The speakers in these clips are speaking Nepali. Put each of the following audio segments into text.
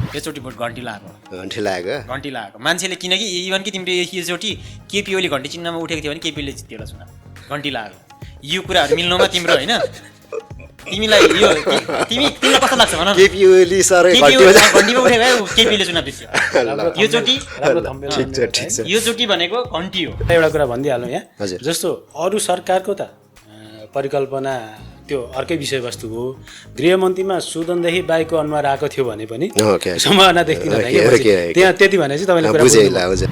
एकचोटि भोट घन्टी लगाएको घन्टी लाग्यो घन्टी लगाएको मान्छेले किनकि इभन कि तिमीले एकचोटि केपी ओली घन्टी चिन्हमा उठेको थियो भने केपीले जित्यो होला चुनाव घन्टी लगाएको यो कुराहरू मिल्नुमा तिम्रो होइन तिमीलाई यो तिमीलाई कस्तो लाग्छ भन केपी ओली सर घन्टीमा उठेको भए केपीले चुनाव जित्यो योचोटि भनेको घन्टी हो। एउटा कुरा भनिदिइहालौँ यहाँ हजुर जस्तो अरू सरकारको त परिकल्पना त्यो अर्कै विषयवस्तु हो। गृहमन्त्रीमा सुदनदेखि बाइकको अनुहार आएको थियो भने पनि सम्भावना देख्दिनँ त्यहाँ त्यति भने चाहिँ तपाईँले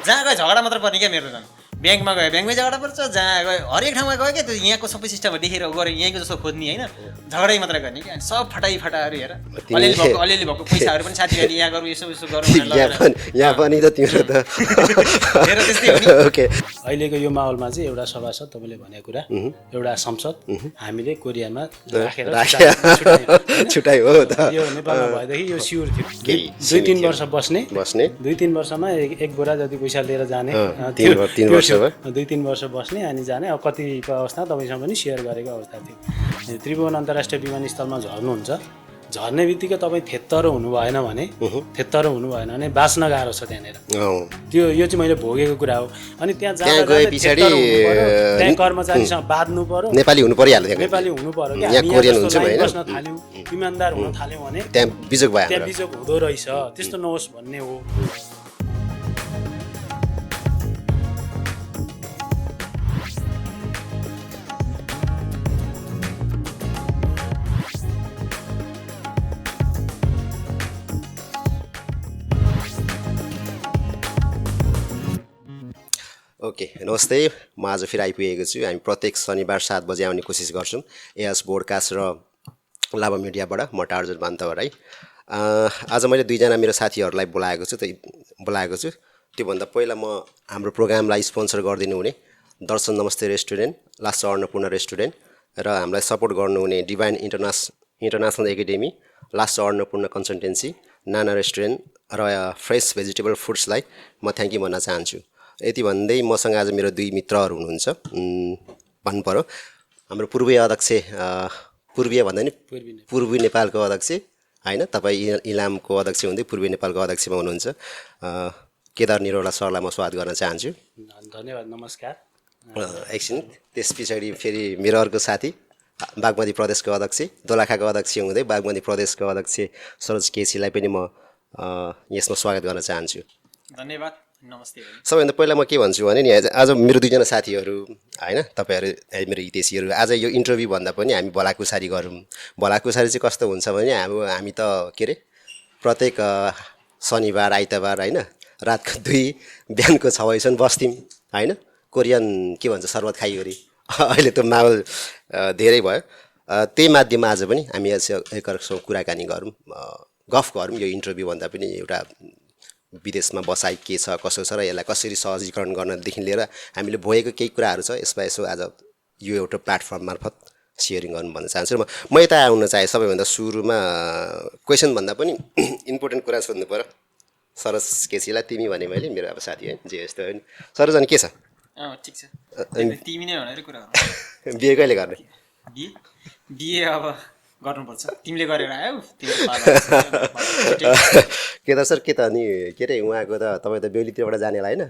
जहाँ गयो झगडा मात्र पर्ने क्या मेरो झन् ब्याङ्कमा गयो ब्याङ्कमै झगडा पर्छ जहाँ गयो हरेक ठाउँमा गयो क्या त्यो यहाँको सबै सिस्टमहरू देखेर गऱ्यो यहीँको जस्तो खोज्ने होइन झगडै मात्र गर्ने क्या सब फटाहरू हेर अलिअलि भएको पैसाहरू पनि साथीहरूले यहाँ गरौँ यसो यसो गरौँ यहाँ पनि त तिम्रो त हेर त्यस्तै हो नि। ओके अहिलेको यो माहौलमा चाहिँ एउटा सभासद तपाईँले भनेको कुरा एउटा संसद हामीले कोरियामा राखेर छुट्टाइ हो त यो नेपालमा भएदेखि यो स्योर थियो 2-3 वर्ष बस्ने 2-3 वर्षमा एक बोरा जति पैसा लिएर जाने 2-3 वर्ष बस्ने अनि जाने। अब कतिको अवस्था तपाईँसँग पनि सेयर गरेको अवस्था थियो। त्रिभुवन अन्तर्राष्ट्रिय विमानस्थलमा झर्नुहुन्छ झर्ने बित्तिकै तपाईँ थेत्तरो हुनु भएन भने बाँच्न गाह्रो छ त्यहाँनिर त्यो यो चाहिँ मैले भोगेको कुरा हो। अनि त्यहाँ गए पछाडि त्यहाँ कर्मचारीसँग बाँध्नु पर्यो नेपाली हुनु परिहाल्यो नेपाली हुनु पर्यो बस्न थाल्यौँ इमान्दार हुन थाल्यौँ भने त्यहाँ बिजोग हुँदो रहेछ त्यस्तो नहोस् भन्ने हो। ओके नमस्ते म आज फेरि आइपुगेको छु। हामी प्रत्येक शनिबार 7 बजे आउने कोसिस गर्छौँ एएस बोडकास्ट र लाभा मिडियाबाट। म टार्जन बान्तवर है। आज मैले 2जना मेरो साथीहरूलाई बोलाएको छु त्योभन्दा पहिला म हाम्रो प्रोग्रामलाई स्पोन्सर गरिदिनु हुने दर्शन नमस्ते रेस्टुरेन्ट लास्ट अन्नपूर्ण रेस्टुरेन्ट र हामीलाई सपोर्ट गर्नुहुने divine international academy last Annapurna consultancy नाना रेस्टुरेन्ट र फ्रेस भेजिटेबल फुड्सलाई म थ्याङ्क यू भन्न चाहन्छु। यति भन्दै मसँग आज मेरो 2 मित्रहरू हुनुहुन्छ भन्नु पर्यो। हाम्रो पूर्वीय अध्यक्ष पूर्वीय भन्दा नि पूर्वी नेपालको अध्यक्ष होइन तपाईँ इलामको अध्यक्ष हुँदै पूर्वी नेपालको अध्यक्षमा हुनुहुन्छ केदार निरौला सरलाई म स्वागत गर्न चाहन्छु। धन्यवाद नमस्कार। एकछिन त्यस पछाडि फेरि मेरो अर्को साथी बागमती प्रदेशको अध्यक्ष दोलखाको अध्यक्ष हुँदै बागमती प्रदेशको अध्यक्ष सरोज केसीलाई पनि म यसमा स्वागत गर्न चाहन्छु। धन्यवाद नमस्ते। सबैभन्दा पहिला म के भन्छु भने नि आज मेरो 2जना साथीहरू होइन तपाईँहरू मेरो हितेशीहरू आज यो इन्टरभ्यू भन्दा पनि हामी भलाकुसारी गरौँ। भलाकुसारी चाहिँ कस्तो हुन्छ भने हामी त के अरे प्रत्येक शनिबार आइतबार होइन रातको 2 बिहानको 6 बजीसम्म बस्थ्यौँ होइन कोरियन के भन्छ सर्बत खाइवरी अहिले त माहौल धेरै भयो। त्यही माध्यममा आज पनि हामी एकअर्कासँग कुराकानी गरौँ गफ गरौँ। यो इन्टरभ्यू भन्दा पनि एउटा विदेशमा बसाइ के छ कसो छ र यसलाई कसरी सहजीकरण गर्नदेखि लिएर हामीले भोगेको केही कुराहरू छ यसमा यसो आज यो एउटा प्लेटफर्म मार्फत सेयरिङ गर्नु भन्न चाहन्छु। र म यता आउन चाहे सबैभन्दा सुरुमा क्वेसन भन्दा पनि इम्पोर्टेन्ट कुरा सोध्नु पर्यो सरोज केसीलाई। तिमी भने मैले मेरो अब साथी होइन जे यस्तो होइन सरोज अनि के छ? ठिक छ तिमी नै भनेर कुरा बिहे कहिले गर्ने? बिहे अब गर्नुपर्छ तिमीले गरेर आयौ केदार सर के त अनि के अरे उहाँको त तपाईँ त बेहुलीतिरबाट जानेला होइन?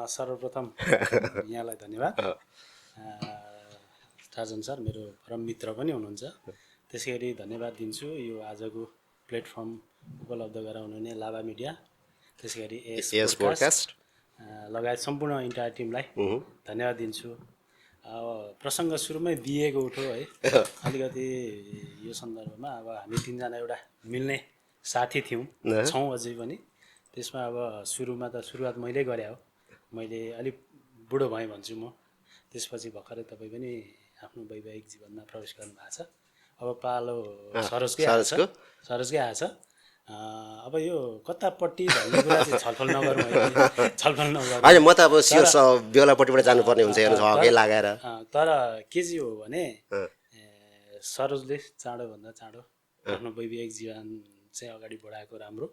सर्वप्रथम यहाँलाई धन्यवाद। टार्जन सर मेरो परम मित्र पनि हुनुहुन्छ त्यसै गरी धन्यवाद दिन्छु यो आजको प्लेटफर्म उपलब्ध गराउनुहुने लाभा मिडिया त्यसै गरी एएस बोडकास्ट लगायत सम्पूर्ण इन्टायर टिमलाई धन्यवाद दिन्छु। प्रसङ्ग सुरुमै बिहेको उठो है अलिकति यो सन्दर्भमा अब हामी 3जना एउटा मिल्ने साथी छौँ अझै पनि त्यसमा अब सुरुमा त सुरुवात मैले गरे हो मैले अलिक बुढो भएँ भन्छु म त्यसपछि भर्खरै तपाईँ पनि आफ्नो वैवाहिक जीवनमा प्रवेश गर्नुभएको छ। अब पालो सरोजकै आएछ। अब यो कतापट्टि भन्ने कुरा चाहिँ छलफल नगरौँ होइन म त अब सियर बेलापट्टिबाट जानुपर्ने हुन्छ हेर्नु हकै लगाएर। तर के चाहिँ हो भने सरोजले चाँडोभन्दा चाँडो आफ्नो वैवाहिक जीवन चाहिँ अगाडि बढाएको राम्रो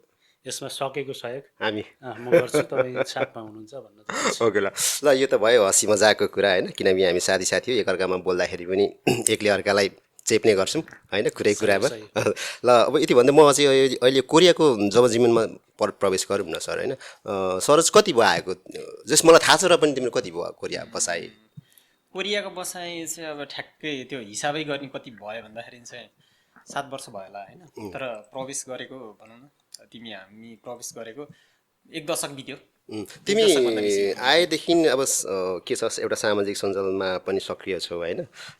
यसमा सकेको सहयोग म गर्छु तपाईँ साथमा हुनुहुन्छ भन्न चाहन्छु। ओके ल यो त भयो हँसी मजाकको कुरा होइन किनभने हामी साथी हो एकअर्कामा बोल्दाखेरि पनि एकले अर्कालाई चेप्ने गर्छौँ होइन कुरामा ल अब यति भन्दा म चाहिँ अहिले कोरियाको जब जीवनमा प्रवेश गरौँ न सर होइन सरोज कति भयो आएको जस मलाई थाहा छ र पनि तिम्रो कति भयो कोरिया बसाइ कोरियाको बसाइ चाहिँ अब ठ्याक्कै त्यो हिसाबै गर्ने कति भयो भन्दाखेरि चाहिँ 7 वर्ष भयो होला होइन तर प्रवेश गरेको भनौँ न हामी प्रवेश गरेको 1 दशक बित्यो तिमी आएदेखि अब के छ एउटा सामाजिक सञ्जालमा पनि सक्रिय छौ होइन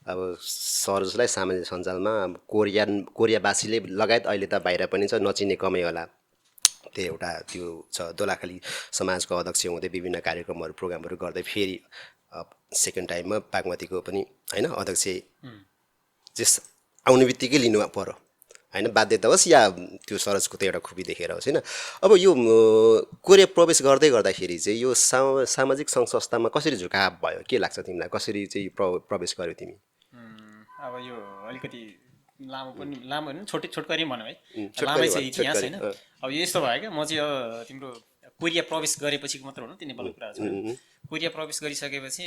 अब सरोजलाई सामाजिक सञ्जालमा कोरियावासीले लगायत अहिले त बाहिर पनि छ नचिने कमै होला त्यो एउटा त्यो छ दोलाखाली समाजको अध्यक्ष हुँदै विभिन्न कार्यक्रमहरू प्रोग्रामहरू गर्दै फेरि सेकेन्ड टाइममा बागमतीको पनि होइन अध्यक्ष जस आउने बित्तिकै लिनु पर्यो होइन बाध्यता होस् या त्यो सरोजको त एउटा खुबी देखेर होस् होइन अब यो कोरिया प्रवेश गर्दै गर्दाखेरि चाहिँ यो सामाजिक सङ्घ संस्थामा कसरी झुकाव भयो के लाग्छ तिमीलाई कसरी चाहिँ प्रवेश गर्यौ तिमी अब यो अलिकति लामो होइन छोटकरी भनौँ है लामै चाहिँ इतिहास होइन अब यो यस्तो भयो क्या म चाहिँ तिम्रो कोरिया प्रवेश गरेपछिको मात्र हो त्यो नेपालको कुरा छ कोरिया प्रवेश गरिसकेपछि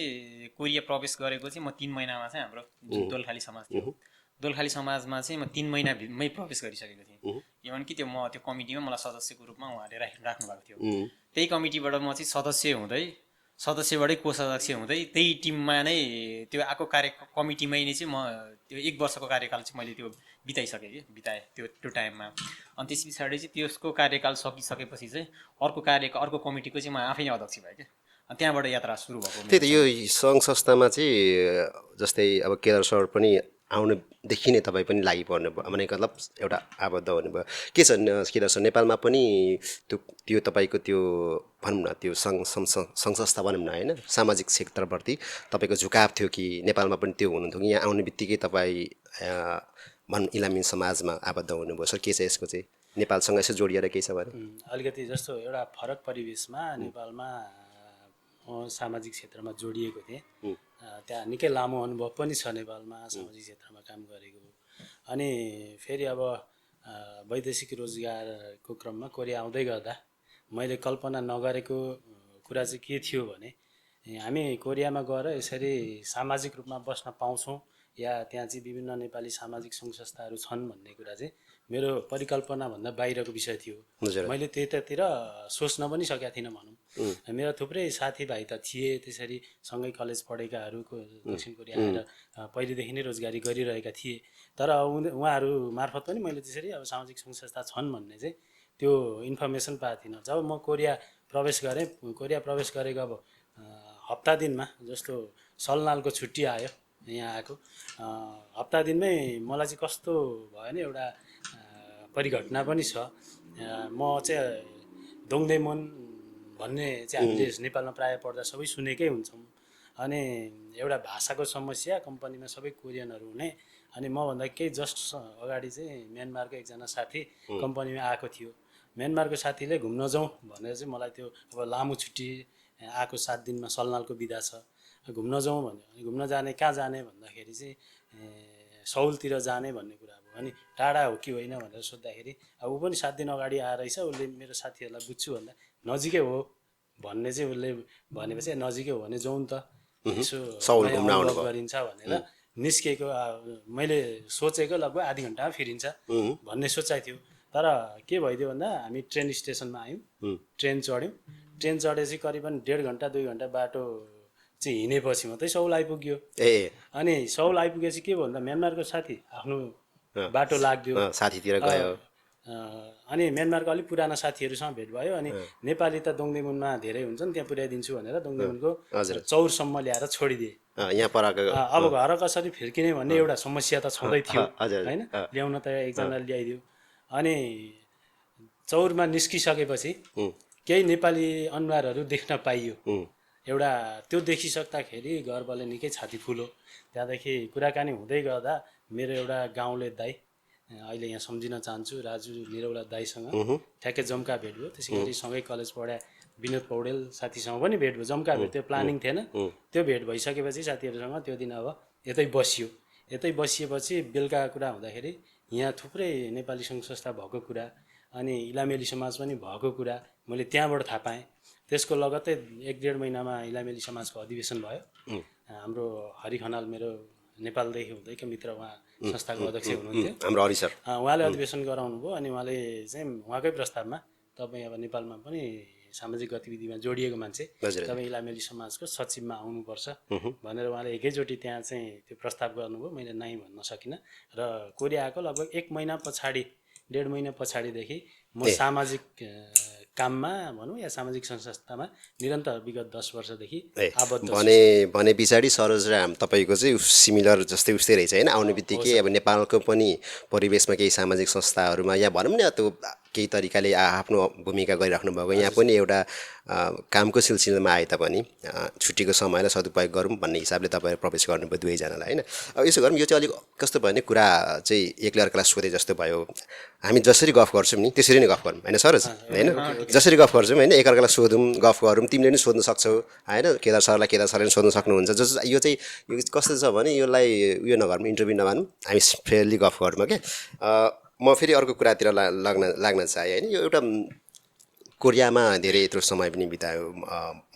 कोरिया प्रवेश गरेको चाहिँ म 3 महिनामा चाहिँ हाम्रो जुन दोलखाली समाज थियो दोलखाली समाजमा चाहिँ म 3 महिनामै प्रवेश गरिसकेको थिएँ इभन कि त्यो म त्यो कमिटीमा मलाई सदस्यको रूपमा उहाँले राख्नु भएको थियो त्यही कमिटीबाट म चाहिँ सदस्यबाटै कोषाध्यक्ष हुँदै त्यही टिममा नै त्यो आएको कमिटीमै नै चाहिँ म त्यो 1 वर्षको कार्यकाल चाहिँ मैले त्यो बिताएँ त्यो टाइममा अनि त्यस पछाडि चाहिँ त्यसको कार्यकाल सकिसकेपछि चाहिँ अर्को कमिटीको चाहिँ म आफै नै अध्यक्ष भएँ क्या अनि त्यहाँबाट यात्रा सुरु भएको त्यही त यो सङ्घ संस्थामा चाहिँ जस्तै अब केदार सर पनि आउनुदेखि नै तपाईँ पनि लागि पर्नु भयो भने मतलब एउटा आबद्ध हुनुभयो के छ केदार सर नेपालमा पनि त्यो तपाईँको त्यो भनौँ न त्यो सङ्घ संस्था भनौँ न होइन सामाजिक क्षेत्रप्रति तपाईँको झुकाव थियो कि नेपालमा पनि त्यो हुनुहुन्थ्यो कि यहाँ आउने बित्तिकै तपाईँ भनौँ इलामी समाजमा आबद्ध हुनुभयो सर के छ यसको चाहिँ नेपालसँग यसो जोडिएर केही छ भने अलिकति जस्तो एउटा फरक परिवेशमा नेपालमा सामाजिक क्षेत्रमा जोडिएको थिएँ त्यहाँ निकै लामो अनुभव पनि छ नेपालमा सामाजिक क्षेत्रमा काम गरेको अनि फेरि अब वैदेशिक रोजगारको क्रममा कोरिया आउँदै गर्दा मैले कल्पना नगरेको कुरा चाहिँ के थियो भने हामी कोरियामा गएर यसरी सामाजिक रूपमा बस्न पाउँछौँ या त्यहाँ चाहिँ विभिन्न नेपाली सामाजिक सङ्घ संस्थाहरू छन् भन्ने कुरा चाहिँ मेरो परिकल्पनाभन्दा बाहिरको विषय थियो मैले त्यतातिर सोच्न पनि सकेका थिइनँ भनौँ मेरो थुप्रै साथीभाइ त थिए त्यसरी सँगै कलेज पढेकाहरूको दक्षिण कोरिया आएर पहिलेदेखि नै रोजगारी गरिरहेका थिए तर उहाँहरू मार्फत पनि मैले त्यसरी अब सामाजिक सङ्घ संस्था छन् भन्ने चाहिँ त्यो इन्फर्मेसन पाएको थिइनँ जब म कोरिया प्रवेश गरेको अब हप्ता दिनमा जस्तो सलनालको छुट्टी आयो यहाँ आएको हप्ता दिनमै मलाई चाहिँ कस्तो भयो भने एउटा परिघटना पनि छ म चाहिँ दोङदेमोन भन्ने चाहिँ हामीले नेपालमा प्रायः पढ्दा सबै सुनेकै हुन्छौँ अनि एउटा भाषाको समस्या कम्पनीमा सबै कोरियनहरू हुने अनि मभन्दा केही जस्ट अगाडि चाहिँ म्यानमारको एकजना साथी कम्पनीमा आएको थियो म्यानमारको साथीले घुम्न जाउँ भनेर चाहिँ मलाई त्यो अब लामो छुट्टी आएको 7 दिनमा सलनालको बिदा छ घुम्न जाउँ भन्यो अनि घुम्न जाने कहाँ जाने भन्दाखेरि चाहिँ सौलतिर जाने भन्ने कुरा अब अनि टाढा हो कि होइन भनेर सोद्धाखेरि अब ऊ पनि 7 दिन अगाडि आएर रहेछ उसले मेरो साथीहरूलाई बुझ्छु भन्दा नजिकै हो भन्ने चाहिँ उसले भनेपछि नजिकै हो भने जाउँ त यसो अनुभव गरिन्छ भनेर निस्केको मैले सोचेको लगभग आधी घन्टामा फिरिन्छ भन्ने सोचाइ थियो तर के भइदियो भन्दा हामी ट्रेन स्टेसनमा आयौँ ट्रेन चढेपछि करिबन 1.5 घन्टा 2 घन्टा बाटो चाहिँ हिँडेपछि मात्रै सौल आइपुग्यो अनि सौल आइपुगेपछि के भयो भन्दा म्यानमारको साथी आफ्नो बाटो लाग्यो साथीतिर गयो अनि म्यानमारको अलिक पुराना साथीहरूसँग भेट भयो अनि नेपाली त दोङदेमुनमा धेरै हुन्छन् त्यहाँ पुर्याइदिन्छु भनेर दोङदेमुनको चौरसम्म ल्याएर छोडिदिए यहाँ परको अब घर कसरी फिर्किने भन्ने एउटा समस्या त छँदै थियो होइन ल्याउन त एकजना ल्याइदियो अनि चौरमा निस्किसकेपछि केही नेपाली अनुहारहरू देख्न पाइयो एउटा त्यो देखिसक्दाखेरि गर्वले निकै छाती फुल्यो त्यहाँदेखि कुराकानी हुँदै गर्दा मेरो एउटा गाउँले दाइ अहिले यहाँ सम्झिन चाहन्छु राजु निरौला दाइसँग ठ्याक्कै जम्का भेट भयो त्यसै गरी सँगै कलेज पढाए विनोद पौडेल साथीसँग पनि भेट भयो जम्का भेट त्यो प्लानिङ थिएन त्यो भेट भइसकेपछि साथीहरूसँग त्यो दिन अब यतै बसिएपछि बेलुका कुरा हुँदाखेरि यहाँ थुप्रै नेपाली सङ्घ संस्था भएको कुरा अनि इलामेली समाज पनि भएको कुरा मैले त्यहाँबाट थाहा पाएँ त्यसको लगत्तै 1-1.5 महिनामा इलामेली समाजको अधिवेशन भयो हाम्रो हरि खनाल मेरो नेपालदेखि हुँदैका मित्र उहाँ संस्थाको अध्यक्ष हुनुहुन्थ्यो। हाम्रो हरि सर उहाँले अधिवेशन गराउनु भयो अनि उहाँले चाहिँ उहाँकै प्रस्तावमा तपाईँ अब नेपालमा पनि सामाजिक गतिविधिमा जोडिएको मान्छे तपाईँ इलामेली समाजको सचिवमा आउनुपर्छ भनेर उहाँले एकैचोटि त्यहाँ चाहिँ त्यो प्रस्ताव गर्नुभयो। मैले नाइ भन्न सकिनँ र कोरिया आएको लगभग 1 महिना पछाडि 1.5 महिना पछाडिदेखि म सामाजिक काममा भनौँ या सामाजिक संस्थामा निरन्तर विगत 10 वर्षदेखि आबद्ध भने पछाडि सरोज र तपाईँको चाहिँ सिमिलर जस्तै उस्तै रहेछ होइन। आउने बित्तिकै अब नेपालको पनि परिवेशमा केही सामाजिक संस्थाहरूमा या भनौँ न त्यो केही तरिकाले आफ्नो भूमिका गरिराख्नु भएको यहाँ पनि एउटा कामको सिलसिलामा आए तापनि छुट्टीको समयलाई सदुपयोग गरौँ भन्ने हिसाबले तपाईँहरू प्रवेश गर्नुभयो दुवैजनालाई होइन। अब यसो गरौँ, यो चाहिँ अलिक कस्तो भयो भने कुरा चाहिँ एकले अर्कालाई सोधे जस्तो भयो। हामी जसरी गफ गर्छौँ नि त्यसरी नै गफ गरौँ होइन सरोज होइन। जसरी गफ गर्छौँ होइन एकअर्कालाई सोधौँ गफ गरौँ। तिमीले पनि सोध्न सक्छौ होइन, केदार सरले पनि सोध्न सक्नुहुन्छ। यो चाहिँ यो कस्तो छ भने यसलाई उयो नगरौँ, इन्टरभ्यू नमानौँ, हामी फ्रेन्डली गफ गरौँ क्या। म फेरि अर्को कुरातिर लाग्न चाहेँ होइन। यो एउटा कोरियामा धेरै यत्रो समय पनि बितायो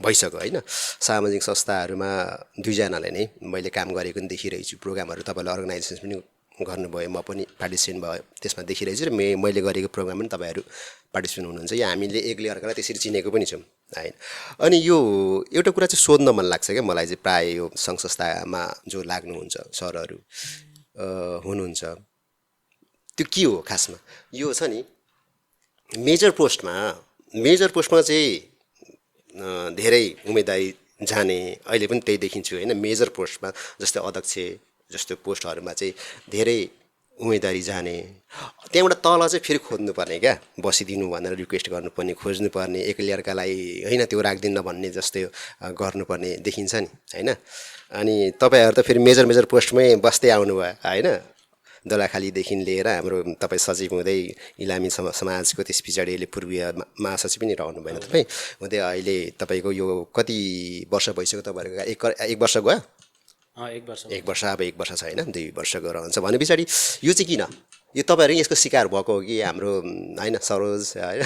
भइसक्यो होइन। सामाजिक संस्थाहरूमा दुईजनाले नै मैले काम गरेको पनि देखिरहेको छु। प्रोग्रामहरू तपाईँले अर्गनाइजेसन पनि गर्नुभयो, म पनि पार्टिसिपेन्ट भयो त्यसमा देखिरहेको छु। र मैले गरेको प्रोग्राम पनि तपाईँहरू पार्टिसिपेन्ट हुनुहुन्छ या हामीले एकले अर्कालाई त्यसरी चिनेको पनि छौँ होइन। अनि यो एउटा कुरा चाहिँ सोध्न मन लाग्छ क्या मलाई चाहिँ, प्रायः यो सङ्घ संस्थामा जो लाग्नुहुन्छ सरहरू हुनुहुन्छ त्यो के हो खासमा? यो छ नि मेजर पोस्टमा चाहिँ धेरै उम्मेदवारी जाने अहिले पनि त्यही देखिन्छु होइन। मेजर पोस्टमा जस्तै अध्यक्ष जस्तो पोस्टहरूमा चाहिँ धेरै उम्मेदवारी जाने, त्यहाँबाट तल चाहिँ फेरि खोज्नुपर्ने क्या, बसिदिनु भनेर रिक्वेस्ट गर्नुपर्ने, खोज्नुपर्ने, एकले अर्कालाई होइन त्यो राख्दिन्न भन्ने जस्तै गर्नुपर्ने देखिन्छ नि होइन। अनि तपाईँहरू त फेरि मेजर पोस्टमै बस्दै आउनुभयो होइन। दोलाखालीदेखि लिएर हाम्रो तपाईँ सचिव हुँदै इलामी समाजको त्यस पछाडि अहिले पूर्वीय महासचिव पनि रहनु भएन तपाईँ हुँदै अहिले तपाईँको यो कति वर्ष भइसक्यो तपाईँहरूको? एक वर्ष गयो? 1 वर्ष अब 1 वर्ष छैन 2 वर्ष गएर हुन्छ भने पछाडि यो चाहिँ किन यो तपाईँहरू यसको शिकार भएको हो कि हाम्रो होइन सरोज होइन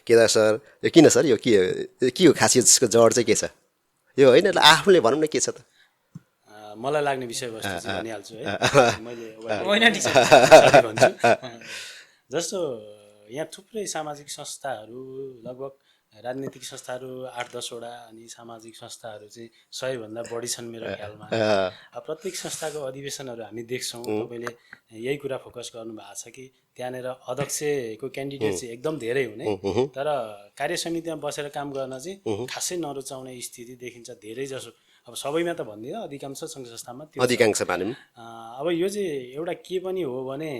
केदार सर? यो किन सर, यो के हो खासियत, यसको जड चाहिँ के छ यो होइन? आफूले भनौँ न के छ त? मलाई लाग्ने विषयवस्तु चाहिँ भनिहाल्छु है। मैले भन्छु जस्तो यहाँ थुप्रै सामाजिक संस्थाहरू, लगभग राजनीतिक संस्थाहरू 8-10 वटा अनि सामाजिक संस्थाहरू चाहिँ 100 भन्दा बढी छन् मेरो ख्यालमा। प्रत्येक संस्थाको अधिवेशनहरू हामी देख्छौँ। तपाईँले यही कुरा फोकस गर्नुभएको छ कि त्यहाँनिर अध्यक्षको क्यान्डिडेट चाहिँ एकदम धेरै हुने तर कार्य समितिमा बसेर काम गर्न चाहिँ खासै नरुचाउने स्थिति देखिन्छ धेरै जसो। अब सबैमा त भन्दिनँ, अधिकांश सङ्घ संस्थामा त्यो अधिकांश भनौँ। अब यो चाहिँ एउटा के पनि हो भने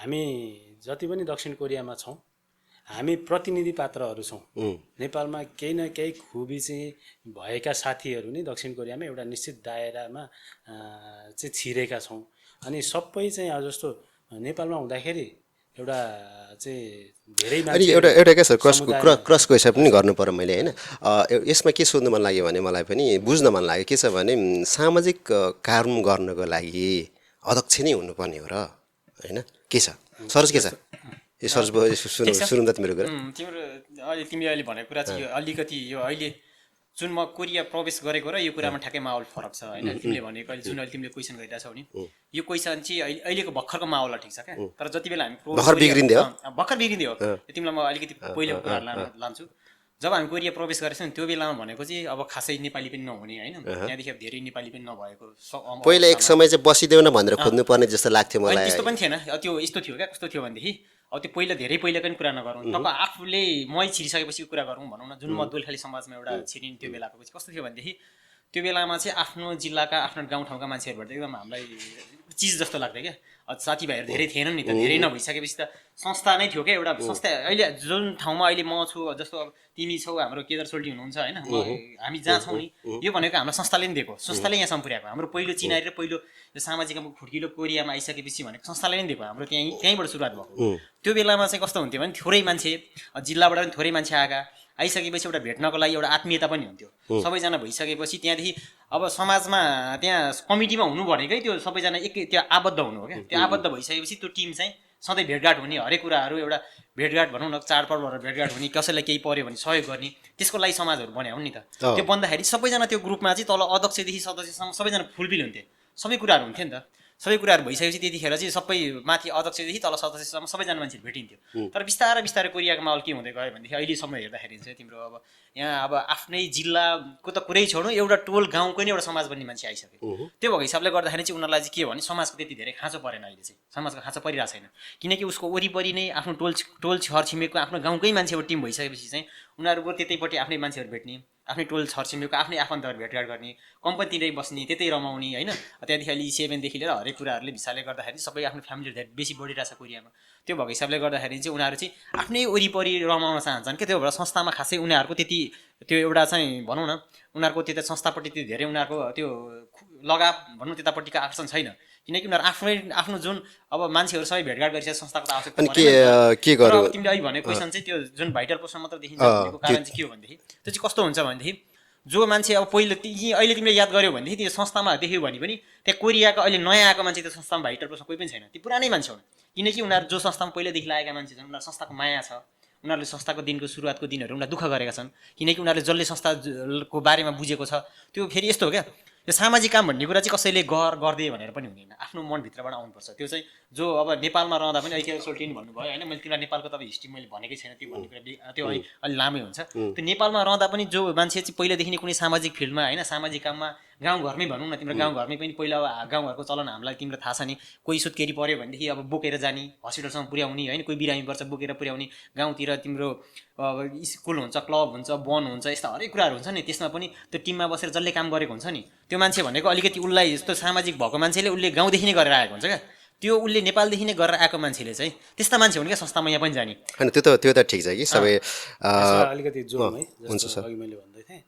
हामी जति पनि दक्षिण कोरियामा छौँ हामी प्रतिनिधि पात्रहरू छौँ। नेपालमा केही न केही खुबी चाहिँ भएका साथीहरू नै दक्षिण कोरियामा एउटा निश्चित दायरामा चाहिँ छिरेका छौँ। अनि सबै चाहिँ अब जस्तो नेपालमा हुँदाखेरि एउटा चाहिँ धेरै अनि एउटा क्या सर क्रस क्वेसन पनि गर्नु पर्यो मैले होइन। यसमा के सोध्नु मन लाग्यो भने मलाई पनि बुझ्न मन लाग्यो के छ भने सामाजिक काम गर्नको लागि अध्यक्ष नै हुनुपर्ने हो र होइन? के छ सरज, के छ यो सरज सुरु त मेरो कुरा? तिमीले अहिले भनेको कुरा चाहिँ अलिकति यो अहिले जुन म कोरिया प्रवेश गरेको र यो कुरामा ठ्याक्कै माहौल फरक छ होइन। तिमीले भनेको अहिले जुन अहिले तिमीले क्वेसन गरिरहेछौ नि यो क्वेसन चाहिँ अहिलेको भर्खरको माहौल ठिक छ क्या। तर जति बेला हामी भर्खर बिग्रिँदै हो तिमीलाई म अलिकति पहिलेको कुरा लान्छु। जब हामी कोरिया प्रवेश गरेछौँ त्यो बेलामा भनेको चाहिँ अब खासै नेपाली पनि नहुने होइन, त्यहाँदेखि धेरै नेपाली पनि नभएको पहिला एक समय चाहिँ बसिदेऊ न भनेर खोज्नु पर्ने जस्तो लाग्थ्यो मलाई। त्यस्तो पनि थिएन, त्यो यस्तो थियो क्या। कस्तो थियो भनेदेखि अब त्यो धेरै पहिलाको पनि कुरा नगरौँ, तपाईँ आफूले मै छिरिसकेपछि कुरा गरौँ भनौँ न। जुन म दोलखाली समाजमा एउटा छिरिने त्यो बेलाको चाहिँ कस्तो थियो भनेदेखि त्यो बेलामा चाहिँ आफ्नो जिल्लाका आफ्नो गाउँठाउँका मान्छेहरूबाट एकदम हामीलाई चिज जस्तो लाग्थ्यो क्या। साथीभाइहरू धेरै थिएनन् नि त, धेरै नभइसकेपछि त संस्था नै थियो क्या एउटा संस्था। अहिले जुन ठाउँमा अहिले म छु जस्तो अब तिमी छौ, हाम्रो केदार सोल्टी हुनुहुन्छ होइन, हामी जहाँ छौँ नि यो भनेको हाम्रो संस्थाले नि दिएको, संस्थाले यहाँसम्म पुर्याएको। हाम्रो पहिलो चिनारी र पहिलो सामाजिक खुड्किलो कोरियामा आइसकेपछि भनेको संस्थाले नै दिएको, हाम्रो त्यहीँबाट सुरुवात भएको। त्यो बेलामा चाहिँ कस्तो हुन्थ्यो भने थोरै मान्छे जिल्लाबाट पनि थोरै मान्छे आइसकेपछि एउटा भेट्नको लागि एउटा आत्मीयता पनि हुन्थ्यो सबैजना भइसकेपछि। त्यहाँदेखि अब समाजमा त्यहाँ कमिटीमा हुनु भनेकै त्यो सबैजना त्यो आबद्ध हुनु हो क्या। त्यो आबद्ध भइसकेपछि त्यो टिम चाहिँ सधैँ भेटघाट हुने, हरेक कुराहरू एउटा भेटघाट भनौँ न, चाडपर्वहरू भेटघाट हुने, कसैलाई केही पर्यो भने सहयोग गर्ने, त्यसको लागि समाजहरू बन्या हुन् नि त। त्यो बन्दाखेरि सबैजना त्यो ग्रुपमा चाहिँ तल अध्यक्षदेखि सदस्यसम्म सबैजना फुलफिल हुन्थे, सबै कुराहरू हुन्थ्यो नि त। सबै कुराहरू भइसकेपछि त्यतिखेर चाहिँ सबै माथि अध्यक्षदेखि तल सदस्यसम्म सबैजना मान्छेहरू भेटिन्थ्यो। तर बिस्तारै बिस्तारै कोरियाको माहौल के हुँदै गयो भनेदेखि अहिलेसम्म हेर्दाखेरि चाहिँ तिम्रो अब यहाँ अब आफ्नै जिल्लाको त कुरै छोड्नु, एउटा टोल गाउँको नै एउटा समाज बन्ने मान्छे आइसक्यो। त्यो भएको हिसाबले गर्दाखेरि चाहिँ उनीहरूलाई चाहिँ के भने समाजको त्यति धेरै खाँचो परेन अहिले चाहिँ, समाजको खाँचो परिरहेको छैन। किनकि उसको वरिपरि नै आफ्नो टोल छरछिमेकको आफ्नो गाउँकै मान्छेको टिम भइसकेपछि चाहिँ उनीहरूको त्यतैपट्टि आफ्नै मान्छेहरू भेट्ने, आफ्नै टोल छरछिमेकको आफ्नै आफन्तहरू भेटघाट गर्ने, कम्पनीतिरै बस्ने, त्यतै रमाउने होइन। त्यहाँदेखि अहिले E7देखि लिएर हरेक कुराहरूले भिसाले गर्दाखेरि सबै आफ्नो फ्यामिलीहरू धेरै बेसी बढिरहेछ कोरियामा। त्यो भएको हिसाबले गर्दाखेरि चाहिँ उनीहरू चाहिँ आफ्नै वरिपरि रमाउन चाहन्छन् क्या। त्यो भएर संस्थामा खासै उनीहरूको त्यति त्यो एउटा चाहिँ भनौँ न उनीहरूको त्यता संस्थापट्टि त्यति धेरै उनीहरूको त्यो लगाव भनौँ त्यतापट्टिको आकर्षण छैन। किनकि उनीहरू आफ्नो जुन अब मान्छेहरू सबै भेटघाट गरिसकेको संस्थाको त आवश्यकता के गर्नु तिमीले अहिले भनेको क्वेसन चाहिँ त्यो जुन भाइटल पोस्टमा मात्र देखिन्छ भनेको कारण चाहिँ के हो भनेदेखि त्यो चाहिँ कस्तो हुन्छ भनेदेखि जो मान्छे अब पहिलो अहिले तिमीले याद गर्यौ भनेदेखि त्यो संस्थामा देख्यौ भने पनि त्यहाँ कोरियाको अहिले नयाँ आएको मान्छे त्यो संस्थामा भाइटल पोस्टमा कोही पनि छैन, ती पुरानै मान्छे हुन्। किनकि उनीहरू जो संस्थामा पहिल्यैदेखि लागेका मान्छे छन्, उनीहरू संस्थाको माया छ, उनीहरूले संस्थाको दिनको सुरुवातको दिनहरू उनीहरूले दुःख गरेका छन्। किनकि उनीहरूले जसले संस्थाको बारेमा बुझेको छ त्यो फेरि यस्तो हो क्या, यो सामाजिक काम भन्ने कुरा चाहिँ कसैले गरिदिए भनेर पनि हुँदैन, आफ्नो मनभित्रबाट आउनुपर्छ। त्यो चाहिँ जो अब नेपालमा रहँदा पनि अहिले सोल्टिन भन्नुभयो होइन, मैले तिमीलाई नेपालको तपाईँ हिस्ट्री मैले भनेकै छैन त्यो भन्ने कुरा त्यो अलि लामै हुन्छ। त्यो नेपालमा रहँदा पनि जो मान्छे चाहिँ पहिलादेखि नै कुनै सामाजिक फिल्डमा होइन सामाजिक काममा गाउँघरमै भनौँ न, तिम्रो गाउँघरमै पनि पहिला गाउँघरको चलन हामीलाई तिम्रो थाहा छ नि, कोही सुत्केरी पऱ्यो भनेदेखि अब बोकेर जाने, हस्पिटलसम्म पुर्याउने होइन, कोही बिरामी पर्छ बोकेर पुर्याउने, गाउँतिर तिम्रो स्कुल हुन्छ, क्लब हुन्छ, वन हुन्छ, यस्ता हरेक कुराहरू हुन्छ नि। त्यसमा पनि त्यो टिममा बसेर जसले काम गरेको हुन्छ नि त्यो मान्छे भनेको अलिकति उसलाई यस्तो सामाजिक भएको मान्छेले उसले गाउँदेखि नै गरेर आएको हुन्छ क्या। त्यो उसले नेपालदेखि नै गरेर आएको मान्छेले चाहिँ त्यस्ता मान्छे हुन् क्या संस्थामा यहाँ पनि जाने। होइन त्यो त ठिक छ कि सबै अलिकति जोम है, जस्तो अघि मैले भन्दै थिएँ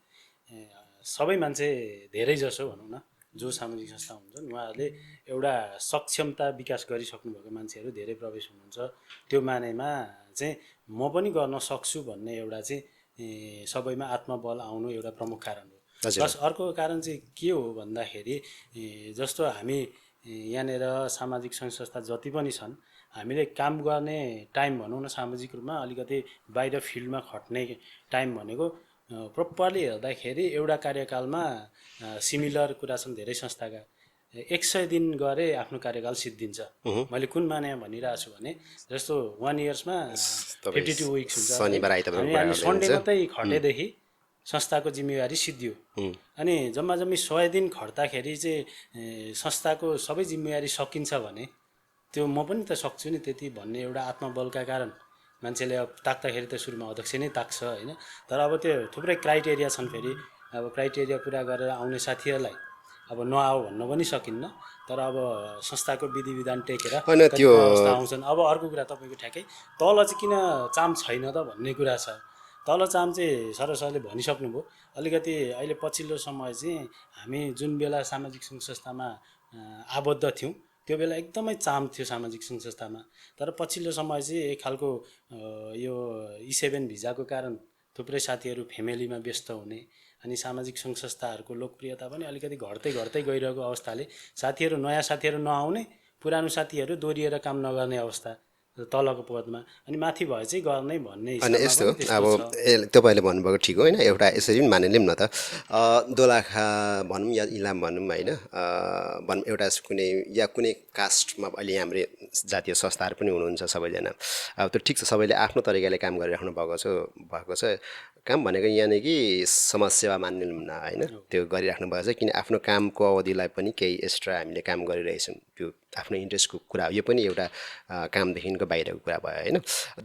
सबै मान्छे धेरै जसो भनौँ न जो सामाजिक संस्था हुन्छन् उहाँहरूले एउटा सक्षमता विकास गरिसक्नुभएको मान्छेहरू धेरै प्रवेश हुनुहुन्छ। त्यो मानेमा चाहिँ म पनि गर्न सक्छु भन्ने एउटा चाहिँ सबैमा आत्मबल आउनु एउटा प्रमुख कारण हो। प्लस अर्को कारण चाहिँ के हो भन्दाखेरि जस्तो हामी यहाँनिर सामाजिक सङ्घ संस्था जति पनि छन् हामीले काम गर्ने टाइम भनौँ न सामाजिक रूपमा अलिकति बाहिर फिल्डमा खट्ने टाइम भनेको प्रोपरली हेर्दाखेरि एउटा कार्यकालमा सिमिलर कुरा छन् धेरै संस्थाका 100 दिन गरे आफ्नो कार्यकाल सिद्धिन्छ। मैले कुन माने भनिरहेको छु भने जस्तो 1 इयर्समा 52 विक्स हुन्छ, हामी सन्डे मात्रै खटेदेखि संस्थाको जिम्मेवारी सिद्धियो। अनि जम्मा जम्मी 100 दिन खट्दाखेरि चाहिँ संस्थाको सबै जिम्मेवारी सकिन्छ भने त्यो म पनि त सक्छु नि त्यति भन्ने एउटा आत्मबलका कारण मान्छेले अब ताक्दाखेरि त सुरुमा अध्यक्ष नै ताक्छ होइन। तर अब त्यो थुप्रै क्राइटेरिया छन्, फेरि अब क्राइटेरिया पुरा गरेर आउने साथीहरूलाई अब नआऊ भन्न पनि सकिन्न। तर अब संस्थाको विधि विधान टेकेर त्यो अवस्था आउँछन्। अब अर्को कुरा तपाईँको ठ्याक्कै तल चाहिँ किन चाम छैन त भन्ने कुरा छ। तल चाम चाहिँ सरसरले भनिसक्नुभयो। अलिकति अहिले पछिल्लो समय चाहिँ हामी जुन बेला सामाजिक सङ्घ संस्थामा आबद्ध थियौँ त्यो बेला एकदमै चाम थियो सामाजिक सङ्घ संस्थामा। तर पछिल्लो समय चाहिँ एक खालको यो E7 भिजाको कारण थुप्रै साथीहरू फ्यामिलीमा व्यस्त हुने अनि सामाजिक सङ्घ संस्थाहरूको लोकप्रियता पनि अलिकति घट्दै गइरहेको अवस्थाले साथीहरू नयाँ साथीहरू नआउने, पुरानो साथीहरू दोहोरिएर काम नगर्ने अवस्था तलको पदमा, अनि माथि भए चाहिँ गर्ने भन्ने। अनि यस्तो अब तपाईँले भन्नुभएको ठिक होइन, एउटा यसरी पनि मानिलिउँ न त दोलखा भनौँ या इलाम भनौँ होइन, भनौँ एउटा कुनै कास्टमा अहिले हाम्रो जातीय संस्थाहरू पनि हुनुहुन्छ सबैजना। अब त्यो ठिक छ, सबैले आफ्नो तरिकाले काम गरिराख्नु भएको छ। काम भनेको यहाँनिर कि समाजसेवा मानिलिउँ न होइन, त्यो गरिराख्नु भएको छ। किन आफ्नो कामको अवधिलाई पनि केही एक्स्ट्रा हामीले काम गरिरहेछौँ, त्यो आफ्नो इन्ट्रेस्टको कुरा हो, यो पनि एउटा कामदेखिको बाहिरको कुरा भयो होइन।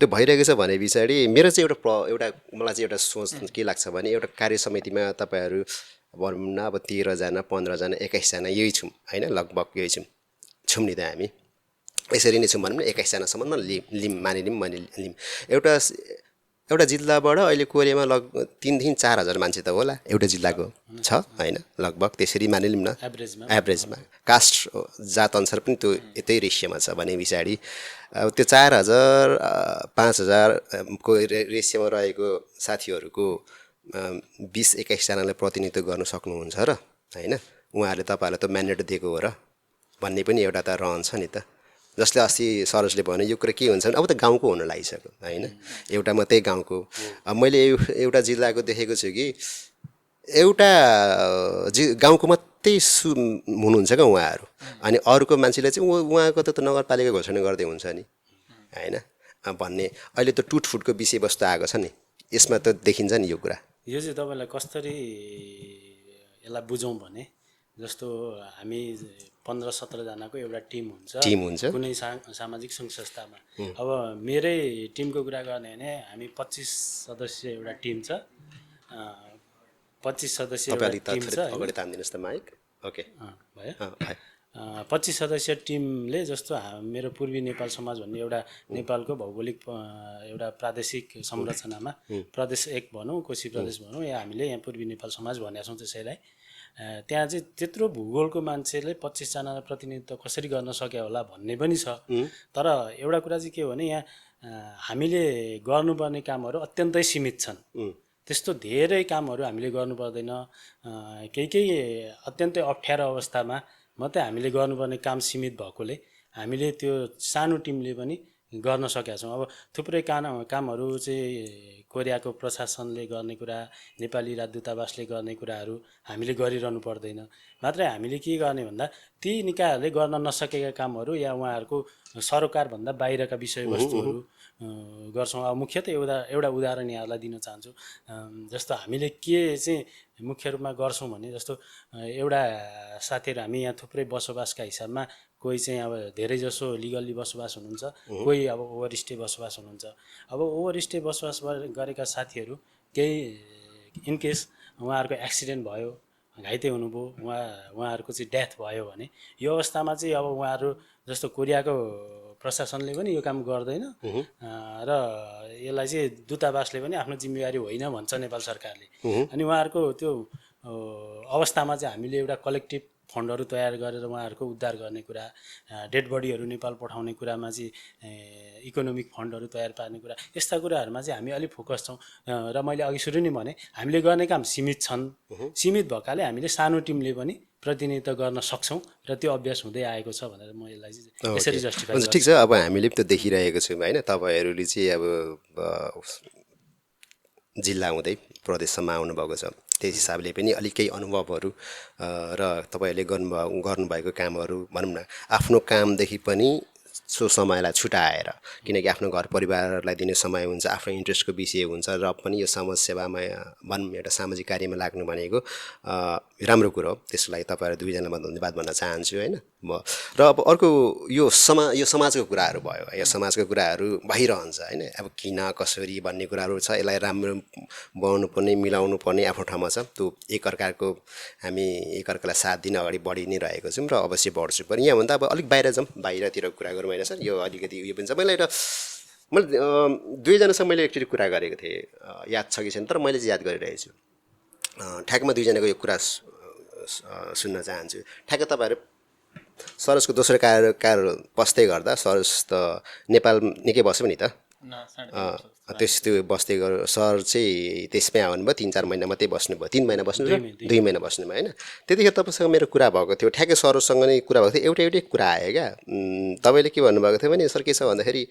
त्यो भइरहेको छ भने पछाडि मेरो चाहिँ एउटा मलाई चाहिँ एउटा सोच के लाग्छ भने एउटा कार्य समितिमा तपाईँहरू भनौँ न अब 13जना 15जना 21जना यही छौँ होइन, लगभग यही छौँ नि त हामी, यसरी नै छौँ भनौँ न 21जनासम्म लिम एउटा जिल्लाबाट अहिले कोरियामा लगभग 3 देखि 4 हजार मान्छे त होला एउटा जिल्लाको छ होइन, लगभग त्यसरी मानिलिउँ न एभरेजमा। कास्ट जात अनुसार पनि त्यो यतै रेसियोमा छ भने पछाडि अब त्यो 4000 5000 को रेसियोमा रहेको साथीहरूको 20-21जनालाई प्रतिनिधित्व गर्न सक्नुहुन्छ र होइन, उहाँहरूले तपाईँहरूलाई त म्यान्डेट दिएको हो र भन्ने पनि एउटा त रहन्छ नि त। जसले अस्ति सरोजले भन्यो यो कुरा के हुन्छ भने अब त गाउँको हुन लागिसक्यो होइन, एउटा मात्रै गाउँको। अब मैले एउटा जिल्लाको देखेको छु कि एउटा गाउँको मात्रै हुनुहुन्छ क्या उहाँहरू अनि अरूको मान्छेले चाहिँ उहाँको त नगरपालिका घोषणा गर्दै हुन्छ नि होइन भन्ने अहिले त टुटफुटको विषयवस्तु आएको छ नि यसमा त देखिन्छ नि यो कुरा यो चाहिँ तपाईँलाई कसरी यसलाई बुझौँ भने जस्तो हामी 15-17 जनाको एउटा टिम हुन्छ कुनै सामाजिक सङ्घ संस्थामा अब मेरै टिमको कुरा गर्ने भने हामी 25 सदस्य एउटा टिम छ 25 सदस्य एउटा टिम छ अगाडि तान्दिनुहोस् त माइक ओके भयो 25 सदस्य टिमले जस्तो मेरो पूर्वी नेपाल समाज भन्ने एउटा नेपालको भौगोलिक एउटा प्रादेशिक संरचनामा प्रदेश 1 भनौँ कोशी प्रदेश भनौँ या हामीले यहाँ पूर्वी नेपाल समाज भनेका छौँ त्यसैलाई त्यहाँ चाहिँ त्यत्रो भूगोलको मान्छेले 25 जनालाई प्रतिनिधित्व कसरी गर्न सक्यो होला भन्ने पनि छ तर एउटा कुरा चाहिँ के हो भने यहाँ हामीले गर्नुपर्ने कामहरू अत्यन्तै सीमित छन् त्यस्तो धेरै कामहरू हामीले गर्नु पर्दैन केही अत्यन्तै अप्ठ्यारो अवस्थामा मात्रै हामीले गर्नुपर्ने काम सीमित भएकोले हामीले त्यो सानो टिमले पनि गर्न सकेका छौँ अब थुप्रै कामहरू चाहिँ कोरियाको प्रशासनले गर्ने कुरा नेपाली राजदूतावासले गर्ने कुराहरू हामीले गरिरहनु पर्दैन मात्रै हामीले के गर्ने भन्दा ती निकायहरूले गर्न नसकेका कामहरू या उहाँहरूको सरोकारभन्दा बाहिरका विषयवस्तुहरू गर्छौँ अब मुख्यतः एउटा उदाहरण यहाँलाई दिन चाहन्छु जस्तो हामीले के चाहिँ मुख्य रूपमा गर्छौँ भने जस्तो एउटा साथीहरू हामी यहाँ थुप्रै बसोबासका हिसाबमा कोही चाहिँ अब धेरै जसो लिगल्ली बसोबास हुनुहुन्छ कोही अब ओभरस्टे बसोबास हुनुहुन्छ अब ओभरस्टे बसोबास गरेका साथीहरू केही इनकेस उहाँहरूको एक्सिडेन्ट भयो घाइते हुनुभयो उहाँहरूको चाहिँ डेथ भयो भने यो अवस्थामा चाहिँ अब उहाँहरू जस्तो कोरियाको प्रशासनले पनि यो काम गर्दैन र यसलाई चाहिँ दूतावासले पनि आफ्नो जिम्मेवारी होइन भन्छ नेपाल सरकारले अनि उहाँहरूको त्यो अवस्थामा चाहिँ हामीले एउटा कलेक्टिभ फन्डहरू तयार गरेर उहाँहरूको उद्धार गर्ने कुरा डेड बडीहरू नेपाल पठाउने कुरामा चाहिँ इकोनोमिक फन्डहरू तयार पार्ने कुरा यस्ता कुराहरूमा चाहिँ हामी अलिक फोकस छौँ र मैले अघि सुरु नै भने हामीले गर्ने काम सीमित छन् सीमित भएकाले हामीले सानो टिमले पनि प्रतिनिधित्व गर्न सक्छौँ र त्यो अभ्यास हुँदै आएको छ भनेर म यसलाई चाहिँ यसरी जस्टिफाई गर्छु। ठिक छ अब हामीले पनि त देखिरहेको छौँ होइन तपाईँहरूले चाहिँ अब जिल्ला हुँदै प्रदेशसम्म आउनुभएको छ त्यस हिसाबले पनि अलिक केही अनुभवहरू र तपाईँहरूले गर्नुभएको कामहरू भनौँ न आफ्नो कामदेखि पनि सो समयलाई छुटाएर किनकि आफ्नो घर परिवारलाई दिने समय हुन्छ आफ्नो इन्ट्रेस्टको विषय हुन्छ र पनि यो समाजसेवामा भनौँ एउटा सामाजिक कार्यमा लाग्नु भनेको राम्रो कुरो हो त्यसको लागि तपाईँहरू दुईजनामा धन्यवाद भन्न चाहन्छु होइन म र अब अर्को यो समाजको कुराहरू भयो यो समाजको कुराहरू भइरहन्छ होइन अब किन कसरी भन्ने कुराहरू छ यसलाई राम्रो बनाउनु पर्ने मिलाउनु पर्ने आफ्नो ठाउँमा छ त्यो हामी एकअर्कालाई साथ दिन अगाडि बढी नै रहेको छौँ र अवश्य बढ्छु पनि यहाँभन्दा अब अलिक बाहिर जाउँ बाहिरतिर कुरा गरौँ होइन सर यो अलिकति उयो पनि छ मैले दुईजनासँग मैले एक्चुअली कुरा गरेको थिएँ याद छ कि छैन तर मैले चाहिँ याद गरिरहेको छु ठ्याकमा दुईजनाको यो कुरा सुन्न चाहन्छु ठ्याक्क तपाईँहरू सरोजको दोस्रो कार बस्दै गर्दा सरोज त नेपाल निकै बस्यो नि त त्यस्तो बस्दै सर चाहिँ त्यसमै आउनुभयो 3-4 महिना मात्रै बस्नुभयो 3 महिना बस्नु 2 महिना बस्नुभयो होइन त्यतिखेर तपाईँसँग मेरो कुरा भएको थियो ठ्याक्कै सरोजसँग नै कुरा भएको थियो एउटै कुरा आयो क्या तपाईँले के भन्नुभएको थियो भने सर के छ भन्दाखेरि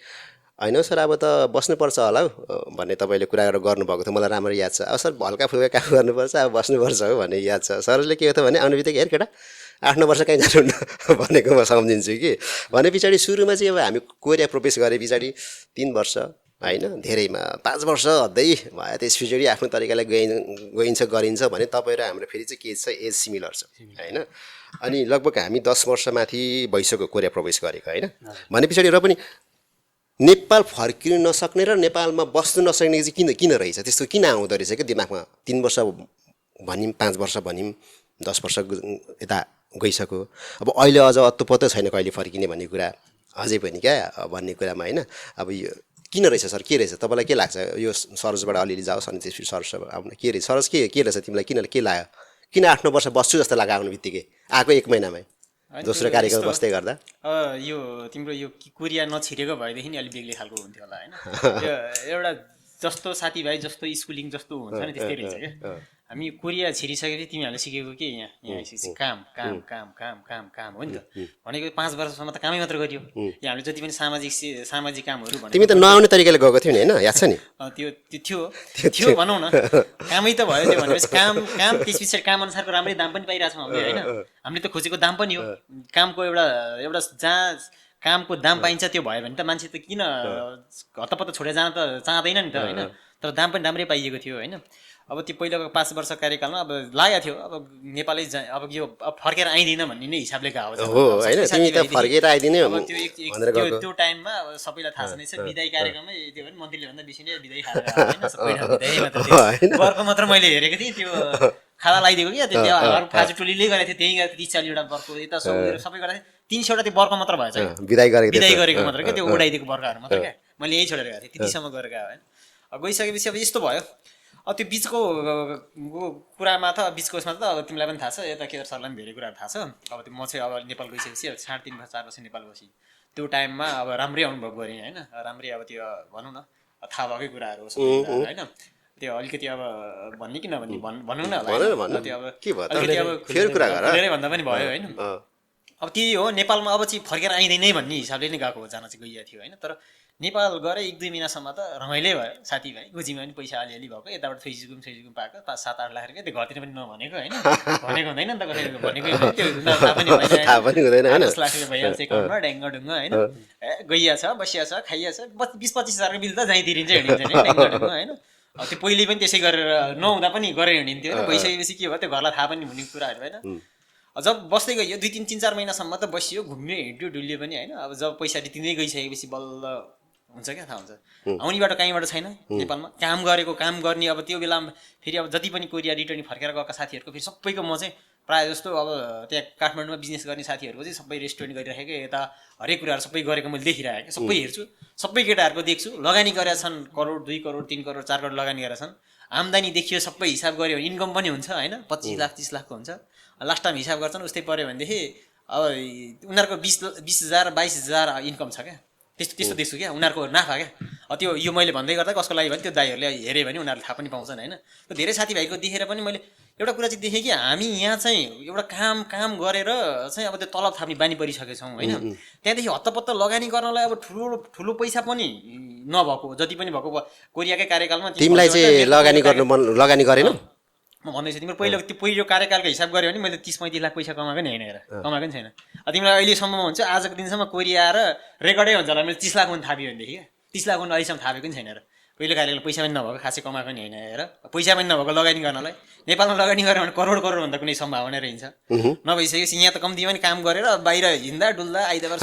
होइन सर अब त बस्नुपर्छ होला हौ भन्ने तपाईँले कुरा गर्नुभएको थियो मलाई राम्ररी याद छ अब सर हल्का फुल्का काम गर्नुपर्छ अब बस्नुपर्छ हो भन्ने याद छ सरले के हो त भने आउने बित्तिकै हेर केटा 8-9 वर्ष कहीँ जानुहुन्न भनेको म सम्झिन्छु कि भने पछाडि सुरुमा चाहिँ अब हामी कोरिया प्रवेश गरे पछाडि 3 वर्ष होइन धेरैमा 5 वर्ष हद्दै भयो त्यस पछाडि आफ्नो तरिकाले गरिन्छ भने तपाईँ र हाम्रो फेरि चाहिँ के छ एज सिमिलर छ होइन अनि लगभग हामी 10 वर्षमाथि भइसक्यो कोरिया प्रवेश गरेको होइन भने पछाडि र पनि नेपाल फर्किनु नसक्ने र नेपालमा बस्नु नसक्ने चाहिँ किन रहेछ त्यस्तो किन आउँदो रहेछ क्या दिमागमा 3 वर्ष भनिम 5 वर्ष भनिम 10 वर्ष यता गइसक्यो अब अहिले अझ अत्तोपत्तो छैन कहिले फर्किने भन्ने कुरा अझै पनि क्या भन्ने कुरामा होइन अब यो किन रहेछ सर के रहेछ तपाईँलाई के लाग्छ यो सरजबाट अलिअलि जाओस् अनि त्यसपछि सरज आउनु के रहेछ सरज के रहेछ तिमीलाई के लाग्यो किन 8-9 वर्ष बस्छु जस्तो लाग्यो आउनु बित्तिकै आएको 1 महिनामै दोस्रो कार्यक्रम बस्दै गर्दा यो तिम्रो यो कोरिया नछिरेको भएदेखि नि अलिक बेग्लै खालको हुन्थ्यो होला होइन यो एउटा जस्तो साथीभाइ जस्तो स्कुलिङ जस्तो हुन्छ नि त्यस्तै रहेछ क्या हामी कोरिया छिरिसकेपछि तिमीहरूले सिकेको के यहाँ आइसकेपछि काम काम काम काम काम काम हो नि त भनेको 5 वर्षसम्म त कामै मात्र गरियो यहाँ हामीले जति पनि सामाजिक कामहरू तिमी त नआउने तरिकाले गएको थियौ नि होइन याद छ नि त्यो थियो भनौँ न कामै त भयो त्यो भनेपछि काम त्यस पछाडि काम अनुसारको राम्रै दाम पनि पाइरहेछौँ हामीले होइन हामीले त खोजेको दाम पनि हो कामको एउटा जहाँ कामको दाम पाइन्छ त्यो भयो भने त मान्छे त किन हत्तपत्त छोडेर जान त चाहँदैन नि त होइन तर दाम पनि राम्रै पाइएको थियो होइन अब त्यो पहिलाको 5 वर्ष कार्यकालमा अब लागेको थियो अब नेपालै अब यो फर्केर आइदिन भन्ने नै हिसाबले गएको हो होइन तिमी त फर्केर आइदिने भनेर गएको त्यो टाइममा अब सबैलाई थाहा छँदैछ विदाई कार्यक्रममै त्यो पनि मन्त्रीले भन्दा बेसी नै विदाई खाएर होइन सबै विदाई मात्र वर्क मात्र मैले हेरेको थिएँ त्यो खाना लगाइदिएको क्या त्यो फाजु टोलीले गरेको थियो त्यही गरेको 30-40 वटा वर्क यता सबै गरेको थिएँ 300 वटा त्यो वर्क मात्र भएछ विदाई गरेको मात्र क्या त्यो उडाइदिएको वर्कहरू मात्र क्या मैले यही छोडेर गएको थिएँ त्यतिसम्म गरेर गयो होइन अब गइसकेपछि अब यस्तो भयो अब त्यो बिचको कुरामा त बिचको उसमा त अब तिमीलाई पनि थाहा छ यता केदार सरलाई पनि धेरै कुराहरू थाहा छ अब त्यो म चाहिँ अब नेपाल गइसकेपछि अब 3.5-4 वर्ष नेपाल बसेँ त्यो टाइममा अब राम्रै अनुभव गरेँ होइन राम्रै अब त्यो भनौँ न थाहा भएकै कुराहरू होइन त्यो अलिकति अब भन्ने कि नभन्ने भनौँ न त्यो अब अलिकति अब खुलेरै भन्दा पनि भयो होइन अब त्यही हो नेपालमा अब चाहिँ फर्केर आइँदैन भन्ने हिसाबले नै गएको जान चाहिँ गइएको थियो होइन तर नेपाल गएर 1-2 महिनासम्म त रमाइलै भयो साथीभाइ गोजीमा पनि पैसा अलिअलि भएको यताबाट थैजुकुम पाएको 5-7-8 लाख रुपियाँ त्यो घरतिर पनि नभनेको होइन भनेको हुँदैन नि त कसैको भनेको त्यो थाहा पनि हुँदैन 10 लाख रुपियाँ भइहाल्छ एकाउन्टमा ड्याङ्गडुङ्ग होइन गइया छ बसिया छ खाइया छ 20-25 हजारको बिल त जहीँ तिरिन्छ हिँडिन्छ नि ड्याङ्गडुङ्ग होइन अब त्यो पहिले पनि त्यसै गरेर नहुँदा पनि गरेर हिँडिन्थ्यो होइन भइसकेपछि के भयो त्यो घरलाई थाहा पनि हुने कुराहरू होइन जब बस्दै गयो 2-3-4 महिनासम्म त बसियो घुम्यो हिँड्यो डुल्यो पनि होइन अब जब पैसा तिर्दै गइसकेपछि बल्ल हुन्छ क्या थाहा हुन्छ आउने बाटो कहीँबाट छैन नेपालमा काम गर्ने अब त्यो बेलामा फेरि अब जति पनि कोरिया रिटर्न फर्केर गएका साथीहरूको फेरि सबैको म चाहिँ प्रायः जस्तो अब त्यहाँ काठमाडौँमा बिजनेस गर्ने साथीहरूको चाहिँ सबै रेस्टुरेन्ट गरिराखेको यता हरेक कुराहरू सबै गरेको मैले देखिरहेको क्या सबै हेर्छु सबै केटाहरूको देख्छु लगानी गरेका छन् करोड 2 करोड 3 करोड 4 करोड लगानी गरेका छन् आम्दानी देखियो सबै हिसाब गऱ्यो भने इन्कम पनि हुन्छ होइन 25 लाख 30 लाखको हुन्छ लास्ट टाइम हिसाब गर्छन् उस्तै पऱ्यो भनेदेखि अब उनीहरूको 20,000 22,000 इन्कम छ क्या त्यस्तो देख्छु क्या उनीहरूको नाफा क्या त्यो यो मैले भन्दै गर्दा कसको लागि भने त्यो दाइहरूले हेऱ्यो भने उनीहरूले थाहा पनि पाउँछन् होइन त्यो धेरै साथीभाइको देखेर पनि मैले एउटा कुरा चाहिँ देखेँ कि हामी यहाँ चाहिँ एउटा काम गरेर चाहिँ अब त्यो तलब थाप्ने बानी परिसकेछौँ होइन त्यहाँदेखि हत्तपत्त लगानी गर्नलाई अब ठुलो पैसा पनि नभएको जति पनि भएको कोरियाकै कार्यकालमा तिमीलाई चाहिँ लगानी गरेन म भन्दैछु तिम्रो पहिलो कार्यकालको हिसाब गऱ्यो भने मैले 30-35 लाख पैसा कमाएको नि होइन हेर कमाएको नि छैन तिमीलाई अहिलेसम्म हुन्छ आजको दिनसम्म कोरिया आएर रेकर्डै हुन्छ होला मैले 30 लाख पनि थाप्यो भनेदेखि क्या 30 लाख पनि अहिलेसम्म थापेको पनि छैन र पहिलो कार्यकाल पैसा पनि नभएको खासै कमाएको नि होइन हेर पैसा पनि नभएको लगानी गर्नलाई नेपालमा लगानी गरेर भने करोड भन्दा कुनै सम्भावना रहन्छ नभइसकेपछि यहाँ त कम्ती पनि काम गरेर बाहिर हिँड्दा डुल्दा आइतबार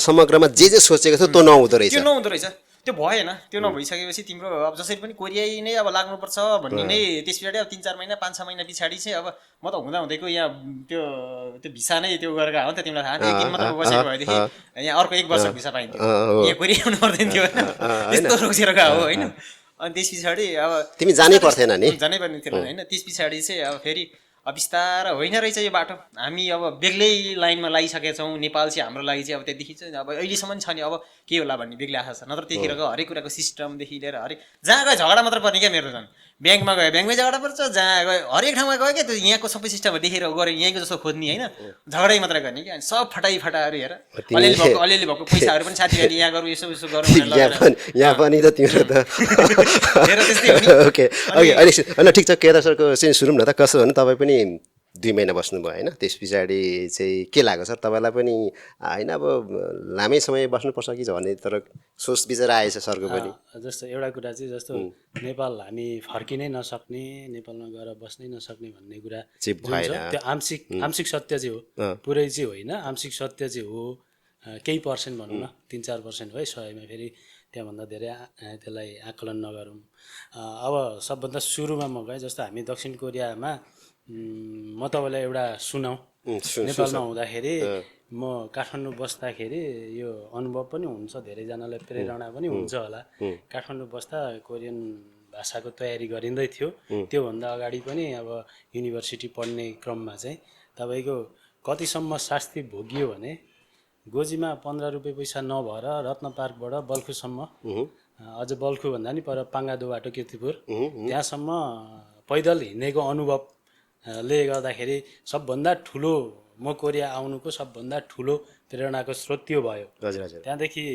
समग्रमा जे सोचेको थियो त्यो नहुँदो रहेछ त्यो भएन त्यो नभइसकेपछि तिम्रो अब जसरी पनि कोरिया नै अब लाग्नुपर्छ भन्ने नै त्यस पछाडि अब 3-4 महिना 5-6 महिना पछाडि चाहिँ अब म त हुँदाको यहाँ त्यो भिसा नै त्यो गरेर हो नि त तिमीलाई थाहा एक दिन मात्र बसेको भएदेखि यहाँ अर्को 1 वर्ष भिसा पाइन्थ्यो यहाँ कोरिया आउनु पर्दैन थियो होइन यस्तो रोकेर गएको हो होइन अनि त्यस पछाडि अब तिमी जानै पर्दैन नि जानै पर्ने थियो होइन त्यस पछाडि चाहिँ अब फेरि अब बिस्तार होइन रहेछ यो बाटो हामी अब बेग्लै लाइनमा लागिसकेका छौँ नेपाल चाहिँ हाम्रो लागि चाहिँ अब त्यहाँदेखि चाहिँ अब अहिलेसम्म छ नि अब के होला भन्ने बेग्लै आशा छ नत्र त्यतिखेरको हरेक कुराको सिस्टमदेखि लिएर हरेक जहाँ गयो झगडा मात्र पर्ने क्या मेरो झन् ब्याङ्कमा गयो ब्याङ्कमै झगडा पर्छ जहाँ गयो हरेक ठाउँमा गयो क्या त्यो यहाँको सबै सिस्टमहरू देखेर गऱ्यो यहीँको जस्तो खोज्ने होइन झगडै मात्र गर्ने क्या सब फटाइफटाहरू हेर अलिअलि भएको पैसाहरू पनि साथीहरूले यहाँ गरौँ यसो गरौँ यहाँ पनि त तिम्रो त ओके होइन ठिक छ केदार सरको चाहिँ सुरौँ न त कसो भने तपाईँ पनि 2 महिना बस्नुभयो होइन त्यस पछाडि चाहिँ के लाग्यो सर तपाईँलाई पनि होइन अब लामै समय बस्नुपर्छ कि भन्ने तर सोच विचार आएछ सरको पनि जस्तो एउटा कुरा चाहिँ जस्तो नेपाल हामी फर्किनै नसक्ने नेपालमा गएर बस्नै नसक्ने भन्ने कुरा त्यो आंशिक सत्य चाहिँ हो पुरै चाहिँ होइन आंशिक सत्य चाहिँ हो केही पर्सेन्ट भनौँ न 3-4% है 100मा फेरि त्यहाँभन्दा धेरै त्यसलाई आकलन नगरौँ अब सबभन्दा सुरुमा म गएँ जस्तो हामी दक्षिण कोरियामा म तपाईँलाई एउटा सुनाउँ नेपालमा हुँदाखेरि म काठमाडौँ बस्दाखेरि यो अनुभव पनि हुन्छ धेरैजनालाई प्रेरणा पनि हुन्छ होला काठमाडौँ बस्दा कोरियन भाषाको तयारी गरिँदै थियो त्योभन्दा अगाडि पनि अब युनिभर्सिटी पढ्ने क्रममा चाहिँ तपाईँको कतिसम्म शास्ति भोगियो भने गोजीमा 15 रुपियाँ पैसा नभएर रत्न पार्कबाट बल्खुसम्म अझ बल्खु भन्दा नि पर पाङ्गादो बाटो किर्तिपुर त्यहाँसम्म पैदल हिँडेको अनुभवले गर्दाखेरि सबभन्दा ठुलो म कोरिया आउनुको सबभन्दा ठुलो प्रेरणाको स्रोत त्यो भयो। हजुर हजुर त्यहाँदेखि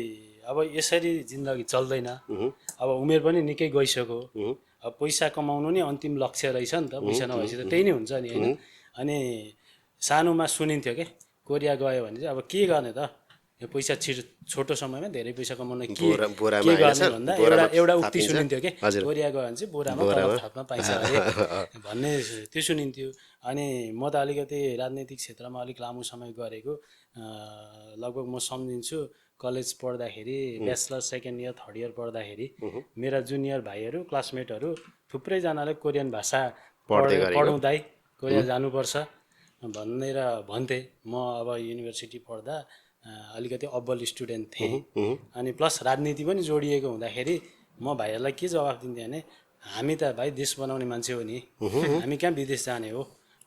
अब यसरी जिन्दगी चल्दैन, अब उमेर पनि निकै गइसक्यो, अब पैसा कमाउनु नै अन्तिम लक्ष्य रहेछ नि त, पैसा नभएपछि त त्यही नै हुन्छ नि होइन। अनि सानोमा सुनिन्थ्यो के कोरिया गयो भने चाहिँ अब के गर्ने त, यो पैसा छोटो समयमा धेरै पैसा कमाउन के गर्ने भन्दा एउटा उक्ति सुनिन्थ्यो कि कोरिया गयो भने चाहिँ बोरामा तलब थाप्न पाइन्छ अरे भन्ने त्यो सुनिन्थ्यो। अनि म त अलिकति राजनैतिक क्षेत्रमा अलिक लामो समय गरेको, लगभग म सम्झिन्छु कलेज पढ्दाखेरि bachelor second year third year पढ्दाखेरि मेरा जुनियर भाइहरू क्लासमेटहरू थुप्रैजनाले कोरियन भाषा पढौँ दाइ कोरिया जानुपर्छ भनेर भन्थे। म अब युनिभर्सिटी पढ्दा अलिकति अब्बल स्टुडेन्ट थिएँ, अनि प्लस राजनीति पनि जोडिएको हुँदाखेरि म भाइहरूलाई के जवाफ दिन्थेँ भने हामी त भाइ देश बनाउने मान्छे हो नि, हामी कहाँ विदेश जाने हो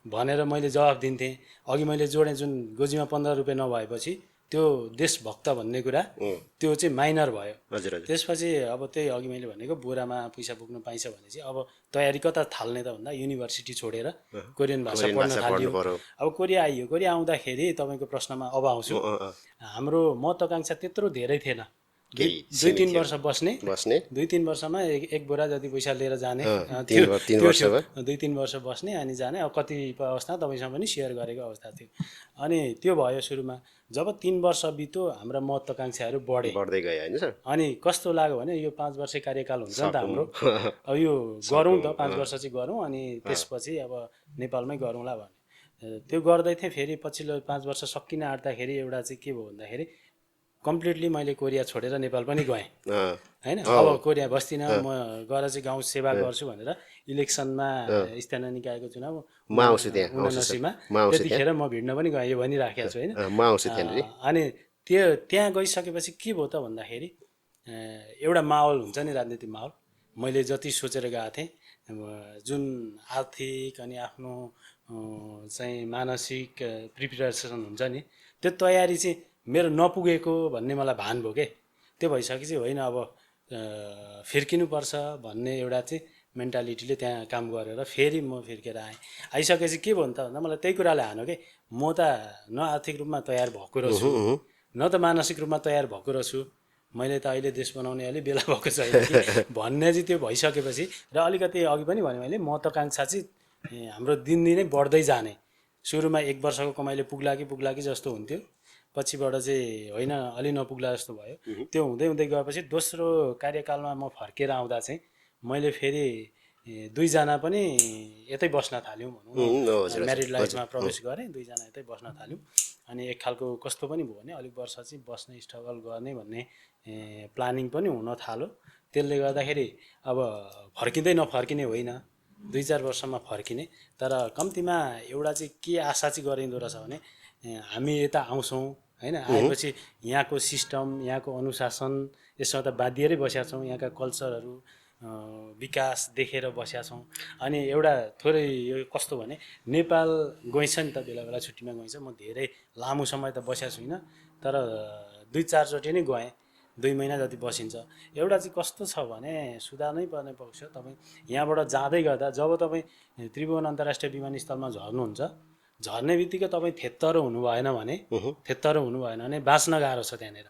भनेर मैले जवाफ दिन्थेँ। अघि मैले जोडेँ जुन गोजीमा 15 रुपियाँ नभएपछि त्यो देशभक्त भन्ने कुरा त्यो चाहिँ माइनर भयो। त्यसपछि अब त्यही अघि मैले भनेको बोरामा पैसा बोक्नु पाइन्छ भने चाहिँ अब तयारी कता थाल्ने त भन्दा युनिभर्सिटी छोडेर कोरियन भाषा पढ्न थाल्यो। अब कोरिया आइयो, कोरिया आउँदाखेरि तपाईँको प्रश्नमा अब आउँछु, हाम्रो महत्त्वाकांक्षा त्यत्रो धेरै थिएन, 2-3 वर्ष बस्ने 2-3 वर्षमा एक बोरा जति पैसा लिएर जाने, 2-3 वर्ष बस्ने अनि जाने। अब कतिपय अवस्था तपाईँसँग पनि सेयर गरेको अवस्था थियो। अनि त्यो भयो सुरुमा। जब 3 वर्ष बित्यो हाम्रा महत्त्वाकांक्षाहरू बढ्दै गए होइन सर। अनि कस्तो लाग्यो भने यो 5 वर्ष कार्यकाल हुन्छ नि त हाम्रो, अब यो गरौँ त 5 वर्ष चाहिँ गरौँ अनि त्यसपछि अब नेपालमै गरौँला भने त्यो गर्दै थिएँ। फेरि पछिल्लो 5 वर्ष सकिन आँट्दाखेरि एउटा चाहिँ के भयो भन्दाखेरि कम्प्लिटली मैले कोरिया छोडेर नेपाल पनि गएँ होइन। अब कोरिया बस्दिनँ, म गएर चाहिँ गाउँ सेवा गर्छु भनेर इलेक्सनमा स्थानीय निकायको चुनाव 79मा त्यतिखेर म भिड्न पनि गएँ भनिराखेको छु होइन। अनि त्यहाँ गइसकेपछि के भयो त भन्दाखेरि एउटा माहौल हुन्छ नि, राजनीतिक माहौल। मैले जति सोचेर गएको थिएँ जुन आर्थिक अनि आफ्नो चाहिँ मानसिक प्रिपेरेसन हुन्छ नि, त्यो तयारी चाहिँ मेरो नपुगेको भन्ने मलाई भान भयो के। त्यो भइसकेपछि होइन अब फिर्किनुपर्छ भन्ने एउटा चाहिँ मेन्टालिटीले त्यहाँ काम गरेर फेरि म फिर्केर आएँ। आइसकेपछि के भयो त भन्दा मलाई त्यही कुराले हान्यो कि म त न आर्थिक रूपमा तयार भएको रहेछु न त मानसिक रूपमा तयार भएको रहेछु, मैले त अहिले देश बनाउने अलि बेला भएको छैन कि भन्ने चाहिँ त्यो भइसकेपछि र अलिकति अघि पनि भने मैले महत्त्वाकांक्षा चाहिँ हाम्रो दिनदिनै बढ्दै जाने। सुरुमा 1 वर्षको कमाइले पुग्ला कि जस्तो हुन्थ्यो, पछिबाट चाहिँ होइन अलि नपुग्ला जस्तो भयो। त्यो हुँदै हुँदै गएपछि दोस्रो कार्यकालमा म फर्केर आउँदा चाहिँ मैले फेरि 2 जना पनि यतै बस्न थाल्यौँ भनौँ न, म्यारिड लाइफमा प्रवेश गरेँ, 2 जना यतै बस्न थाल्यौँ। अनि एक खालको कस्तो पनि भयो भने अलिक वर्ष चाहिँ बस्ने स्ट्रगल गर्ने भन्ने प्लानिङ पनि हुन थाल्यो। त्यसले गर्दाखेरि अब फर्किँदै नफर्किने होइन, 2-4 वर्षमा फर्किने। तर कम्तीमा एउटा चाहिँ के आशा चाहिँ गरिँदो रहेछ भने हामी यता आउँछौँ होइन, आएपछि यहाँको सिस्टम यहाँको अनुशासन यसमा त बाँधिएरै बसेका छौँ, यहाँका कल्चरहरू विकास देखेर बसेका छौँ। अनि एउटा थोरै यो कस्तो भने नेपाल गइन्छ नि त बेला बेला छुट्टीमा गइन्छ, म धेरै लामो समय त बसेको छुइनँ तर 2-4 चोटि नै गएँ, 2 महिना जति बसिन्छ। एउटा चाहिँ कस्तो छ भने सुधार्नै पर्ने पक्ष तपाईँ यहाँबाट जाँदै गर्दा जब तपाईँ त्रिभुवन अन्तर्राष्ट्रिय विमानस्थलमा झर्नुहुन्छ, झर्ने बित्तिकै तपाईँ थेत्तर हुनु भएन भने बाँच्न गाह्रो छ त्यहाँनिर।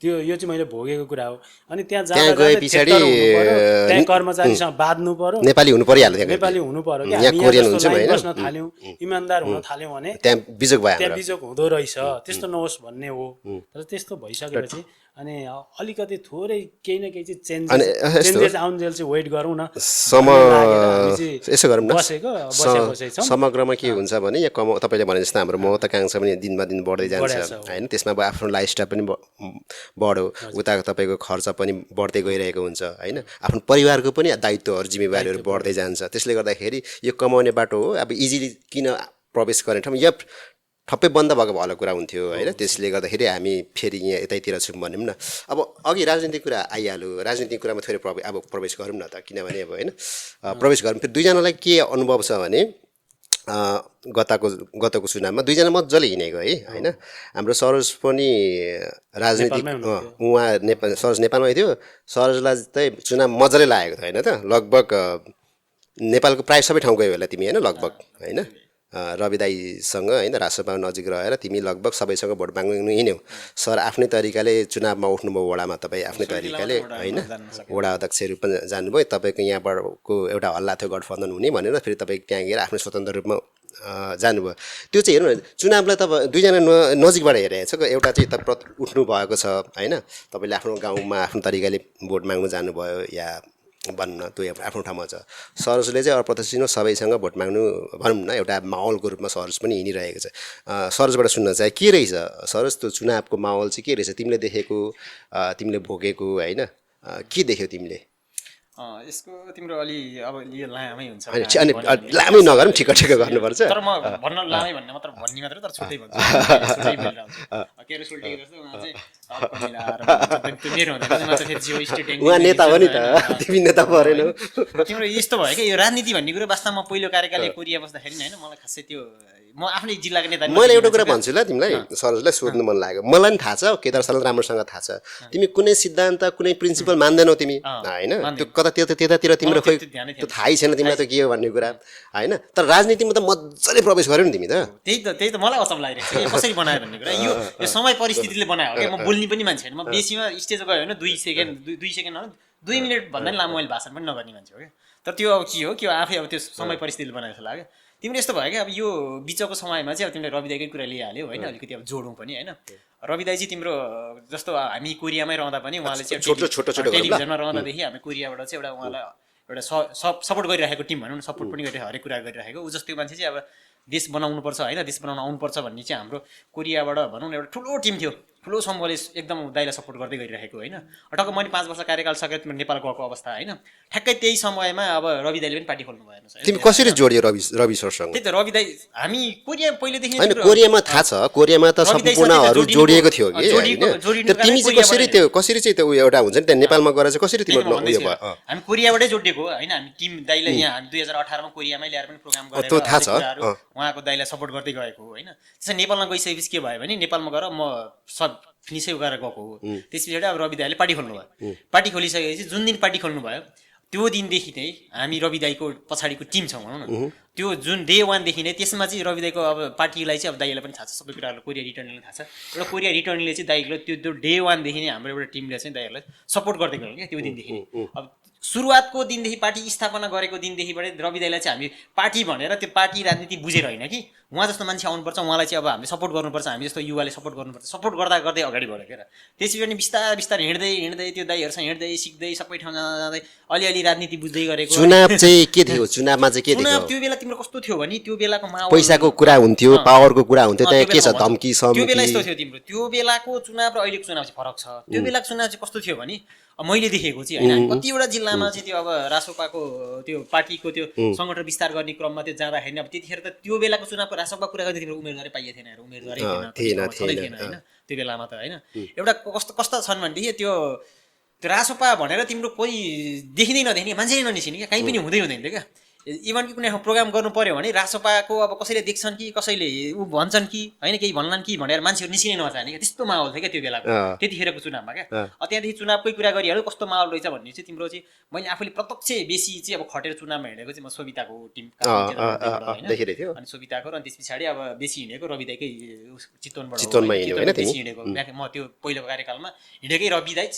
त्यो यो चाहिँ मैले भोगेको कुरा हो। अनि त्यहाँ गए पछाडि त्यहाँ कर्मचारीसँग बाँध्नु पर्यो, नेपाली हुनु परिहाल्यो कि हामी बस्न थाल्यौँ, इमान्दार हुन थाल्यौँ भने त्यहाँ बिजोग हुँदो रहेछ, त्यस्तो नहोस् भन्ने हो। तर त्यस्तो भइसकेपछि अनि अलिकति थोरै केही न केही चाहिँ चेन्जेस आउन्जेल चाहिँ वेट गरौँ न। यसो गरौँ न, समग्रमा के हुन्छ भने यहाँ तपाईँले भने जस्तो हाम्रो महत्त्वाकांक्षा पनि दिनमा दिन बढ्दै जान्छ होइन। त्यसमा अब आफ्नो लाइफस्टाइल पनि बढ्यो, उता तपाईँको खर्च पनि बढ्दै गइरहेको हुन्छ होइन। आफ्नो परिवारको पनि दायित्वहरू जिम्मेवारीहरू बढ्दै जान्छ। त्यसले गर्दाखेरि यो कमाउने बाटो हो, अब इजिली किन प्रवेश गर्ने ठाउँ यहाँ ठप्पै बन्द भएको भलो कुरा हुन्थ्यो होइन। त्यसले गर्दाखेरि हामी फेरि यहाँ यतैतिर छौँ भनौँ न। अब अघि राजनीतिक कुरा आइहाल्यो, राजनीतिक कुरामा थोरै प्रवेश गरौँ न त, किनभने अब होइन प्रवेश गरौँ। फेरि 2 जनालाई के अनुभव छ भने गतको चुनावमा दुईजना मजाले हिँडेको है होइन हाम्रो सरोज पनि राजनीतिक उहाँ सरोज नेपालमै थियो सरोजलाई चाहिँ चुनाव मजाले लागेको थियो होइन त लगभग नेपालको प्रायः सबै ठाउँ गयो होला तिमी होइन लगभग होइन रवि दाईसँग होइन राष्ट्रसभा नजिक रहेर तिमी लगभग सबैसँग भोट माग्नु हिँड्यौ सर आफ्नै तरिकाले चुनावमा उठ्नुभयो वडामा तपाईँ आफ्नै तरिकाले होइन वडा अध्यक्ष रूपमा जानुभयो तपाईँको यहाँबाटको एउटा हल्ला थियो गठबन्धन हुने भनेर फेरि तपाईँ त्यहाँ गएर आफ्नो स्वतन्त्र रूपमा जानुभयो त्यो चाहिँ हेर्नु न चुनावलाई तपाईँ दुईजना नजिकबाट हेरेको छ एउटा चाहिँ उठ्नु भएको छ होइन तपाईँले आफ्नो गाउँमा आफ्नो तरिकाले भोट माग्नु जानुभयो या भन्न त्यो आफ्नो ठाउँमा छ सरोजले चाहिँ अप्रत्याशित सबैसँग भोट माग्नु भनौँ न एउटा माहौलको रूपमा सरोज पनि हिँडिरहेको छ सरोजबाट सुन्न चाहिँ के रहेछ सरोज त्यो चुनावको माहौल चाहिँ के रहेछ तिमीले देखेको तिमीले भोगेको होइन के देख्यौ तिमीले यसको तिम्रो अलि अब यो लामै हुन्छ अनि लामै नगरौँ ठिक गर्नुपर्छ तर म भन्न लामै भन्ने मात्र भन्ने मात्र तर छुट्टै भन्छु के अरे सुल्टेको जस्तो उहाँ चाहिँ उहाँ नेता हो नि त तिमी नेता परेनौ तिम्रो यस्तो भयो क्या यो राजनीति भन्ने कुरो वास्तवमा पहिलो कार्यकालले कोरिया बस्दाखेरि होइन मलाई खासै त्यो म आफ्नै जिल्लाको नेता मैले एउटा कुरा भन्छु ल तिमीलाई सरोजलाई सोध्नु मन लाग्यो मलाई पनि थाहा छ केदार सरलाई राम्रोसँग थाहा छ तिमी कुनै सिद्धान्त कुनै प्रिन्सिपल मान्दैनौ तिमी होइन त्यो कता त्यतातिर तिम्रो खोइ त्यो थाहै छैन तिमीलाई त के हो भन्ने कुरा होइन तर राजनीतिमा त मजाले प्रवेश गर्यौ नि तिमी त त्यही त मलाई अचम्म लागिरहेको छ कसरी बनायो भन्ने कुरा यो समय परिस्थितिले बनायो क्या म बोल्ने पनि मान्छे होइन म बेसीमा स्टेज गयो होइन 2 सेकेन्ड होइन 2 मिनट भन्दा पनि लामो मैले भाषण पनि नगर्ने मान्छे हो क्या तर त्यो अब के हो कि आफै अब त्यो समय परिस्थितिले बनाएको जस्तो लाग्यो तिमीले यस्तो भयो क्या अब यो बिचको समयमा चाहिँ अब तिमीले रवि दाईकै कुरा लिइहाल्यौ होइन अलिकति अब जोडौँ पनि होइन रवि दाई चाहिँ तिम्रो जस्तो हामी कोरियामै रहँदा पनि उहाँले चाहिँ टेलिभिजनमा रहँदादेखि हामी कोरियाबाट चाहिँ एउटा उहाँलाई एउटा सपोर्ट गरिरहेको टिम भनौँ न सपोर्ट पनि गरिरहेको हरेक कुरा गरिरहेको ऊ जस्तो मान्छे चाहिँ अब देश बनाउनुपर्छ होइन देश बनाउन आउनुपर्छ भन्ने चाहिँ हाम्रो कोरियाबाट भनौँ न एउटा ठुलो टिम थियो ठुलो समूहले एकदम दाइलाई सपोर्ट गर्दै गरिरहेको होइन टक्क मैले 5 वर्ष कार्यकाल सकेर तिम्रो नेपाल गएको अवस्था होइन ठ्याक्कै त्यही समयमा अब रवि दाइले पनि पार्टी खोल्नु भयो हेर्नुहोस् तिमी कसरी जोडियो रवि सरसँग त्यही त रवि दाइ हामी कोरिया पहिलेदेखि होइन कोरियामा थाहा छ कोरियामा त सम्पूर्णहरू जोडिएको थियो कि होइन तिमी चाहिँ कसरी चाहिँ त्यो एउटा हुन्छ नि त्यहाँ नेपालमा गएर चाहिँ कसरी तिम्रो उयो भयो हामी कोरियाबाटै जोडिएको होइन हामी टिम दाइलाई यहाँ हामी 2018 मा कोरियामै ल्याएर पनि प्रोग्राम गरेर त्यो थाहा छ उहाँको दाइलाई सपोर्ट गर्दै गएको होइन त्यसै नेपालमा गइसकेपछि के भयो भने नेपालमा गएर म फिनिसै गरेर गएको हो त्यस पछाडि अब रवि दाइले पार्टी खोल्नु भयो पार्टी खोलिसकेपछि जुन दिन पार्टी खोल्नु भयो त्यो दिनदेखि नै हामी रवि दाइको पछाडिको टिम छौँ भनौँ न त्यो जुन डे 1 देखि नै त्यसमा चाहिँ रवि दाइको अब पार्टीलाई चाहिँ अब दाइलाई पनि थाहा छ सबै कुराहरू कोरिया रिटर्नले थाहा छ एउटा कोरिया रिटर्नले चाहिँ दाइले त्यो डे 1 देखि नै हाम्रो एउटा टिमले चाहिँ दाइहरूलाई सपोर्ट गर्दै गयो क्या त्यो दिनदेखि अब सुरुवातको दिनदेखि पार्टी स्थापना गरेको दिनदेखिबाट रवि दाइलाई चाहिँ हामी पार्टी भनेर त्यो पार्टी राजनीति बुझेर होइन कि उहाँ जस्तो मान्छे आउनुपर्छ उहाँलाई चाहिँ अब हामीले सपोर्ट गर्नुपर्छ हामी जस्तो युवाले सपोर्ट गर्नुपर्छ सपोर्ट गर्दा गर्दै अगाडि बढ्यो क्या त्यसै पनि बिस्तारै हिँड्दै त्यो दाइहरूसँग हिँड्दै सिक्दै सबै ठाउँ जाँदै अलिअलि राजनीति बुझ्दै गरेको चुनाव चाहिँ के थियो चुनावमा चाहिँ के थियो त्यो बेला तिम्रो कस्तो थियो भने त्यो बेलाको माहौल पैसाको कुरा हुन्थ्यो पावरको कुरा हुन्थ्यो त्यहाँ के छ धम्की त्यो बेला यस्तो थियो तिम्रो त्यो बेलाको चुनाव र अहिलेको चुनाव चाहिँ फरक छ त्यो बेलाको चुनाव चाहिँ कस्तो थियो भने मैले देखेको चाहिँ होइन कतिवटा जिल्लामा चाहिँ त्यो अब रासोपाको त्यो पार्टीको त्यो सङ्गठन विस्तार गर्ने क्रममा त्यो जाँदाखेरि अब त्यतिखेर त त्यो बेलाको चुनावको रासोपा कुरा गर्दै तिम्रो उम्मेदवारै पाइए थिएन उम्मेदवारै थिएन होइन त्यो बेलामा त होइन एउटा कस्तो छन् भनेदेखि त्यो रासोपा भनेर तिम्रो कोही देखिँदै नदेखिने मान्छे नै ननिसिने क्या कहीँ पनि हुँदैन थियो क्या इभन कि कुनै प्रोग्राम गर्नु पर्यो भने रासोपाको अब कसैले देख्छन् कि कसैले ऊ भन्छन् कि होइन केही भन्लान् कि भनेर मान्छेहरू निस्किनै नचाहने क्या त्यस्तो माहौल थियो क्या त्यो बेलाको त्यतिखेरको चुनावमा क्या त्यहाँदेखि चुनावकै कुरा गरिहाल्यो कस्तो माहौल रहेछ भन्ने चाहिँ तिम्रो चाहिँ मैले आफूले प्रत्यक्ष बेसी चाहिँ अब खटेर चुनावमा हिँडेको चाहिँ म सोभिताको टिम अनि सोभिताको र त्यस पछाडि अब बेसी हिँडेको रवि दाइकै चितवनबाट बेसी हिँडेको म त्यो पहिलो कार्यकालमा हिँडेकै रवि दाइ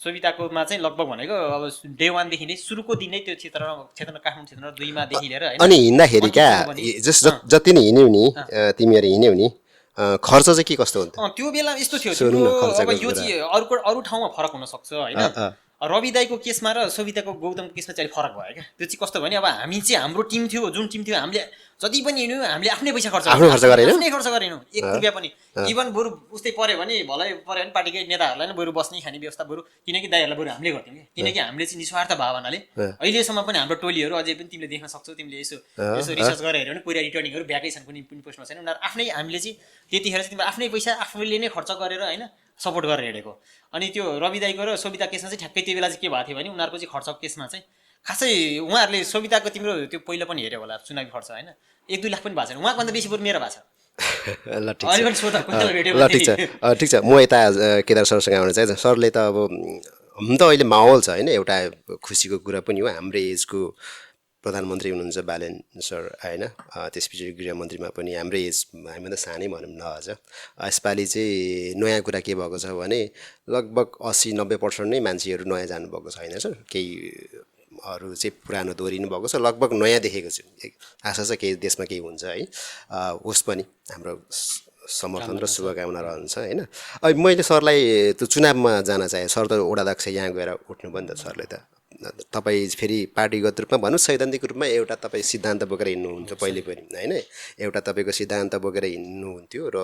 सोभिताकोमा चाहिँ लगभग भनेको अब डे 1 देखि नै सुरुको दिन नै त्यो क्षेत्र काठमाडौँ क्षेत्र 2 मा देखि लिएर अनि हिँड्दाखेरि क्या जति नै हिँड्यौ नि तिमीहरू हिँड्यौ नि खर्च चाहिँ के कस्तो हुन्थ्यो त्यो बेला यस्तो थियो अब यो चाहिँ अरू ठाउँमा फरक हुन सक्छ होइन रवि दाइको केसमा र सोभिताको गौतमको केसमा चाहिँ फरक भयो क्या त्यो चाहिँ कस्तो भने अब हामी चाहिँ हाम्रो टिम थियो जुन टिम थियो हामीले जति पनि हिँड्यौँ हामीले आफ्नै पैसा खर्च गरेनौँ 1 रुपियाँ पनि इभन बरु उस्तै पऱ्यो भने भलै पऱ्यो भने पार्टीकै नेताहरूलाई नै बरु बस्ने खाने व्यवस्था बरु किनकि दाइहरूलाई बरु हामीले गर्थ्यौँ कि किनकि हामीले चाहिँ निस्वार्थ भावनाले अहिलेसम्म पनि हाम्रो टोलीहरू अझै पनि तिमीले देख्न सक्छौ तिमीले यसो रिसर्च गरेर हेऱ्यो भने कोरिया रिटर्निङहरू भ्याकै छन् कुनै पनि पोस्टमा छैन उनीहरू आफ्नै हामीले चाहिँ त्यतिखेर चाहिँ तिम्रो आफ्नै पैसा आफूले नै खर्च गरेर होइन सपोर्ट गरेर हिँडेको अनि त्यो रवि दाइको र सोभिता केसमा चाहिँ ठ्याक्कै त्यो बेला चाहिँ के भएको थियो भने उनीहरूको चाहिँ खर्चको केसमा चाहिँ खासै उहाँहरूले सोभिताको तिम्रो त्यो पहिला पनि हेऱ्यो होला चुनावी खर्च होइन 1-2 लाख पनि भएको छैन उहाँको भन्दा बेसी बरु मेरो भएको छ ल ठिक अहिले छ पनि सोध कुन भेट्यो ल ठिक छ ठिक छ म यता केदार सरसँग आउन चाहन्छु सरले त अब हुन त अहिले माहौल छ होइन एउटा खुसीको कुरा पनि हो हाम्रो एजको प्रधानमन्त्री हुनुहुन्छ बालेन सर होइन त्यसपछि गृहमन्त्रीमा पनि हाम्रै एज हामीभन्दा सानै भनौँ न अझ यसपालि चाहिँ नयाँ कुरा के भएको छ भने लगभग 80-90% नै मान्छेहरू नयाँ जानुभएको छैन सर केही अरू चाहिँ पुरानो दोहोरिनु भएको छ लगभग नयाँ देखेको छु आशा छ केही देशमा केही हुन्छ है होस् पनि हाम्रो समर्थन र शुभकामना रहन्छ होइन अब मैले सरलाई त्यो चुनावमा जान चाहेँ सर त वडाध्यक्ष यहाँ गएर उठ्नु भयो नि त सरले त तपाईँ फेरि पार्टीगत रूपमा भन्नुहोस् सैद्धान्तिक रूपमा एउटा तपाईँ सिद्धान्त बोकेर हिँड्नुहुन्छ पहिले पनि होइन एउटा तपाईँको सिद्धान्त बोकेर हिँड्नुहुन्थ्यो र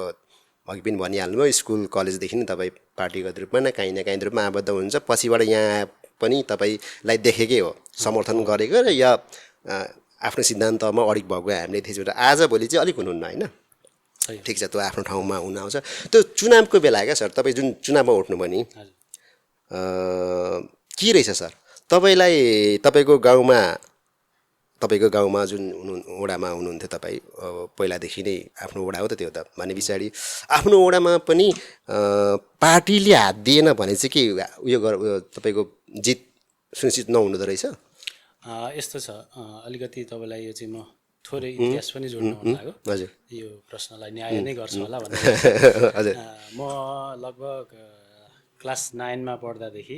अघि पनि भनिहाल्नुभयो स्कुल कलेजदेखि नै तपाईँ पार्टीगत रूपमा न काहीँ रूपमा आबद्ध हुन्छ पछिबाट यहाँ पनि तपाईँलाई देखेकै हो समर्थन गरेको र या आफ्नो सिद्धान्तमा अडिक भएको हामीले त्यसबाट आजभोलि चाहिँ अलिक हुनुहुन्न होइन ठिक छ त्यो आफ्नो ठाउँमा हुन आउँछ त्यो चुनावको बेला क्या सर तपाईँ जुन चुनावमा उठ्नुभयो नि के रहेछ सर तपाईँलाई तपाईँको गाउँमा जुन वडामा हुनुहुन्थ्यो तपाईँ पहिलादेखि नै आफ्नो वडा हो त त्यो त भने पछाडि आफ्नो वडामा पनि पार्टीले हात दिएन भने चाहिँ के उयो तपाईँको जित सुनिश्चित नहुँदो रहेछ यस्तो छ अलिकति तपाईँलाई यो चाहिँ म थोरै इतिहास पनि जोड्न मन लाग्यो हजुर यो प्रश्नलाई न्याय नै गर्छु होला भनेर हजुर म लगभग क्लास 9मा पढ्दादेखि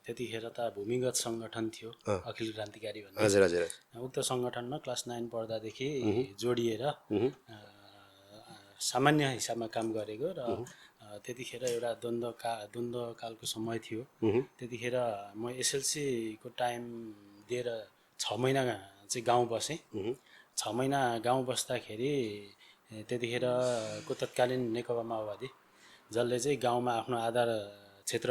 त्यतिखेर त भूमिगत सङ्गठन थियो अखिल क्रान्तिकारी भन्ने हजुर हजुर उक्त सङ्गठनमा क्लास 9 पढ्दादेखि जोडिएर सामान्य हिसाबमा काम गरेको र त्यतिखेर एउटा द्वन्द्वकालको समय थियो त्यतिखेर म एसएलसीको टाइम दिएर 6 महिना चाहिँ गाउँ बसेँ 6 महिना गाउँ बस्दाखेरि त्यतिखेरको तत्कालीन नेकपा माओवादी जसले चाहिँ गाउँमा आफ्नो आधार क्षेत्र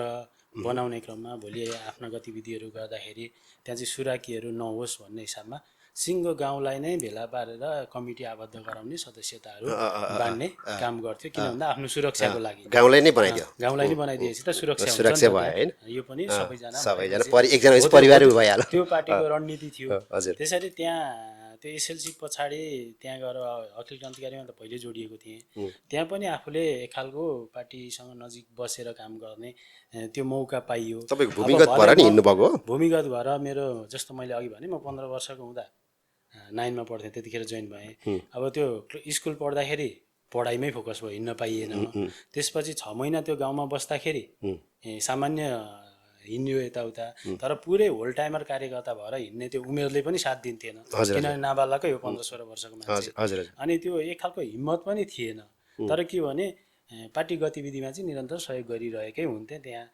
बनाउने क्रममा भोलि आफ्ना गतिविधिहरू गर्दाखेरि त्यहाँ चाहिँ सुराकीहरू नहोस् भन्ने हिसाबमा सिङ्गो गाउँलाई नै भेला पारेर कमिटी आबद्ध गराउने सदस्यताहरू बाँड्ने काम गर्थ्यो किन भन्दा आफ्नो सुरक्षाको लागि गाउँलाई नै बनाइदियो गाउँलाई नै बनाइदिएपछि त सुरक्षा भयो होइन यो पनि सबैजना एकजना परिवार भइहाल्यो त्यो पार्टीको रणनीति थियो हजुर त्यसरी त्यहाँ त्यो एसएलसी पछाडि त्यहाँ गएर अखिल क्रान्तिकारीमा त पहिले जोडिएको थिएँ त्यहाँ पनि आफूले एक खालको पार्टीसँग नजिक बसेर काम गर्ने त्यो मौका पाइयो तपाईँको भूमिगत भएर नि हिँड्नुभएको हो भूमिगत भएर मेरो जस्तो मैले अघि भने म 15 वर्षको हुँदा 9मा पढ्थेँ त्यतिखेर जोइन भएँ अब त्यो स्कुल पढ्दाखेरि पढाइमै फोकस भयो हिँड्न पाइएन त्यसपछि 6 महिना त्यो गाउँमा बस्दाखेरि सामान्य हिँड्यो यताउता तर पुरै होल टाइमर कार्यकर्ता भएर हिँड्ने त्यो उमेरले पनि साथ दिन्थेन किनभने नाबालकै हो 15-16 वर्षको मान्छे अनि त्यो एक खालको हिम्मत पनि थिएन तर के भने पार्टी गतिविधिमा चाहिँ निरन्तर सहयोग गरिरहेकै हुन्थे त्यहाँ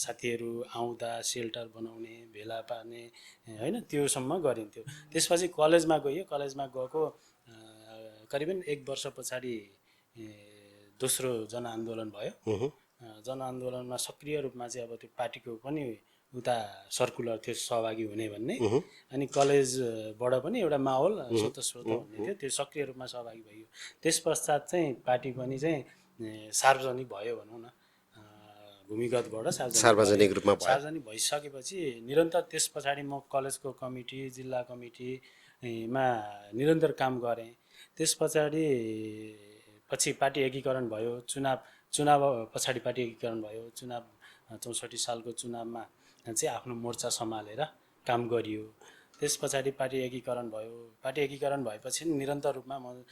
साथीहरू आउँदा सेल्टर बनाउने भेला पार्ने होइन त्योसम्म गरिन्थ्यो त्यसपछि कलेजमा गएको करिबन 1 वर्ष पछाडि दोस्रो जनआन्दोलन भयो जनआन्दोलनमा सक्रिय रूपमा चाहिँ अब त्यो पार्टीको पनि उता सर्कुलर थियो सहभागी हुने भन्ने अनि कलेजबाट पनि एउटा माहौल स्वतस्फूर्त भन्ने थियो त्यो सक्रिय रूपमा सहभागी भयो त्यस पश्चात चाहिँ पार्टी पनि चाहिँ सार्वजनिक भयो भनौँ न भूमिगतबाट सार्वजनिक रूपमा सार्वजनिक भइसकेपछि निरन्तर त्यस पछाडि म कलेजको कमिटी जिल्ला कमिटीमा निरन्तर काम गरेँ त्यस पछाडि पछि पार्टी एकीकरण भयो चुनाव पछाडि पार्टी एकीकरण भयो चुनाव 64 सालको चुनावमा चाहिँ आफ्नो मोर्चा सम्हालेर काम गरियो त्यस पछाडि पार्टी एकीकरण भयो पार्टी एकीकरण भएपछि निरन्तर रूपमा म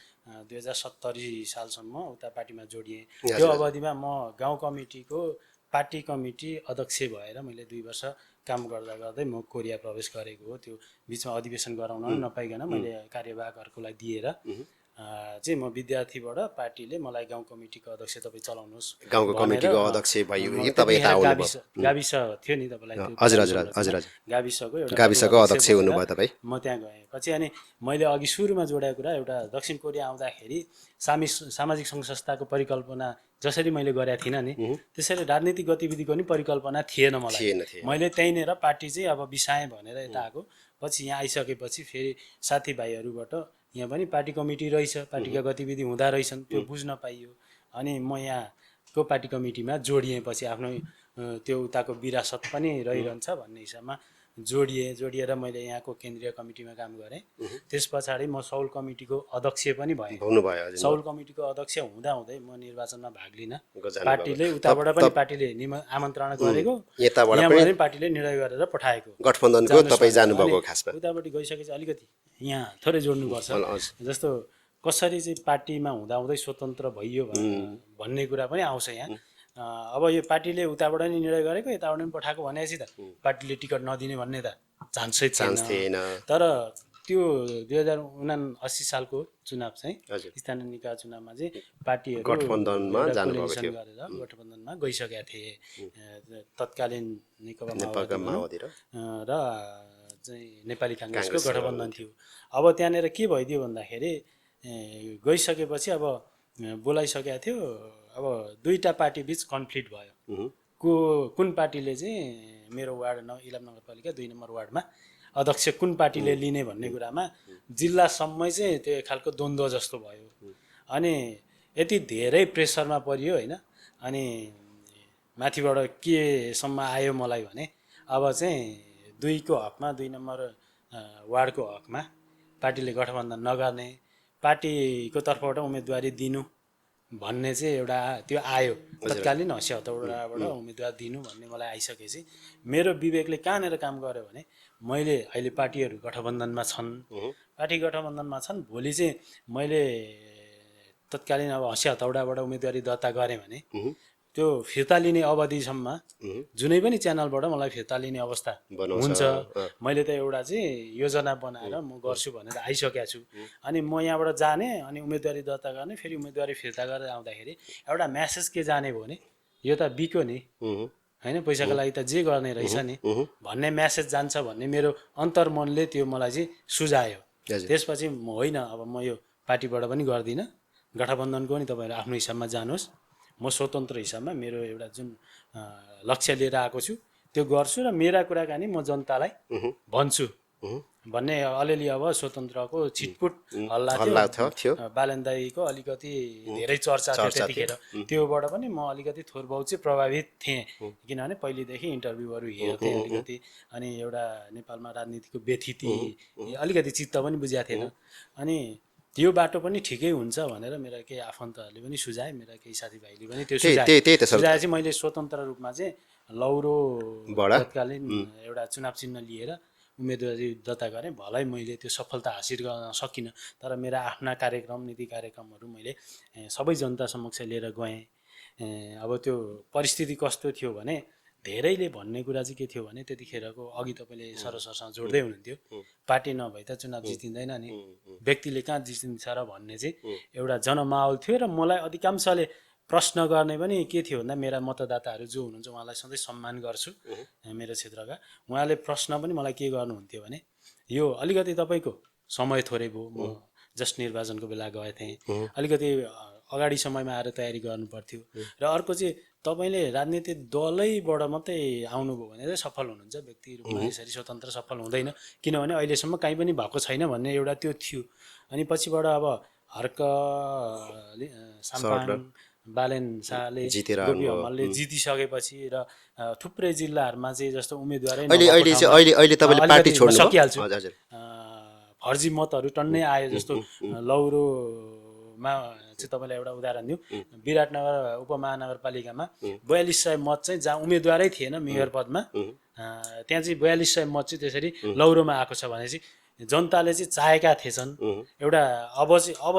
2070 सालसम्म उता पार्टीमा जोडिएँ त्यो अवधिमा म गाउँ कमिटीको पार्टी कमिटी अध्यक्ष भएर मैले 2 वर्ष काम गर्दै म कोरिया प्रवेश गरेको हो त्यो बिचमा अधिवेशन गराउन नपाइकन मैले कार्यवाहकहरूलाई दिएर चाहिँ म विद्यार्थीबाट पार्टीले मलाई गाउँ कमिटीको अध्यक्ष तपाईँ चलाउनुहोस् गाउँको कमिटीको अध्यक्ष भयो तपाईँ यता आउनुभयो गाविस थियो नि तपाईँलाई हजुर हजुर हजुर गाविसको अध्यक्ष हुनुभयो तपाईँ म त्यहाँ गएँ पछि अनि मैले अघि सुरुमा जोडेको कुरा एउटा दक्षिण कोरिया आउँदाखेरि सामाजिक सङ्घ संस्थाको परिकल्पना जसरी मैले गरेका थिइनँ नि त्यसरी राजनीतिक गतिविधिको पनि परिकल्पना थिएन मलाई मैले त्यहीँनिर पार्टी चाहिँ अब बिसाएँ भनेर यता आएको पछि यहाँ आइसकेपछि फेरि साथीभाइहरूबाट यहाँ पनि पार्टी कमिटी रहेछ पार्टीका गतिविधि हुँदा रहेछन् त्यो बुझ्न पाइयो अनि म यहाँको पार्टी कमिटीमा जोडिएपछि आफ्नो त्यो उताको विरासत पनि रहिरहन्छ भन्ने हिसाबमा जोडिएर मैले यहाँको केन्द्रीय कमिटीमा काम गरेँ। त्यस पछाडि म सौल कमिटीको अध्यक्ष पनि भएँ। हुनुभयो हजुर। सौल कमिटीको अध्यक्ष हुँदाहुँदै म निर्वाचनमा भाग लिन जानुभएको। पार्टीले उताबाट पनि पार्टीले आमन्त्रणा गरेको, यताबाट यहाँबाट पनि पार्टीले निर्णय गरेर पठाएको। गठबन्धनको तपाईँ जानुभएको खासमा उतापट्टि गइसकेपछि अलिकति यहाँ थोरै जोड्नुपर्छ। जस्तो कसरी चाहिँ पार्टीमा हुँदाहुँदै स्वतन्त्र भइयो भन्ने कुरा पनि आउँछ यहाँ। अब यो पार्टीले उताबाट नि निर्णय गरेको यताबाट पनि पठाएको भनेपछि त पार्टीले टिकट नदिने भन्ने त चान्सै थिएन। तर त्यो 2079 सालको चुनाव चाहिँ स्थानीय निकाय चुनावमा चाहिँ पार्टीहरू गठबन्धनमा जानुभएको थियो गरेर गठबन्धनमा गइसकेका थिए। तत्कालीन नेकपा माओवादी र चाहिँ नेपाली काङ्ग्रेसको गठबन्धन थियो। अब त्यहाँनिर के भइदियो भन्दाखेरि गइसकेपछि अब बोलाइसकेका थियो। अब दुईटा पार्टी बिच कन्फ्लिक्ट भयो। कुन पार्टीले चाहिँ मेरो वार्ड 11 नगरपालिका 2 नम्बर वार्डमा अध्यक्ष कुन पार्टीले लिने भन्ने कुरामा जिल्लासम्मै चाहिँ त्यो खालको द्वन्द्व जस्तो भयो। अनि यति धेरै प्रेसरमा परियो होइन। अनि माथिबाट केसम्म आयो मलाई भने अब चाहिँ 2को हकमा 2 नम्बर वार्डको हकमा पार्टीले गठबन्धन नगर्ने, पार्टीको तर्फबाट उम्मेदवारी दिनु भन्ने चाहिँ एउटा त्यो आयो। तत्कालीन हस्यहतबाट उम्मेदवार दिनु भन्ने मलाई आइसकेपछि मेरो विवेकले कहाँनिर काम गर्यो भने मैले अहिले पार्टीहरू गठबन्धनमा छन्, भोलि चाहिँ मैले तत्कालीन अब हस्यहतौडाबाट उम्मेदवारी दर्ता गरेँ भने त्यो फिर्ता लिने अवधिसम्म जुनै पनि च्यानलबाट मलाई फिर्ता लिने अवस्था हुन्छ। मैले त एउटा चाहिँ योजना बनाएर म गर्छु भनेर आइसकेको छु। अनि म यहाँबाट जाने अनि उम्मेदवारी दर्ता गर्ने, फेरि उम्मेदवारी फिर्ता गरेर आउँदाखेरि एउटा म्यासेज के जाने भयो भने यो त बिक्यो नि होइन, पैसाको लागि त जे गर्ने रहेछ नि भन्ने म्यासेज जान्छ भन्ने मेरो अन्तर्मनले त्यो मलाई चाहिँ सुझायो। त्यसपछि होइन अब म यो पार्टीबाट पनि गर्दिनँ, गठबन्धनको नि तपाईँहरू आफ्नो हिसाबमा जानुहोस्, म स्वतन्त्र हिसाबमा मेरो एउटा जुन लक्ष्य लिएर आएको छु त्यो गर्छु र मेरा कुराकानी म जनतालाई भन्छु भन्ने अलिअलि अब स्वतन्त्रको छिटपुट हल्ला थियो। बालेन दाईको अलिकति धेरै चर्चा थियो त्यतिखेर। त्योबाट पनि म अलिकति थोर बहुत चाहिँ प्रभावित थिएँ, किनभने पहिलेदेखि इन्टरभ्यूहरू हेर्थेँ अलिकति। अनि एउटा नेपालमा राजनीतिको व्यथिति अलिकति चित्त पनि बुझाएको थिएन। अनि त्यो बाटो पनि ठिकै हुन्छ भनेर मेरा केही आफन्तहरूले पनि सुझाए, मेरा केही साथीभाइले पनि त्यो सुझाए चाहिँ मैले स्वतन्त्र रूपमा चाहिँ लौरो तत्कालीन एउटा चुनाव चिन्ह लिएर उम्मेदवारी दर्ता गरेँ। भलै मैले त्यो सफलता हासिल गर्न सकिनँ, तर मेरा आफ्ना कार्यक्रम नीति कार्यक्रमहरू मैले सबै जनता समक्ष लिएर गएँ। अब त्यो परिस्थिति कस्तो थियो भने धेरैले भन्ने कुरा चाहिँ के थियो भने त्यतिखेरको अघि तपाईँले सरसरसँग जोड्दै हुनुहुन्थ्यो, पार्टी नभए त चुनाव जितिँदैन नि, व्यक्तिले कहाँ जितिन्छ र भन्ने चाहिँ एउटा जनमाहौल थियो। र मलाई अधिकांशले प्रश्न गर्ने पनि के थियो भन्दा मेरा मतदाताहरू जो हुनुहुन्छ उहाँलाई सधैँ सम्मान गर्छु मेरो क्षेत्रका, उहाँले प्रश्न पनि मलाई के गर्नुहुन्थ्यो भने यो अलिकति तपाईँको समय थोरै भयो, म जस्ट निर्वाचनको बेला गएको थिएँ, अलिकति अगाडि समयमा आएर तयारी गर्नु पर्थ्यो। र अर्को चाहिँ तपाईँले राजनीतिक दलैबाट मात्रै आउनुभयो भने चाहिँ सफल हुनुहुन्छ, व्यक्ति रूपमा यसरी स्वतन्त्र सफल हुँदैन, किनभने अहिलेसम्म कहीँ पनि भएको छैन भन्ने एउटा त्यो थियो। अनि पछिबाट अब हर्क साम्पाङ बालेन शाहले गोपी हमालले जितिसकेपछि र थुप्रै जिल्लाहरूमा चाहिँ जस्तो उम्मेदवारै सकिहाल्छु, फर्जी मतहरू टन्नै आयो। जस्तो लौरोमा चाहिँ तपाईँलाई एउटा उदाहरण दिउँ, विराटनगर उपमहानगरपालिकामा 4200 मत चाहिँ जहाँ उम्मेदवारै थिएन मेयर पदमा, त्यहाँ चाहिँ 4200 मत चाहिँ त्यसरी लौरोमा आएको छ भनेपछि जनताले चाहिँ चाहेका थिएछन् एउटा अब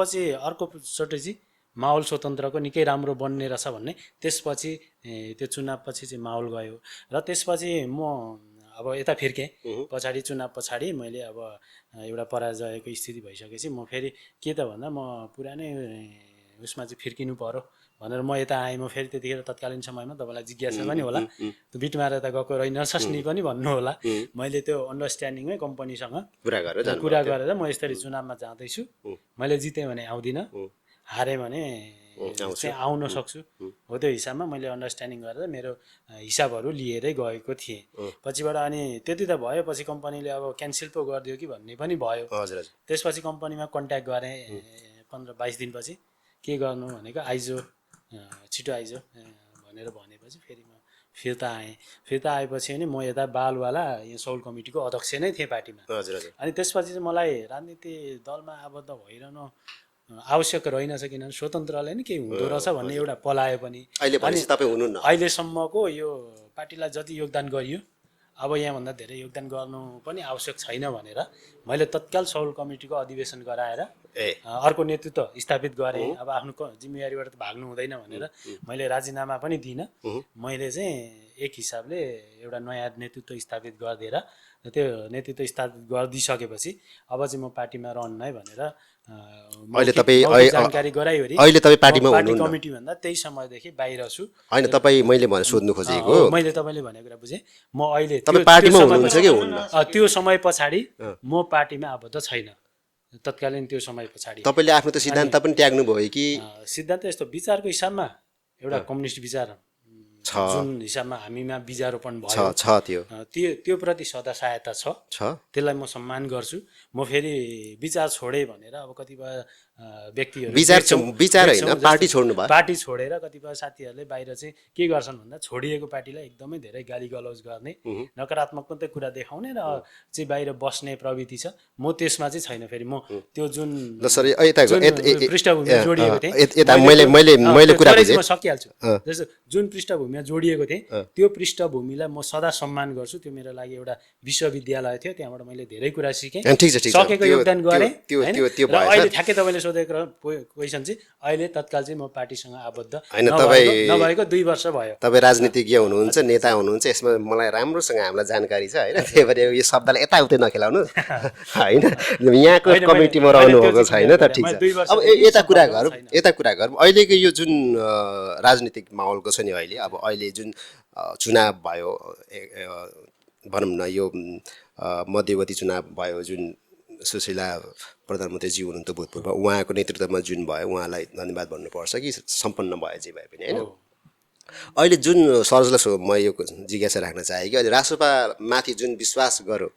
चाहिँ अर्कोचोटि चाहिँ माहौल स्वतन्त्रको निकै राम्रो बन्ने रहेछ भन्ने। त्यसपछि त्यो चुनावपछि चाहिँ माहौल गयो र त्यसपछि म अब यता फिर्केँ। पछाडि चुनाव पछाडि मैले अब एउटा पराजयको स्थिति भइसकेपछि म फेरि के त भन्दा म पुरानै उसमा चाहिँ फिर्किनु पर्यो भनेर म यता आएँ। म फेरि त्यतिखेर तत्कालीन समयमा तपाईँलाई जिज्ञासा पनि होला, बिट मारेर त गएको रहेनछस् नि पनि भन्नु होला। मैले त्यो अन्डरस्ट्यान्डिङमै कम्पनीसँग कुरा गरेर म यसरी चुनावमा जाँदैछु, मैले जितेँ भने आउँदिनँ, हारेँ भने चाहिँ आउन सक्छु हो, त्यो हिसाबमा मैले अन्डरस्ट्यान्डिङ गरेर मेरो हिसाबहरू लिएरै गएको थिएँ। पछिबाट अनि त्यति त भयो, पछि कम्पनीले अब क्यान्सल पो गरिदियो कि भन्ने पनि भयो। त्यसपछि कम्पनीमा कन्ट्याक्ट गरेँ 15-22 दिनपछि, के गर्नु भनेको आइजो छिटो आइजो भनेर भनेपछि फेरि म फिर्ता आएपछि नि म यता बालवाला यो सौल कमिटीको अध्यक्ष नै थिएँ पार्टीमा। हजुर हजुर अनि त्यसपछि चाहिँ मलाई राजनीति दलमा आबद्ध भइरहनु आवश्यक रहेनछ, किनभने स्वतन्त्रले नि केही हुँदो रहेछ भन्ने एउटा पलायो पनि। अहिले भनेपछि तपाईँ हुनुहुन्न? अहिलेसम्मको यो पार्टीलाई जति योगदान गरियो अब यहाँभन्दा धेरै योगदान गर्नु पनि आवश्यक छैन भनेर मैले तत्काल सौल कमिटीको अधिवेशन गराएर अर्को नेतृत्व स्थापित गरेँ। अब आफ्नो जिम्मेवारीबाट त भाग्नु हुँदैन भनेर मैले राजीनामा पनि दिइनँ। मैले चाहिँ एक हिसाबले एउटा नयाँ नेतृत्व स्थापित गरिदिएर त्यो नेतृत्व स्थापित गरिदिइसकेपछि अब चाहिँ म पार्टीमा रहन्न है भनेर अहिले तपाईँ जानकारी गराइवरी अहिले तपाईँ पार्टीमा पार्टी हुनुहुन्न? कमिटी भन्दा त्यही समयदेखि बाहिर छु। होइन तपाईँ मैले सोध्नु खोजेको मैले तपाईँले भनेको कुरा बुझेँ। म अहिले तपाईँ पार्टीमा हुनुहुन्छ कि हुन्न? त्यो समय पछाडि म पार्टीमा आबद्ध छैन। तत्कालीन त्यो समय पछाडि तपाईँले आफ्नो त सिद्धान्त पनि त्याग्नु भयो कि? सिद्धान्त यस्तो विचारको हिसाबमा एउटा कम्युनिस्ट विचार जुन हिसाबमा हामीमा बीजारोपण भयो त्यो प्रति सदा सहायता छ। त्यसलाई म सम्मान गर्छु। म फेरि विचार छोडेँ भनेर अब कतिपय व्यक्तिहरू विचार होइन पार्टी छोड्नु भयो। पार्टी छोडेर कतिपय साथीहरूले बाहिर चाहिँ के गर्छन् भन्दा छोडिएको पार्टीलाई एकदमै धेरै गाली गलौज गर्ने, नकारात्मक मात्रै कुरा देखाउने र चाहिँ बाहिर बस्ने प्रवृत्ति छ। म त्यसमा चाहिँ छैन। फेरि म त्यो जुन पृष्ठभूमिमा जोडिएको थिएँ म सकिहाल्छु। जस्तो जुन पृष्ठभूमिमा जोडिएको थिएँ त्यो पृष्ठभूमिलाई म सदा सम्मान गर्छु। त्यो मेरो लागि एउटा विश्वविद्यालय थियो, त्यहाँबाट मैले धेरै कुरा सिकेँ, सकेको योगदान गरेँ। र अहिले ठ्याक्कै तपाईँले सोधेको क्वेसन चाहिँ अहिले तत्काल चाहिँ म पार्टीसँग आबद्ध नभएको 2 वर्ष भयो। तपाईँ राजनीतिज्ञ हुनुहुन्छ, नेता हुनुहुन्छ, यसमा मलाई राम्रोसँग हामीलाई जानकारी छ होइन। त्यही भएर यो शब्दलाई यताउतै नखेलाउनु होइन। यहाँको कमिटीमा रहनु भएको छैन त, ठिक छ। अब यता कुरा गरौँ अहिलेको यो जुन राजनीतिक माहौलको छ नि अहिले, अब अहिले जुन चुनाव भयो भनौँ न, यो मध्यवर्ती चुनाव भयो, जुन सुशीला प्रधानमन्त्रीजी हुनुहुन्थ्यो भूतपूर्व, उहाँको नेतृत्वमा जुन भयो उहाँलाई धन्यवाद भन्नुपर्छ कि सम्पन्न भयो जे भए पनि होइन। अहिले जुन सरजलाई म यो जिज्ञासा राख्न चाहेँ कि अहिले रासोपामाथि जुन विश्वास गर्यो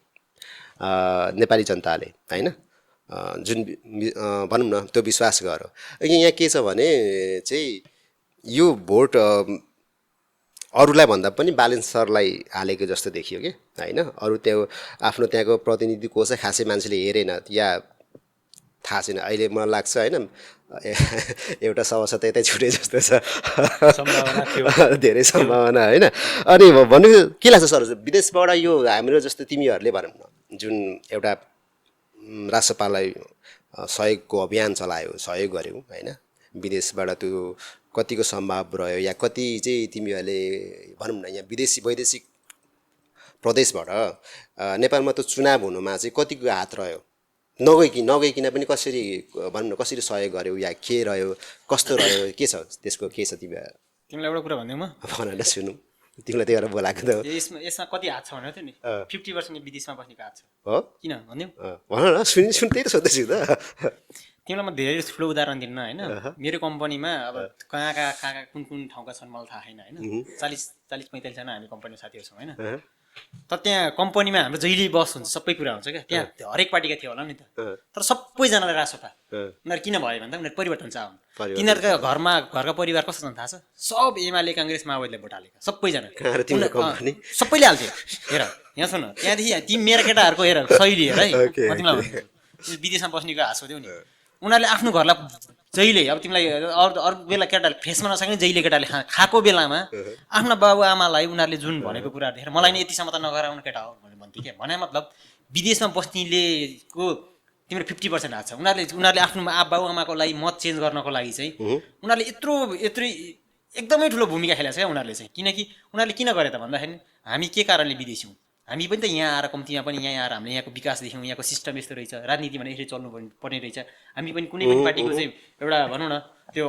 नेपाली जनताले होइन, जुन भनौँ न त्यो विश्वास गर्यो, यहाँ के छ भने चाहिँ यो भोट अरूलाई भन्दा पनि बालेन सरलाई हालेको जस्तो देखियो कि होइन। अरू त्यो आफ्नो त्यहाँको प्रतिनिधि को चाहिँ खासै मान्छेले हेरेन या थाहा छैन। अहिले मलाई लाग्छ होइन एउटा सभासद यतै छुटे जस्तो छ, धेरै सम्भावना होइन। अनि भन्नु के लाग्छ सर, विदेशबाट यो हाम्रो जस्तो तिमीहरूले भनौँ न जुन एउटा राष्ट्रपाललाई सहयोगको अभियान चलायो, सहयोग गर्यौ होइन, विदेशबाट त्यो कतिको सम्भव रह्यो या कति चाहिँ तिमीहरूले भनौँ न यहाँ वैदेशिक प्रदेशबाट नेपालमा त चुनाव हुनुमा चाहिँ कतिको हात रह्यो, नगइकन पनि कसरी भनौँ न कसरी सहयोग गर्यो या के रह्यो, कस्तो रह्यो, के छ त्यसको, के छ तिमीलाई एउटा कुरा भन्दै म भन न सुनौँ, तिमीलाई त्यही भएर बोलाएको त। यसमा कति हात छ भनेर थियो नि, 50% विदेशमा बस्नेको हात छ हो किन भनिदिउँ भन न, सुन त्यही त सोध्दैछु त। तिमीलाई म धेरै ठुलो उदाहरण दिन्न होइन। मेरो कम्पनीमा अब कहाँ कुन ठाउँका छन् मलाई थाहा छैन होइन। 40-45 जना हामी कम्पनीमा साथीहरू छौँ होइन। तर त्यहाँ कम्पनीमा हाम्रो जहिले बस हुन्छ, सबै कुरा हुन्छ क्या। त्यहाँ हरेक पार्टीका थियो होला नि त, तर सबैजनालाई रासोपा। उनीहरू किन भयो भन्दा उनीहरू परिवर्तन चाहनु। तिनीहरूका घरका परिवार कस्तो छन् थाहा छ? सब एमाले काङ्ग्रेस माओवादीलाई भोट हालेका सबैजना, सबैले हाल्थ्यो। हेर यहाँ सुन, त्यहाँदेखि तिमी मेरा केटाहरूको हेर शैली हेर है, म तिमीलाई भन्छु विदेशमा बस्नेको हाँसो दियो नि। उनीहरूले आफ्नो घरलाई जहिले अब तिमीलाई अरू बेला केटाले फ्रेसमा नसक्ने जहिले केटाले खाएको बेलामा आफ्ना बाबु आमालाई उनीहरूले जुन भनेको कुरा देखेर मलाई नै यतिसम्म त नगराउनु केटा हो भनेर भन्थ्यो क्या। भने मतलब विदेशमा बस्नेलेको तिम्रो 50% हात छ। उनीहरूले आफ्नो बाबु आमाको लागि मत चेन्ज गर्नको लागि चाहिँ उनीहरूले यत्रो एकदमै ठुलो भूमिका खेलेको छ क्या उनीहरूले चाहिँ। किनकि उनीहरूले किन गरे त भन्दाखेरि हामी के कारणले विदेशी हौँ, हामी पनि त यहाँ आएर कम्तीमा पनि यहाँ आएर हामीले यहाँको विकास देख्यौँ, यहाँको सिस्टम यस्तो रहेछ, राजनीति भने यसरी चल्नु पर्ने रहेछ। हामी पनि कुनै पनि पार्टीको चाहिँ एउटा भनौँ न त्यो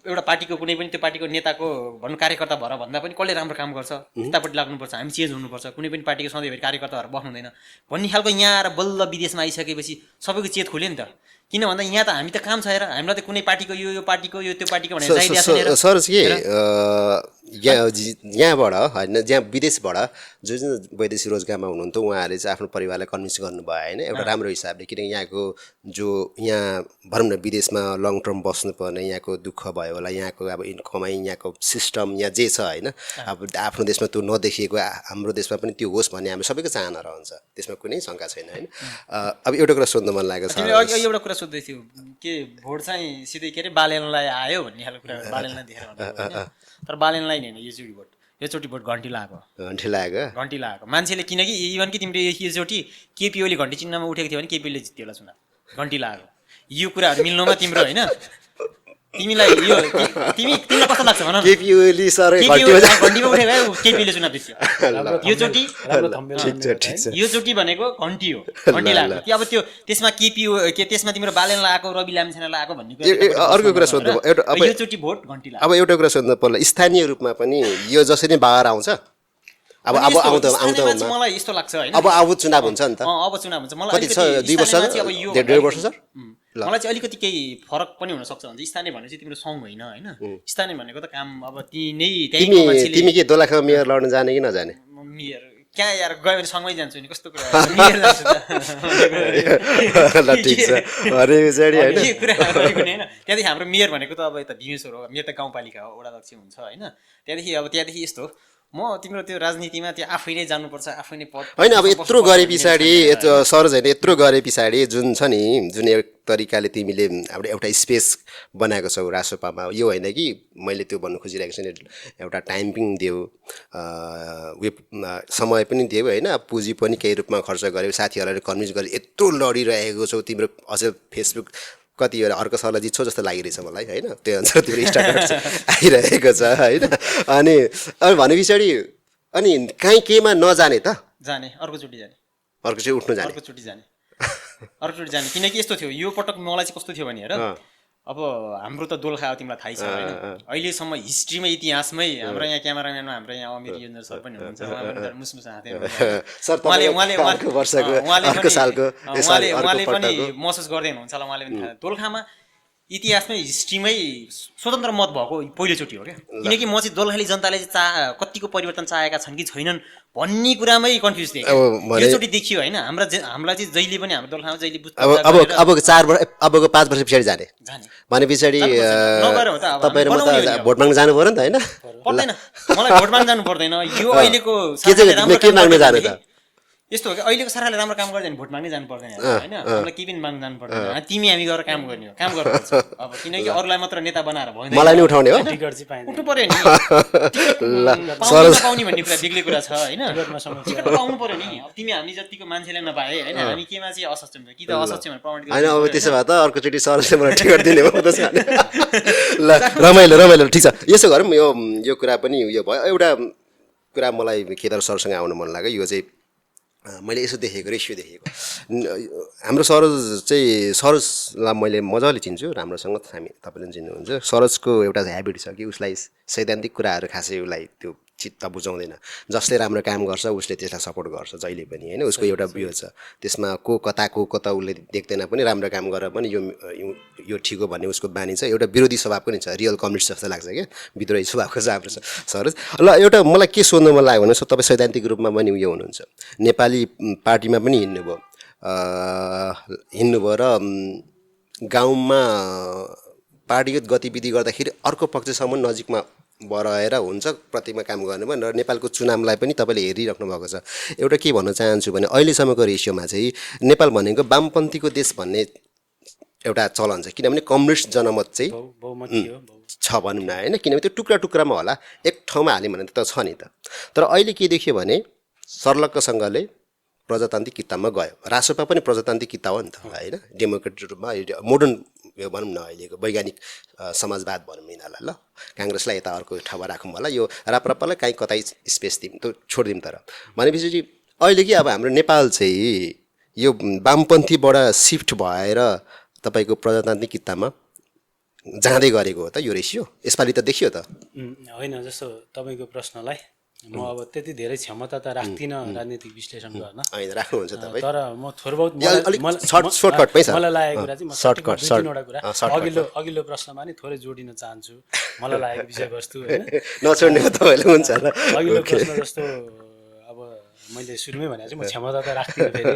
एउटा पार्टीको कुनै पनि त्यो पार्टीको नेताको भनौँ कार्यकर्ता भएर भन्दा पनि कसले राम्रो काम गर्छ त्यतापट्टि लाग्नुपर्छ, हामी चेन्ज हुनुपर्छ, कुनै पनि पार्टीको सधैँभरि कार्यकर्ताहरू बस्नु हुँदैन भन्ने खालको यहाँ आएर बल्ल विदेशमा आइसकेपछि सबैको चेत खोल्यो नि त। किन भन्दा यहाँ त हामी त काम छ हेर, हामीलाई त कुनै पार्टीको यो पार्टीको यो त्यो पार्टीको भनेर चाहिदिएको सर के यहाँबाट होइन, जहाँ विदेशबाट जुन वैदेशिक रोजगारमा हुनुहुन्थ्यो उहाँहरूले चाहिँ आफ्नो परिवारलाई कन्भिन्स गर्नुभयो होइन एउटा राम्रो हिसाबले। किनकि यहाँको जो यहाँ भनौँ न विदेशमा लङ टर्म बस्नुपर्ने यहाँको यहाँको दुःख भयो होला, यहाँको अब कमाइ, यहाँको सिस्टम यहाँ जे छ होइन, अब आफ्नो देशमा त्यो नदेखिएको हाम्रो देशमा पनि त्यो होस् भन्ने हामी सबैको चाहना रहन्छ, त्यसमा कुनै शङ्का छैन होइन। अब एउटा कुरा सोध्नु मन लागेको छ, तिमीले अघि एउटा कुरा सोध्दै थियौ के भोट चाहिँ सिधै के अरे बालेनलाई आयो भन्ने खालको कुरा, बालेनलाई देखेर भन्नु, तर बालेनलाई नि होइन, योचोटि भोट घन्टी लागेको मान्छेले, किनकि इभन कि तिम्रो योचोटि केपी ओली घन्टी चिन्हमा उठेको थियो भने केपी ओलीले जित्यो होला चुनाव, घन्टी लाग्यो। यो कुराहरू मिल्नुमा तिम्रो होइन, तिमीलाई तिमीलाई कस्तो लाग्छ भन न? केपी ओली सर घन्टीमा उठेको भए केपीले चुनाव जित्यो। योचोटि भनेको घन्टी हो, घन्टी लाग्यो कि अब त्यो त्यसमा त्यसमा तिम्रो बालेनलाई आएको, रवि लामिछानेलाई आएको भन्ने अर्को कुरा सोध्नु, योचोटि भोट घन्टी लाग्यो। अब एउटा कुरा सोध्नु पर्ला, स्थानीय रूपमा पनि यो जसरी बाहर आउँछ, अब मलाई यस्तो लाग्छ होइन, अब चुनाव हुन्छ नि त, अब चुनाव हुन्छ। मलाई कति छ, 2 वर्ष 1.5 वर्ष सर? मलाई चाहिँ अलिकति केही फरक पनि हुनसक्छ भन्छ। स्थानीय भनेपछि तिम्रो सङ्घ होइन होइन, स्थानीय भनेको त काम अब तिमी के दोलखामा मेयर लड्न जाने कि नजाने? मेयर कहाँ यार, गयो भने सँगै जान्छु नि, कस्तो कुरा मेयर जान्छु ल ठिक छ अरे बिचारी होइन, के कुरा गरेको नि होइन। त्यहाँदेखि हाम्रो मेयर भनेको त अब यता भीमेश्वर हो, मेयर त गाउँपालिका हो, वडा अध्यक्ष हुन्छ होइन। त्यहाँदेखि यस्तो म तिम्रो त्यो राजनीतिमा त्यो आफै नै जानुपर्छ, आफै नै पद होइन। अब यत्रो गरे पछाडि सरोज होइन, यत्रो गरे पछाडि जुन छ नि, जुन तरिकाले तिमीले अब एउटा स्पेस बनाएको छौ रासोपामा, यो होइन कि मैले त्यो भन्नु खोजिरहेको छु नि, एउटा टाइम पनि दियो, उयो समय पनि दियो होइन, पुँजी पनि केही रूपमा खर्च गर्यो, साथीहरूलाई कन्भिन्स गर्यो, यत्रो लडिरहेको छौ तिम्रो। अझ फेसबुक कति अर्को सरलाई जित्छौ जस्तो लागिरहेछ मलाई होइन, त्यो अनुसार तिम्रो स्टार्ट आइरहेको छ होइन। अनि भने पछाडि अनि कहीँ केमा नजाने त, जाने अर्कोचोटि जाने, अर्कोचोटि उठ्नु जाने, अर्कोचोटि जाने। किनकि यस्तो थियो यो पटक मलाई चाहिँ कस्तो थियो भने हेर, अब हाम्रो त दोलखा हो तिमीलाई थाहै छ होइन, अहिलेसम्म हिस्ट्रीमा इतिहासमै हाम्रो यहाँ क्यामेराम्यानमा हाम्रो यहाँ अमिर योन्जर सर पनि हुनुहुन्छ, मुसमुस हाँथे उहाँले पनि महसुस गर्दै हुनुहुन्छ होला, उहाँले पनि दोलखामा इतिहासमै हिस्ट्रीमै स्वतन्त्र मत भएको पहिलोचोटि हो क्या। किनकि म चाहिँ दोलखाली जनताले चाहिँ कतिको परिवर्तन चाहेका छन् कि छैनन् भन्ने कुरामै कन्फ्युज थिएँ। योचोटि देखियो होइन, हामीलाई चाहिँ जहिले पनि हाम्रो दोलखामा जहिले अब 4 वर्ष, अबको 5 वर्ष पछाडि जाने भने पछाडि तपाईँ र म त भोट माग्न जानु पर्यो नि त होइन? पर्दैन, मलाई भोट माग्न जानु पर्दैन। यो अहिलेको के माग्न जाने त? यस्तो हो कि अहिलेको सरकारले राम्रो काम गर्दैन, भोट माग्नै जानु पर्दैन होइन, हामीलाई केही पनि माग्न जानु पर्दैन, तिमी हामी गएर काम गर्ने हो, काम गर्नुपर्छ। अब किनकि अरूलाई मात्र नेता बनाएर भएन, मलाई नि उठाउने हो, उठ्नु पर्यो नि, पाउने भन्ने कुरा बेग्लै कुरा छ होइन, टिकट पाउनु पर्यो नि। अब तिमी हामी जतिको मान्छेले नपाए होइन, हामी केमा चाहिँ असक्षम कि त असक्षम प्रमाणित होइन। अब त्यसो भए त अर्कोचोटि सरले मलाई टिकट दिने हो त ल, रमाइलो ठिक छ। यसो गरौँ, यो कुरा पनि यो भयो। एउटा कुरा मलाई केदार सरसँग आउनु मन लाग्यो, यो चाहिँ मैले यसो देखेको, रेसियो देखेको, हाम्रो सरोजलाई मैले मजाले चिन्छु, राम्रोसँग हामी तपाईँले पनि चिन्नुहुन्छ। सरोजको एउटा ह्याबिट छ कि उसलाई सैद्धान्तिक कुराहरू खासै उसलाई त्यो चित्त बुझाउँदैन, जसले राम्रो काम गर्छ उसले त्यसलाई सपोर्ट गर्छ जहिले पनि होइन। उसको एउटा उयो छ, त्यसमा को कता उसले देख्दैन पनि, राम्रो काम गरेर पनि यो ठिक हो भन्ने उसको बानी छ। एउटा विरोधी स्वभाव पनि छ, रियल कम्युनिस्ट जस्तो लाग्छ क्या, विद्रोही स्वभावको चाहिँ हाम्रो सरोज। ल एउटा मलाई के सोध्नु मन लाग्यो भने, तपाईँ सैद्धान्तिक रूपमा पनि उयो हुनुहुन्छ, नेपाली पार्टीमा पनि हिँड्नुभयो र गाउँमा पार्टीगत गतिविधि गर्दाखेरि अर्को पक्षसम्म नजिकमा भएर हुन्छ, प्रतिमा काम गर्नुभयो र नेपालको चुनावलाई पनि तपाईँले हेरिराख्नु भएको छ। एउटा के भन्न चाहन्छु भने, अहिलेसम्मको रेसियोमा चाहिँ नेपाल भनेको वामपन्थीको देश भन्ने एउटा चलन छ, किनभने कम्युनिस्ट जनमत चाहिँ छ भनौँ न होइन, किनभने त्यो टुक्रा टुक्रामा होला, एक ठाउँमा हाल्यो भने त छ नि त। तर अहिले के देखियो भने सर्लक्कसँगले प्रजातान्त्रिक किताबमा गयो, रासोपा पनि प्रजातान्त्रिक किताब हो नि त होइन, डेमोक्रेटिक रूपमा मोडर्न यो भनौँ न अहिलेको वैज्ञानिक समाजवाद भनौँ यिनीहरूलाई। ल काङ्ग्रेसलाई यता अर्को ठाउँमा राखौँ होला, यो राप्रपालाई कहीँ कतै स्पेस दिउँ त छोडिदिउँ। तर भनेपछि अहिले कि अब हाम्रो नेपाल चाहिँ यो वामपन्थीबाट सिफ्ट भएर तपाईँको प्रजातान्त्रिक किताबमा जाँदै गरेको हो त यो रेसियो? यसपालि त देखियो त होइन? जस्तो तपाईँको प्रश्नलाई म अब त्यति धेरै क्षमता त राख्दिनँ राजनीतिक विश्लेषण गर्न, होइन राख्नुहुन्छ तपाईँ, तर म थोर बहुत मलाई लागेको कुरा चाहिँ म कुरा अघिल्लो प्रश्नमा नि थोरै जोडिन चाहन्छु, मलाई लागेको विषयवस्तु होइन, नछोड्ने तपाईँले हुन्छ। अघिल्लो प्रश्न जस्तो अब मैले सुरुमै भनेको छु म क्षमता त राख्दिनँ फेरि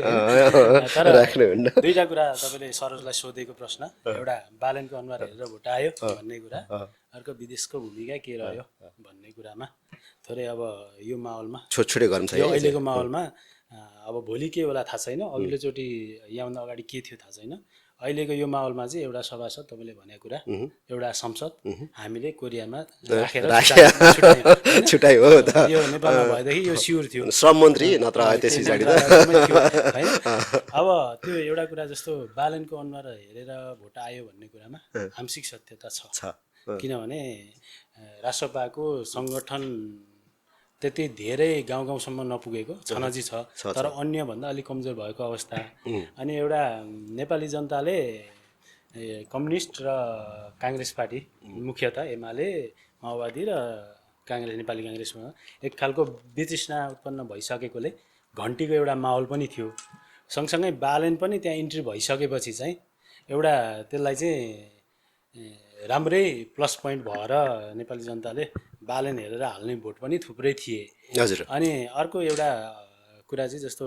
तर राख्नुहुन्न। दुईवटा कुरा तपाईँले सरोजलाई सोधेको प्रश्न, एउटा बालनको अनुहार हेरेर भोट आयो भन्ने कुरा, अर्को विदेशको भूमिका के रह्यो भन्ने कुरामा थोरै अब यो माहौलमा छोटछोटै गरौँ छ यो अहिलेको माहौलमा अब भोलि के होला थाहा छैन, अघिल्लोचोटि यहाँभन्दा अगाडि के थियो थाहा छैन। अहिलेको यो माहौलमा चाहिँ एउटा सभासद तपाईँले भनेको कुरा, एउटा संसद हामीले कोरियामा राखेर छुट्यायौँ। छुट्याइ हो त यो नेपालमा भएदेखि यो स्योर थियो श्रम मन्त्री नत्र त्यस पछाडि त होइन। अब त्यो एउटा कुरा जस्तो बालनको अनुहार हेरेर भोट आयो भन्ने कुरामा आंशिक सत्यता छ, किनभने राष्ट्रपाको सङ्गठन त्यति धेरै गाउँ गाउँसम्म नपुगेको छनजी छ, तर अन्यभन्दा अलिक कमजोर भएको अवस्था। अनि एउटा नेपाली जनताले कम्युनिस्ट र काङ्ग्रेस पार्टी मुख्यतः एमाले माओवादी र काङ्ग्रेस नेपाली काङ्ग्रेसमा एक खालको वितृष्णा उत्पन्न भइसकेकोले घन्टीको एउटा माहौल पनि थियो। सँगसँगै बालेन पनि त्यहाँ इन्ट्री भइसकेपछि चाहिँ एउटा त्यसलाई चाहिँ राम्रै प्लस पोइन्ट भएर नेपाली जनताले बालेन हेरेर हाल्ने भोट पनि थुप्रै थिए। हजुर। अनि अर्को एउटा कुरा चाहिँ जस्तो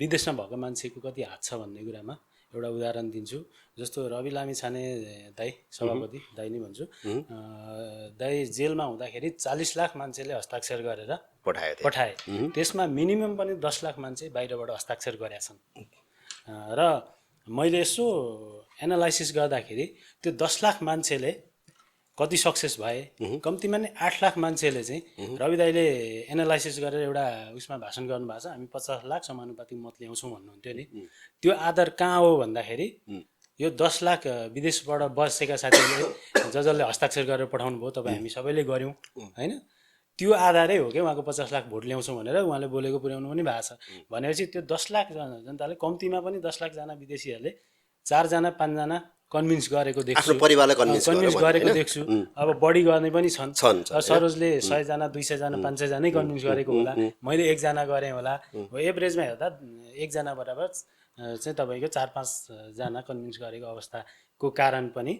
विदेशमा भएको मान्छेको कति हात छ भन्ने कुरामा एउटा उदाहरण दिन्छु। जस्तो रवि लामिछाने दाई, सभापति दाई नै भन्छु, दाई जेलमा हुँदाखेरि 40 लाख मान्छेले हस्ताक्षर गरेर पठाए। त्यसमा मिनिमम पनि 10 लाख मान्छे बाहिरबाट हस्ताक्षर गरेका छन्। र मैले यसो एनालाइसिस गर्दाखेरि त्यो 10 लाख मान्छेले कति सक्सेस भए, कम्तीमा नै 8 लाख मान्छेले चाहिँ रवि दाईले एनालाइसिस गरेर एउटा उसमा भाषण गर्नुभएको छ, हामी 50 लाख समानुपातिक मत ल्याउँछौँ भन्नुहुन्थ्यो नि। त्यो आधार कहाँ हो भन्दाखेरि यो 10 लाख विदेशबाट बसेका साथीहरूले जसले हस्ताक्षर गरेर पठाउनु भयो, तपाईँ हामी सबैले गऱ्यौँ होइन, त्यो आधारै हो क्या उहाँको 50 लाख भोट ल्याउँछौँ भनेर उहाँले बोलेको पुर्याउनु पनि भएको छ। भनेपछि त्यो 10 लाख जनताले कम्तीमा पनि 10 लाखजना विदेशीहरूले 4 जना 5 जना कन्भिन्स गरेको देख्छु, कन्भिन्स गरेको देख्छु। अब बढी गर्ने पनि छन्। सरोजले 100 जना 200 जना 500 जनै कन्भिन्स गरेको होला, मैले 1 जना गरेँ होला। एभरेजमा हेर्दा 1 जना बराबर चाहिँ तपाईँको 4-5 जना कन्भिन्स गरेको अवस्थाको कारण पनि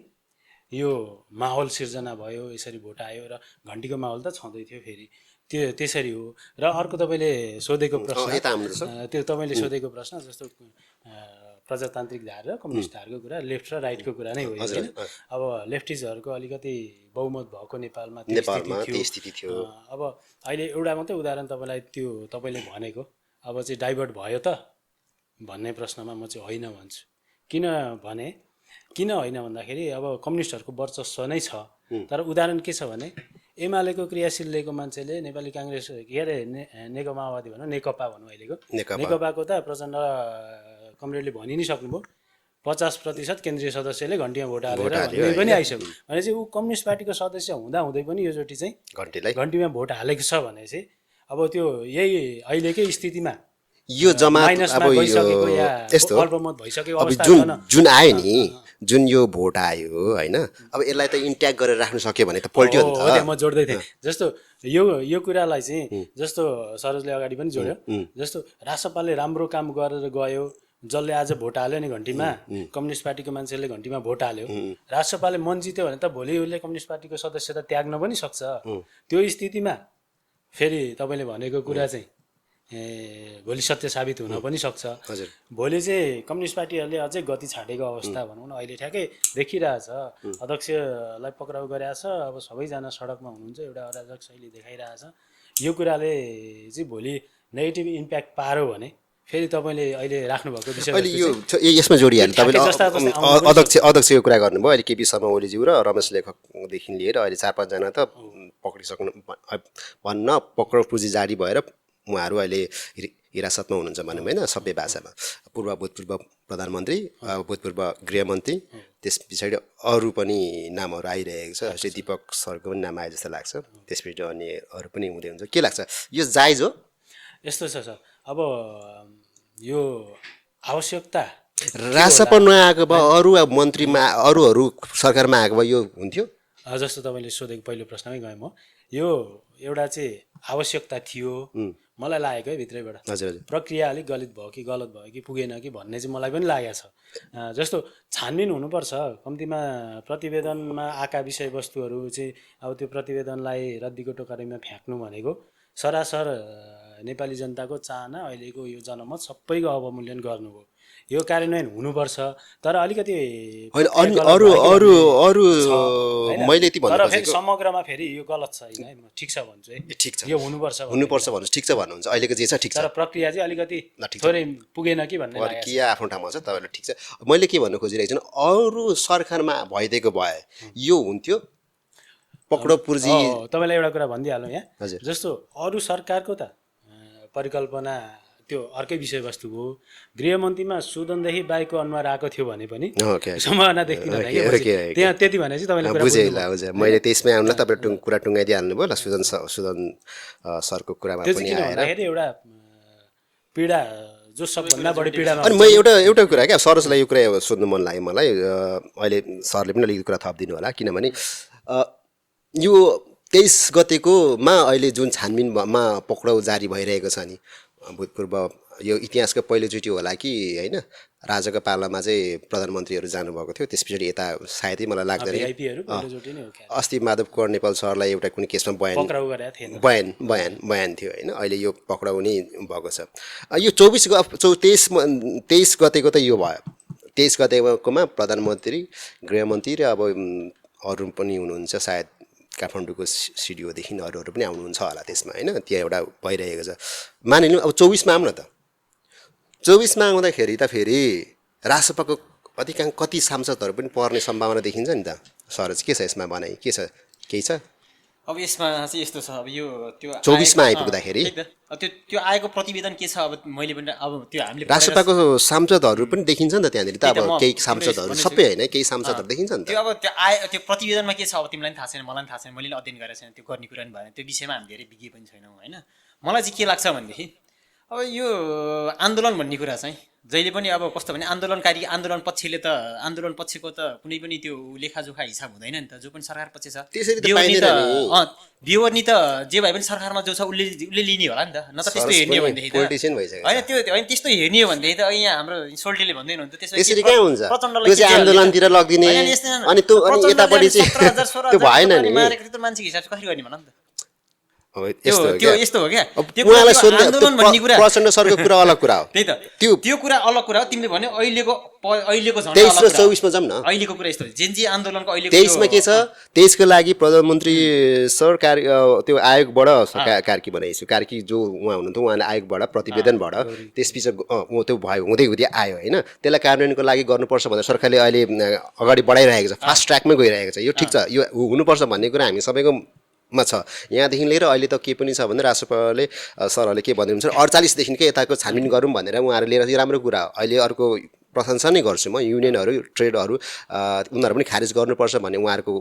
यो माहौल सिर्जना भयो, यसरी भोट आयो र घन्टीको माहौल त छँदै थियो फेरि। त्यो त्यसरी हो। र अर्को तपाईँले सोधेको प्रश्न, त्यो तपाईँले सोधेको प्रश्न जस्तो प्रजातान्त्रिक धार र कम्युनिस्ट धारको कुरा, लेफ्ट र राइटको कुरा नै हो होइन। अब लेफ्टिस्टहरूको अलिकति बहुमत भएको नेपालमा त्यो स्थिति थियो। अब अहिले एउटा मात्रै उदाहरण तपाईँलाई त्यो तपाईँले भनेको अब चाहिँ डाइभर्ट भयो त भन्ने प्रश्नमा म चाहिँ होइन भन्छु। किन होइन भन्दाखेरि अब कम्युनिस्टहरूको वर्चस्व नै छ, तर उदाहरण के छ भने एमालेको क्रियाशील लिएको मान्छेले नेपाली काङ्ग्रेस के अरे नेकपा माओवादी भनौँ, नेकपा भनौँ अहिलेको नेकपाको त प्रचण्ड कमरेडले भनि नै सक्नुभयो 50% केन्द्रीय सदस्यले घन्टीमा भोट हालेर भन्ने पनि आइसक्यो। भनेपछि ऊ कम्युनिस्ट पार्टीको सदस्य हुँदै पनि योचोटि चाहिँ घन्टीमा भोट हालेको छ भने चाहिँ अब त्यो यही अहिलेकै स्थितिमा यो जमात अब यो यस्तो जुन आयो नि, जुन यो भोट आयो होइन, अब यसलाई त इन्ट्याक्ट गरेर राख्नु सक्यो भने त पल्ट्यो नि त। म जोड्दै थिएँ जस्तो यो कुरालाई चाहिँ जस्तो सरोजले अगाडि पनि जोड्यो, जस्तो राष्ट्रपाले राम्रो काम गरेर गयो, जसले आज भोट हाल्यो नि घन्टीमा, कम्युनिस्ट पार्टीको मान्छेले घन्टीमा भोट हाल्यो, राष्ट्रपालले मन जित्यो भने त भोलि उसले कम्युनिस्ट पार्टीको सदस्यता त्याग्न पनि सक्छ। त्यो स्थितिमा फेरि तपाईँले भनेको कुरा चाहिँ भोलि सत्य साबित हुन पनि सक्छ। भोलि चाहिँ कम्युनिस्ट पार्टीहरूले अझै गति छाडेको अवस्था भनौँ न अहिले ठ्याक्कै देखिरहेछ। अध्यक्षलाई पक्राउ गरेछ, अब सबैजना सडकमा हुनुहुन्छ, एउटा अराजक शैली देखाइरहेछ। यो कुराले चाहिँ भोलि नेगेटिभ इम्प्याक्ट पार्यो भने फेरि तपाईँले अहिले राख्नुभएको विषय अहिले यो यसमा जोडिहाल्नु। तपाईँले अध्यक्षको कुरा गर्नुभयो, अहिले केपी शर्मा ओलीज्यू र रमेश लेखकदेखि लिएर अहिले 4-5 जना त पक्रिसक्नु भन्न पक्राउ पुँजी जारी भएर उहाँहरू अहिले हिरासतमा हुनुहुन्छ भनौँ होइन, सभ्य भाषामा। भूतपूर्व प्रधानमन्त्री, भूतपूर्व गृहमन्त्री, त्यस पछाडि अरू पनि नामहरू आइरहेको छ। जस्तै दीपक सरको पनि नाम आए जस्तो लाग्छ, त्यसपछि अनि अरू पनि हुँदै हुन्छ। के लाग्छ यो जायज हो? यस्तो छ सर, अब यो आवश्यकता राजसभा नआएको भए अरू मन्त्रीमा अरूहरू सरकारमा आएको भए यो हुन्थ्यो? जस्तो तपाईँले सोधेको पहिलो प्रश्नमै गएँ म, यो एउटा चाहिँ आवश्यकता थियो मलाई लागेको है भित्रैबाट। प्रक्रिया अलिक गलत भयो कि पुगेन कि भन्ने चाहिँ मलाई पनि लागेको छ। जस्तो छानबिन हुनुपर्छ, कम्तीमा प्रतिवेदनमा आएका विषयवस्तुहरू चाहिँ अब त्यो प्रतिवेदनलाई रद्दीको टोकरीमा फ्याँक्नु भनेको सरासर नेपाली जनताको चाहना अहिलेको यो जनमत सबैको अवमूल्यन गर्नुभयो यो कार्यान्वयन हुनुपर्छ तर अलिकति होइन अनि अरू अरू अरू मैले यति भन्नु तर फेरि खोजेको समग्रमा फेरि यो गलत छैन है म ठिक छ भन्छु है ठिक छ यो हुनुपर्छ भन्छु। हुनुपर्छ भन्नुहोस् ठिक छ भन्नुहुन्छ अहिलेको जे छ ठिक छ तर प्रक्रिया चाहिँ अलिकति ल, ठिक छ। थोरै पुगेन कि भन्ने लागेको छ। प्रक्रिया आफ्नो ठाउँमा छ तपाईँलाई ठिक छ मैले के भन्नु खोजिरहेको छु अरू सरकारमा भइदिएको भए यो हुन्थ्यो पक्रो पुर्जी तपाईँलाई एउटा कुरा भनिदिइहालौँ यहाँ हजुर। जस्तो अरू सरकारको त परिकल्पना त्यो अर्कै विषयवस्तु हो गृहमन्त्रीमा सुदनदेखि बाइकको अनुहार आएको थियो भने पनि ओके सम्भावना देख्दिनँ त्यहाँ त्यति भने चाहिँ तपाईँले कुरा बुझेँ बुझ्नुभयो। ल बुझेँ मैले त्यसमै आउनु तपाईँले कुरा टुङ्गाइदिइहाल्नु भयो ल सुदन सरको कुरामा त्यो पनि चाहिँ किन आएर भन्दाखेरि एउटा पीडा जो सबभन्दा बढी पीडामा अनि म एउटा कुरा क्या सरजलाई यो कुरा सोध्नु मन लाग्यो मलाई अहिले सरले पनि अलिकति कुरा थपिदिनु होला किनभने यो 23 गतेकोमा अहिले जुन छानबिनमा पक्राउ जारी भइरहेको छ नि भूतपूर्व यो इतिहासको पहिलोचोटि होला कि होइन राजाको पालामा चाहिँ प्रधानमन्त्रीहरू जानुभएको थियो त्यस पछाडि यता सायदै मलाई लाग्दैन भिआइपीहरू पहिलोचोटि नै हो क्या अस्ति माधव कर्णेपाल सरलाई एउटा कुनै केसमा पक्राउ गरेको थिएन बयान थियो होइन अहिले यो पक्राउ नै भएको छ यो 23 गतेको त यो भयो 23 गतेकोमा प्रधानमन्त्री गृहमन्त्री र अब अरू पनि हुनुहुन्छ सायद काठमाडौँको सिडिओदेखि अरूहरू पनि आउनुहुन्छ होला त्यसमा होइन त्यहाँ एउटा भइरहेको छ मानिलिउँ अब 24मा आउँ न त 24मा आउँदाखेरि त फेरि रासपाको अधिकांश कति सांसदहरू पनि पर्ने सम्भावना देखिन्छ नि त सरज के छ यसमा भनाइ के छ केही छ अब यसमा चाहिँ यस्तो छ अब यो त्यो 24मा आइपुग्दाखेरि त्यो आएको प्रतिवेदन के छ अब मैले पनि अब त्यो हामीले रासपाको सांसदहरू पनि देखिन्छ नि त त्यहाँनिर त अब केही सांसदहरू सबै होइन केही सांसदहरू देखिन्छ नि त्यो त अब त्यो प्रतिवेदनमा के छ अब तिमीलाई पनि थाहा छैन मलाई पनि थाहा छैन मैले अध्ययन गरेको छैन त्यो गर्ने कुरा नि भएन त्यो विषयमा हामी धेरै विज्ञ पनि छैनौँ होइन मलाई चाहिँ के लाग्छ भनेदेखि अब यो आन्दोलन भन्ने कुरा चाहिँ जहिले पनि अब कस्तो भने आन्दोलन पक्षको त कुनै पनि त्यो लेखाजोखा हिसाब हुँदैन नि त जो पनि सरकार पक्ष छ त्यसरी त बेहोर्नी पाइँदैन नि बेहोर्नी त जे भए पनि सरकारमा जो छ उसले लिने होला नि त न त त्यस्तो हेर्ने हो भनेदेखि त पोलिटिसियन भइसक्यो होइन त्यो होइन त्यस्तो हेर्ने हो भनेदेखि त यहाँ हाम्रो सोल्टीले भन्दैन नि त त्यसरी कहाँ हुन्छ त्यो चाहिँ आन्दोलनतिर लगिदिने अनि त्यो अनि यतापट्टि चाहिँ त्यो भएन नि मारेको त्यो मान्छेको हिसाब कसरी गर्ने भन नि त अब त्यो यस्तो हो क्या उहाँलाई सोध्ने आन्दोलन भन्ने कुरा प्रचण्ड सरको कुरा अलग कुरा हो त्यही त त्यो कुरा अलग कुरा हो तिमीले भन्यो अहिलेको झन् 23 र 24मा जाऊँ न अहिलेको कुरा यस्तो जेनजी आन्दोलनको अहिलेको 23मा के छ 23को लागि प्रधानमन्त्री सर त्यो आयोगबाट कार्की बनाइएको छु कार्की जो उहाँ हुनुहुन्थ्यो उहाँले आयोगबाट प्रतिवेदनबाट त्यसपछि त्यो भयो हुँदै आयो होइन त्यसलाई कार्यान्वयनको लागि गर्नुपर्छ भनेर सरकारले अहिले अगाडि बढाइरहेको छ फास्ट ट्र्याकमै गइरहेको छ यो ठिक छ यो हुनुपर्छ भन्ने कुरा हामी सबैको मा छ यहाँदेखि लिएर अहिले त के पनि छ भने राष्ट्रपतिले सरहरूले के भनिदिनुहुन्छ 48 देखिकै यताको छानबिन गरौँ भनेर उहाँहरू लिएर चाहिँ राम्रो कुरा हो अहिले अर्को प्रशंसा नै गर्छु म युनियनहरू ट्रेडहरू उनीहरू पनि खारेज गर्नुपर्छ भन्ने उहाँहरूको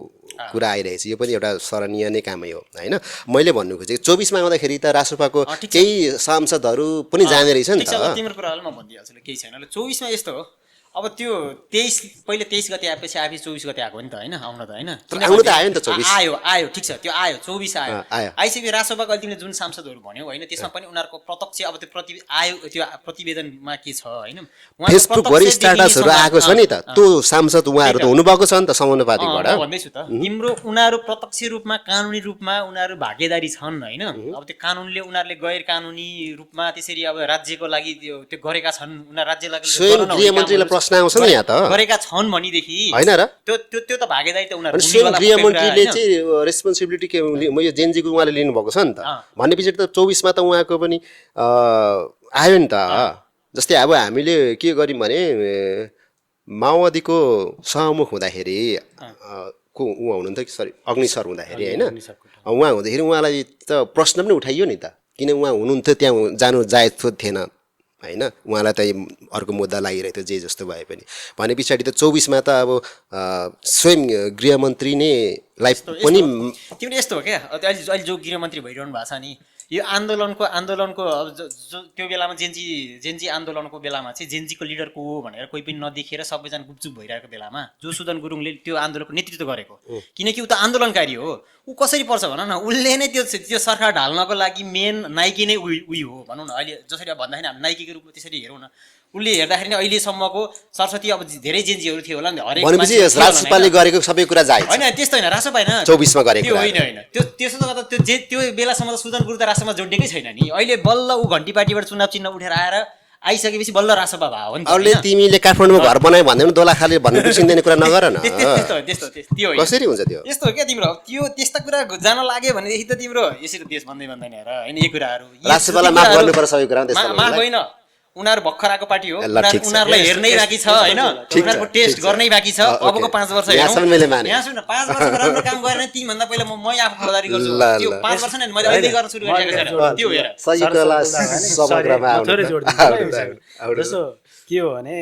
कुरा आइरहेछ यो पनि एउटा सराहनीय नै कामै हो होइन मैले भन्नु खोजेको 24मा आउँदाखेरि त राष्ट्रपाको केही सांसदहरू पनि जाने रहेछ नि त तिम्रो कुरालाई म भनिदिइहाल्छु केही छैन ल 24मा यस्तो हो अब त्यो 23 गते आएपछि आफै 24 गते आएको हो नि त होइन आउन त होइन आउनु त आयो नि त 24 आयो ठिक छ त्यो आयो 24 आयो आइसके राष्ट्रसभाको अहिले तिमीले जुन सांसदहरू भन्यौ होइन त्यसमा पनि उनीहरूको प्रत्यक्ष अब त्यो प्रतिवेदनमा के छ होइन फेसबुक भरि स्ट्याटसहरू आएको छ नि त त्यो सांसद उहाँहरू त हुनुभएको छ नि त समानुपातिकबाट भन्दैछु त तिम्रो उनीहरू प्रत्यक्ष रूपमा कानुनी रूपमा उनीहरू भागीदारी छन् होइन अब त्यो कानुनले उनीहरूले गैर कानुनी रूपमा त्यसरी अब राज्यको लागि त्यो गरेका छन् उनीहरू राज्यलाई स्वयं गृहमन्त्रीलाई प्रश्न आउँछ नि यहाँ त गरेका छन् भनेदेखि होइन र त्यो त भागीदारी त उनीहरू स्वयं गृहमन्त्रीले चाहिँ रेस्पोन्सिबिलिटी के म यो जेनजीको उहाँले लिनुभएको छ नि त भन्ने पछाडि त 24मा त उहाँको पनि आयो नि त जस्तै अब हामीले के गर्यौँ भने माओवादीको सहमुख हुँदाखेरि को उहाँ हुनुहुन्थ्यो कि सरी अग्नि सर हुँदाखेरि होइन उहाँ हुँदाखेरि उहाँलाई त प्रश्न पनि उठाइयो नि त किन उहाँ हुनुहुन्थ्यो त्यहाँ जानु जायज थिएन होइन उहाँलाई त अर्को मुद्दा लागिरहेको थियो जे जस्तो भए पनि भने पछाडि त 24मा त अब स्वयं गृहमन्त्री नै लाई पनि तिमीले यस्तो हो क्या अहिले जो गृहमन्त्री भइरहनु भएको छ नि यो आन्दोलनको अब त्यो बेलामा जेन्जी आन्दोलनको बेलामा चाहिँ जेन्जीको लिडर को हो भनेर कोही पनि नदेखेर सबैजना गुपचुप भइरहेको बेलामा जो सुदन गुरुङले त्यो आन्दोलनको नेतृत्व गरेको किनकि ऊ त आन्दोलनकारी हो ऊ कसरी पर्छ भन न उसले नै त्यो सरकार ढाल्नको लागि मेन नाइकी नै उही हो भनौँ न अहिले जसरी अब भन्दाखेरि हामी नाइकीको रूपमा त्यसरी हेरौँ न उसले हेर्दाखेरि नै अहिलेसम्मको सरस्वती अब धेरै जेन्जीहरू थियो होला नि हरेक भनेपछि राजसभाले गरेको सबै कुरा जायज होइन त्यस्तो होइन राजसभा होइन 24मा गरेको त्यो होइन त्यो त्यसो त त्यो बेलासम्म त सुदन गुरु त राजसभा रासोमा जोडिएकै छैन नि अहिले बल्ल ऊ घन्टी पार्टीबाट चुनाव चिन्ह उठेर आएर आइसकेपछि बल्ल रासोपा भयो हो नि त अरूले तिमीले काठमाडौँमा घर बनायो भन्दै पनि दोलाखाले भन्नु बिर्सिँदैन कुरा नगर न त्यो होइन कसरी हुन्छ त्यो यस्तो हो क्या तिम्रो त्यो त्यस्ता कुरा जान लाग्यो भनेदेखि त तिम्रो यसरी देश भन्दै भन्दैन हेर होइन यी कुराहरू राष्ट्रपाललाई माफ गर्नुपर्छ सबै कुरा माफ होइन उनीहरू भर्खर आएको पार्टी हो उनीहरूलाई हेर्नै बाँकी छ होइन उनीहरूको टेस्ट गर्नै बाँकी छ अबको 5 वर्ष यहाँ सुन 5 वर्षमा राम्रो काम गरेन तिमीभन्दा पहिला म आफू खबरदारी गर्छु त्यो 5 वर्ष नै मैले अहिले गर्न सुरु गरिसकेको छैन त्यो हेर जस्तो के हो भने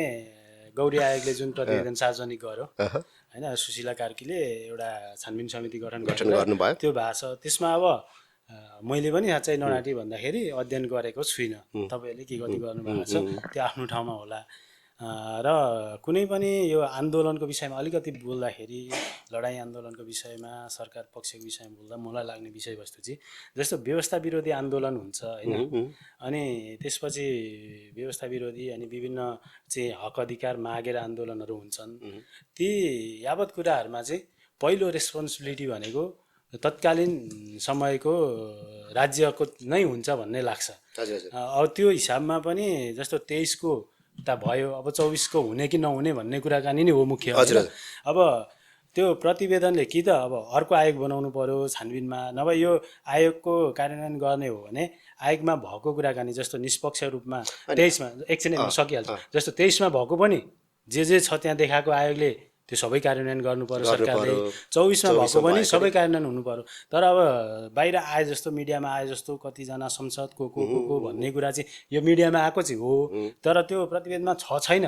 गौरी आयोगले जुन प्रतिवेदन सार्वजनिक गर्यो होइन सुशीला कार्कीले एउटा छानबिन समिति गठन गर्नुभयो त्यो भएको छ त्यसमा अब मैले पनि साँच्चै नराटी भन्दाखेरि अध्ययन गरेको छुइनँ तपाईँहरूले के कति गर्नुभएको छ त्यो आफ्नो ठाउँमा होला र कुनै पनि यो आन्दोलनको विषयमा अलिकति बोल्दाखेरि लडाइँ आन्दोलनको विषयमा सरकार पक्षको विषयमा बोल्दा मलाई लाग्ने विषयवस्तु चाहिँ जस्तो व्यवस्था विरोधी आन्दोलन हुन्छ होइन अनि त्यसपछि व्यवस्था विरोधी अनि विभिन्न चाहिँ हक अधिकार मागेर आन्दोलनहरू हुन्छन् ती यावत कुराहरूमा चाहिँ पहिलो रेस्पोन्सिबिलिटी भनेको तत्कालीन समयको राज्यको नै हुन्छ भन्ने लाग्छ अब त्यो हिसाबमा पनि जस्तो 23 को ता भयो अब 24 को हुने कि नहुने भन्ने कुराकानी नै हो मुख्य अब त्यो प्रतिवेदनले कि त अब अर्को आयोग बनाउनु पर्यो छानबिनमा नभए यो आयोगको कार्यान्वयन गर्ने हो भने आयोगमा भएको कुराकानी जस्तो निष्पक्ष रूपमा 23 मा एकछिन सकिहाल्छ जस्तो 23 मा भएको पनि जे छ त्यहाँ देखाएको आयोगले त्यो सबै कार्यान्वयन गर्नु पर्यो सरकारले 24 मा भएको पनि सबै कार्यान्वयन हुनु पर्यो तर अब बाहिर आए जस्तो मिडियामा आए जस्तो कतिजना संसदको को भन्ने कुरा चाहिँ यो मिडियामा आएको चाहिँ हो तर त्यो प्रतिवेदनमा छैन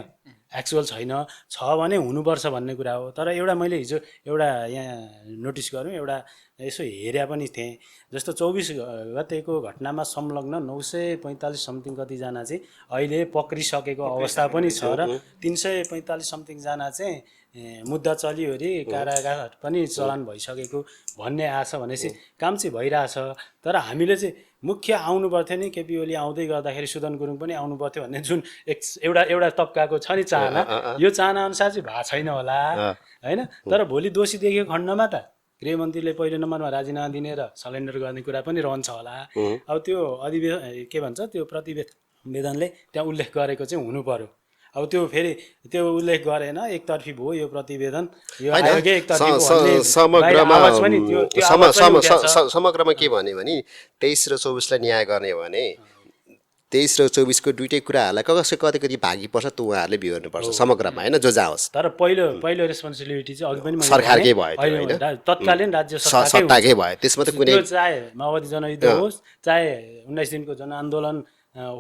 एक्चुअल छैन छ भने हुनुपर्छ भन्ने कुरा हो तर एउटा मैले हिजो एउटा यहाँ नोटिस गरौँ एउटा यसो हेरे पनि थिएँ जस्तो 24 गतेको घटनामा संलग्न 945 समथिङ कतिजना चाहिँ अहिले पक्रिसकेको अवस्था पनि छ र 345 समथिङ जना चाहिँ मुद्दा चलिवरी कारागार पनि चलान भइसकेको भन्ने आछ भनेपछि काम चाहिँ भइरहेछ तर हामीले चाहिँ मुख्य आउनु पर्थ्यो नि केपी ओली आउँदै गर्दाखेरि सुदन गुरुङ पनि आउनु पर्थ्यो भन्ने जुन एउटा तबकाको छ नि चाहना यो चाहना अनुसार चाहिँ भएको छैन होला होइन तर भोलि दोषी देखेको खण्डमा त गृहमन्त्रीले पहिलो नम्बरमा राजीनामा दिने र सरेन्डर गर्ने कुरा पनि रहन्छ होला अब त्यो अधिवेशन के भन्छ त्यो प्रतिवेदनले त्यहाँ उल्लेख गरेको चाहिँ हुनु पर्यो अब त्यो फेरि त्यो उल्लेख गरेन एकतर्फी भयो यो प्रतिवेदन यो आयोगै एकतर्फी समग्रमा के भन्यो भने 23 र 24 लाई न्याय गर्ने हो भने 23 र 24 को दुईटै कुराहरूलाई कसै कति भागी पर्छ त उहाँहरूले बिहोर्नुपर्छ समग्रमा होइन जो जाओस् तर पहिलो रेस्पोन्सिबिलिटी चाहिँ अघि पनि सरकारकै भयो होइन तत्कालीन राज्य सत्ताकै भयो त्यसमा त कुनै चाहे माओवादी जनयुद्ध होस् चाहे 19 दिनको जनआन्दोलन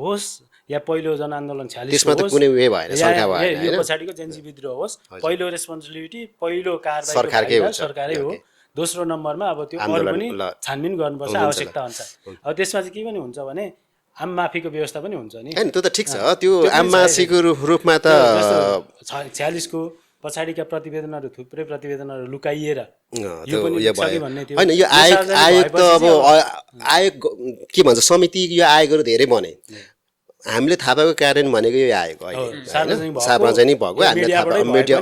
होस् या पहिलो जनआन्दोलन 46 त्यसमा त कुनै उयो भएन शङ्का भएन यो पछाडिको जेन्जी विद्रोह होस् पहिलो रेस्पोन्सिबिलिटी पहिलो कारबाही सरकारै हो दोस्रो नम्बरमा अब त्यो अरु पनि छानबिन गर्नुपर्छ आवश्यकता अनुसार अब त्यसमा चाहिँ के पनि हुन्छ भने आम माफीको व्यवस्था पनि हुन्छ नि हैन त्यो त ठीक छ त्यो आम माफीको रूपमा त 46 को पछाडिका प्रतिवेदनहरू थुप्रै प्रतिवेदनहरू लुकाइएर यो पनि हैन यो आयोग त अब आयोग के भन्छ समिति यो आयोगहरु धेरै बने हामीले थाहा पाएको कारण भनेको यो आएको अहिले सार्वजनिक भएको हामीले थाहा पाएको मिडिया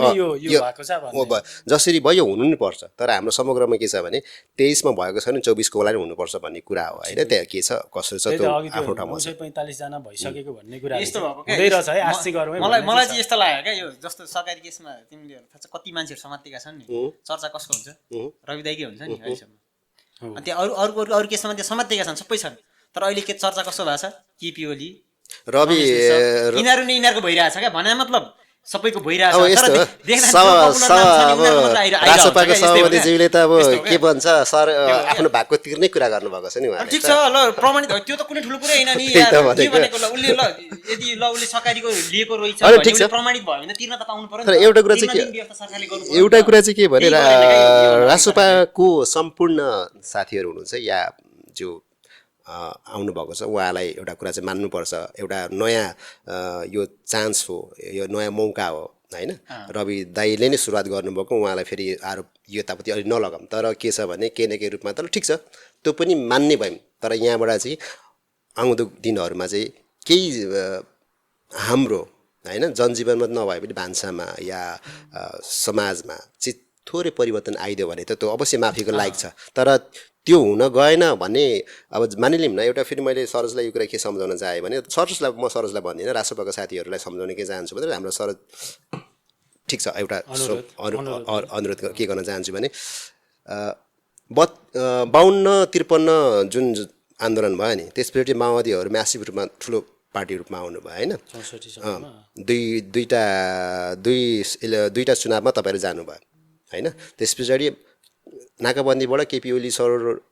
जसरी भयो हुनु नि पर्छ तर हाम्रो समग्रमा के छ भने 23 मा भएको छैन 24 को लागि हुनुपर्छ भन्ने कुरा हो हैन त्यहाँ के छ कसरी छ त्यो आफ्नो ठाउँमा 945 जना भइसकेको भन्ने कुरा यस्तो हुँदै रहेछ है आस्ति गरौँ है मलाई चाहिँ यस्तो लाग्यो क्या यो जस्तो सरकारी केसमा तिमीले थाहा छ कति मान्छेहरु समातेका छन् नि चर्चा कसको हुन्छ रवि दाइकै हुन्छ नि अहिलेसम्म अनि त्यहाँ अरु केसमा त्यहाँ समातेका छन् सबै छन् तर अहिले के चर्चा कस्तो भएको छ केपी ओली रवि यिनीहरूको भइरहेछ क्या भने मतलब सबैको भइरहेछ रासपाको सभापतिज्यूले त अब के भन्छ सर आफ्नो भागको तिर्ने कुरा गर्नुभएको छ नि उहाँले ठीक छ ल प्रमाणित हो त्यो त कुनै ठुलो कुरै हैन नि यार के भनेको ल उले ल यदि ल उले सरकारीको लिएको रहेछ भने प्रमाणित भयो भने तिर्न त पाउनु पर्यो नि तर एउटा कुरा चाहिँ के भने रासपाको सम्पूर्ण साथीहरु हुनुहुन्छ या जो आउनु भएको छ उहाँलाई एउटा कुरा चाहिँ मान्नुपर्छ एउटा नयाँ यो चान्स हो यो नयाँ मौका हो हैन रवि दाइले नै सुरुवात गर्नुभएको उहाँलाई फेरि आरोप योतापति अलि नलगाम तर के छ भने केही न केही रूपमा त ठिक छ त्यो पनि मान्ने भयौँ तर यहाँबाट चाहिँ आउँदो दिनहरूमा चाहिँ केही हाम्रो हैन जनजीवनमा नभए पनि भान्सामा या समाजमा थोरै परिवर्तन आइदियो भने त त्यो अवश्य माफीको लायक छ। तर त्यो हुन गएन भने अब मानिलिउँ न, एउटा फेरि मैले सरोजलाई यो कुरा के सम्झाउन चाहेँ भने सरोजलाई भन्दिनँ, राष्ट्रपतिका साथीहरूलाई सम्झाउन के चाहन्छु भने हाम्रो सरोज ठिक छ, एउटा अनुरोध के गर्न चाहन्छु भने 52-53 जुन आन्दोलन भयो नि, त्यसपछि माओवादीहरू म्यासिभ रूपमा ठुलो पार्टी रूपमा आउनुभयो होइन। 64 सालमा दुईवटा चुनावमा तपाईँहरू जानुभयो होइन। त्यस पछाडि नाकाबन्दीबाट केपी ओली सर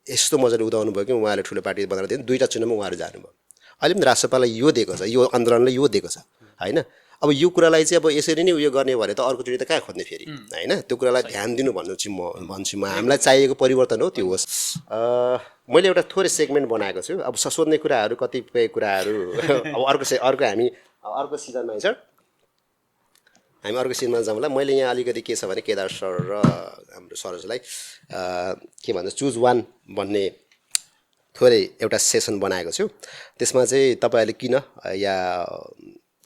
यस्तो मजाले उदाउनु भयो कि उहाँले ठुलो पार्टी बनाएर दिनु, 2टा चुनावमा उहाँहरू जानुभयो। अहिले पनि राष्ट्रपाललाई यो दिएको छ, यो आन्दोलनले यो दिएको छ होइन। अब यो कुरालाई चाहिँ अब यसरी नै उयो गर्ने भने त अर्कोचोटि त कहाँ खोज्ने फेरि होइन। त्यो कुरालाई ध्यान दिनु भन्छु म हामीलाई चाहिएको परिवर्तन हो त्यो होस्। मैले एउटा थोरै सेगमेन्ट बनाएको छु, अब सोध्ने कुराहरू कतिपय कुराहरू अब अर्को सिजनमा छ, हामी अर्को सिजनमा जाउँला। मैले यहाँ अलिकति के छ भने केदार सर र हाम्रो सरोजलाई के भन्छ चुज वान भन्ने थोरै एउटा सेसन बनाएको छु। त्यसमा चाहिँ तपाईँहरूले किन या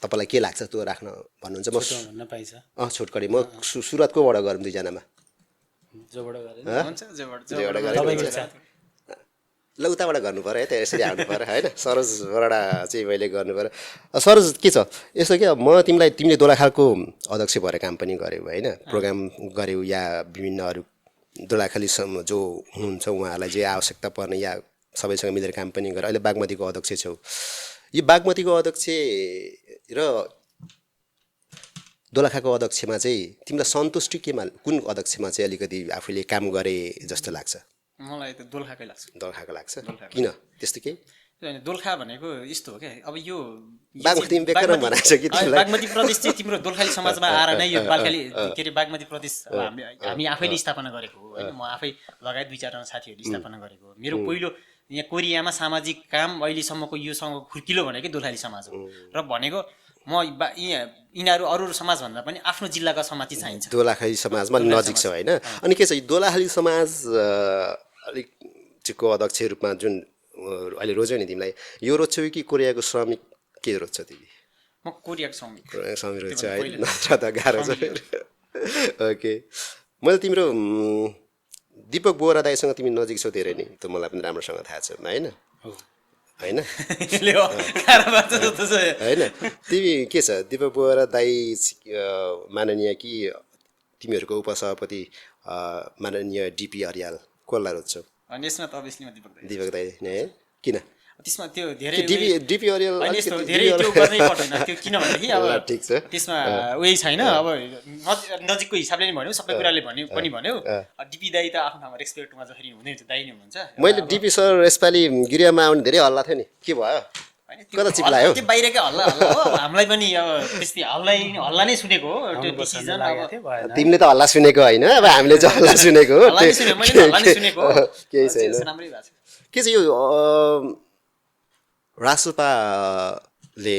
तपाईँलाई के लाग्छ त्यो राख्न भन्नुहुन्छ। म भन्न पाइन्छ छोटकरी म सुरुवात कोबाट गरौँ दुईजनामा? ल उताबाट गर्नु पऱ्यो है, त यसरी आउनु पऱ्यो होइन। सरोजबाट चाहिँ मैले गर्नु पऱ्यो। सरोज के छ यस्तो कि म तिमीले दोलाखालको अध्यक्ष भएर काम पनि गऱ्यौ होइन, प्रोग्राम गऱ्यौ या विभिन्न अरू दोलाखालीसम्म जो हुनुहुन्छ उहाँहरूलाई जे आवश्यकता पर्ने या सबैसँग मिलेर काम पनि गरेर अहिले बागमतीको अध्यक्ष छौ। यो बागमतीको अध्यक्ष र दोलखाको अध्यक्षमा चाहिँ तिमीलाई सन्तुष्टि केमा, कुन अध्यक्षमा चाहिँ अलिकति आफूले काम गरे जस्तो लाग्छ? मलाई त दोलखाकै लाग्छ। दोलखाको लाग्छ किन त्यस्तो केही? दोलखा भनेको यस्तो हो क्या, अब यो बागमती बेकार बनाएको छ कि तिमीलाई? बागमती प्रदेश चाहिँ तिम्रो दोलखाली समाजमा आएर नै यो के अरे बागमती प्रदेश हामी आफैले स्थापना गरेको हो होइन। म आफै लगायत 2-4जना साथीहरूले स्थापना गरेको हो। मेरो पहिलो यहाँ कोरियामा सामाजिक काम अहिलेसम्मको योसँग खुर्किलो भनेकै दोलखाली समाज हो। र भनेको म यिनीहरू अरू समाजभन्दा पनि आफ्नो जिल्लाका समाज चाहिँ चाहिन्छ। दोलाखाली समाजमा नजिक छ होइन। अनि के छ दोलाखाली समाज अलिक को अध्यक्ष रूपमा जुन अहिले रोज्यो नि तिमीलाई, यो रोज्छौ कि कोरियाको श्रमिक के रोज्छ तिमी? म कोरियाको श्रमिक रोज्छ है, नत्र त गाह्रो छ। ओके, मैले तिम्रो दीपक बोहरा दाईसँग तिमी नजिक छौ धेरै नै, त मलाई पनि राम्रोसँग थाहा छ होइन होइन। होइन तिमी के छ दीपक बोहरा दाई माननीय कि तिमीहरूको उपसभापति माननीय डिपी अर्याल कसलाई रोज्छौ? यसमा त अभियसली दीपक दाई नै किन? त्यसमा त्यो धेरै डिपी अर्याल धेरै त्यो गर्नै पर्दैन त्यो, किनभनेदेखि अब ठिक छ त्यसमा उही छैन। अब नजिकको हिसाबले नै भन्यो, सबै कुराले पनि भन्यो। डिपी दाई त आफ्नो ठाउँमा रेस्पेक्टमा जसरी हुँदै हुन्छ दाई नै हुनुहुन्छ। मैले डिपी सर यसपालि गिरियामा आउने धेरै हल्ला थियो नि, के भयो कता चिप्लायो? त्यो बाहिरकै हल्ला हो, हामीलाई पनि अब त्यस्तै हल्ला नै सुनेको हो त्यो डिसिजन। तिमीले त हल्ला सुनेको होइन, अब हामीले चाहिँ हल्ला सुनेको हो। केही छैन। के छ यो राष्ट्रपाले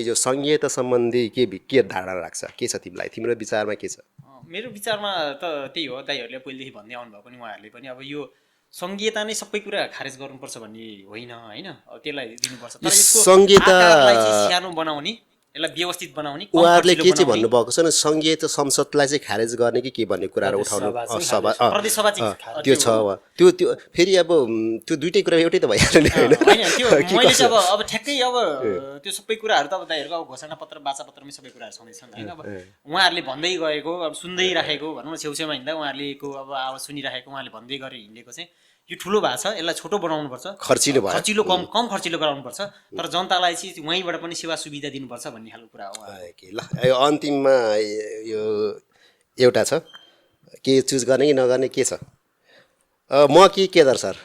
यो सङ्घीयता सम्बन्धी के धारणा राख्छ? के छ तिमीलाई, तिम्रो विचारमा के छ? मेरो विचारमा त त्यही हो, दाइहरूले पहिलेदेखि भन्दै आउनुभएको पनि उहाँहरूले पनि अब यो सङ्घीयता नै सबै कुरा खारेज गर्नुपर्छ भन्ने होइन होइन, त्यसलाई दिनुपर्छ। तर यसको आकारलाई चाहिँ सानो बनाउने, यसलाई व्यवस्थित बनाउने। उहाँहरूले के चाहिँ भन्नुभएको छ नि, सङ्घीयता संसदलाई चाहिँ खारेज गर्ने कि के भन्ने कुराहरू उठाउनु त्यो छ। त्यो फेरि अब त्यो दुइटै कुरा एउटै त भइहाल्यो नि होइन। मैले चाहिँ अब ठ्याक्कै अब त्यो सबै कुराहरू त अब दाइहरूको अब घोषणापत्र बाचापत्रमै सबै कुराहरू छँदैछन् होइन। अब उहाँहरूले भन्दै गएको, अब सुन्दै राखेको भनौँ न, छेउछेउमा हिँड्दा उहाँहरूले अब आवाज सुनिराखेको, उहाँले भन्दै गरेर हिँडेको चाहिँ यो ठुलो भएको छ, यसलाई छोटो बनाउनुपर्छ, खर्चिलो कम खर्चिलो गराउनुपर्छ, तर जनतालाई चाहिँ वहीँबाट पनि सेवा सुविधा दिनुपर्छ भन्ने खालको कुरा हो। ल अन्तिममा यो एउटा छ, के चुज गर्ने कि नगर्ने के छ? म कि केदार सर?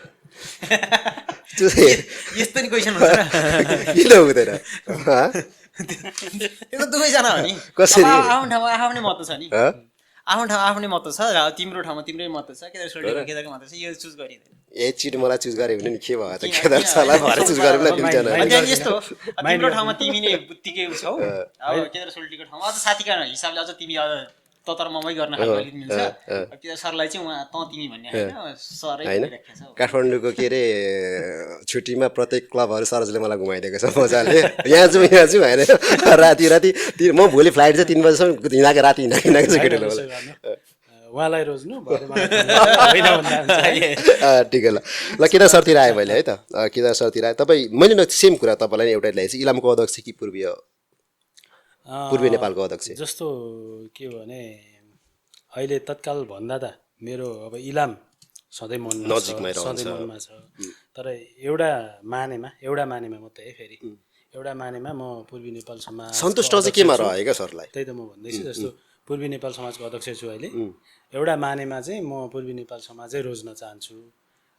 यस्तो नि क्वेसन हुन्छ किन हुँदैन? त्यो त दुवैजना हो नि, कसरी? आफ्नो ठाउँमा आफ्नै महत्त्व छ नि, आफ्नो ठाउँमा आफ्नै महत्त्व छ, र तिम्रो ठाउँमा तिम्रै महत्त्व छ, केदारको महत्त्व छ, यो चुज गरिँदैन। एकचोटि मलाई चुज गरे भने नि के भयो त? केदार सरलाई भएर चुज गरे पनि दुईजना। यस्तो तिम्रो ठाउँमा तिमी नै उत्तिकै छौ, अब केदार सोल्टीको ठाउँमा अझ साथीका हिसाबले अझ तिमी तर ममै गर्न खालको अलिक मिल्छ। केदार सरलाई चाहिँ उहाँ तिमी भन्ने होइन, सरै राखेको छ। काठमाडौँको के अरे छुट्टीमा प्रत्येक क्लबहरू सरजले मलाई घुमाइदिएको छ मजाले, यहाँ जाउँ होइन। राति म भोलि फ्लाइट चाहिँ 3 बजीसम्म हिँडाएको, राति हिँडाएको छ केटाले मलाई। उहाँलाई रोज्नु भरे मलाई होइन भन्दा हुन्छ है। ठिकै ल ल केदार सरतिर आएँ मैले है त केदार सरतिर आएँ तपाईँ मैले न सेम कुरा तपाईँलाई नै एउटै ल्याएँ इलामको अध्यक्ष कि पूर्वीय नेपालको अध्यक्ष जस्तो के हो भने अहिले तत्काल भन्दा त मेरो अब इलाम सधैँ मनमा छ, नजिकमै रहन्छ। सधैँ मनमा छ। तर एउटा मानेमा मात्रै है फेरि एउटा मानेमा म पूर्वी नेपाल समाज सन्तुष्ट चाहिँ केमा रह्यो क्या सरलाई त्यही त म भन्दैछु जस्तो पूर्वी नेपाल समाजको अध्यक्ष छु अहिले एउटा मानेमा चाहिँ म पूर्वी नेपाल समाजै रोज्न चाहन्छु।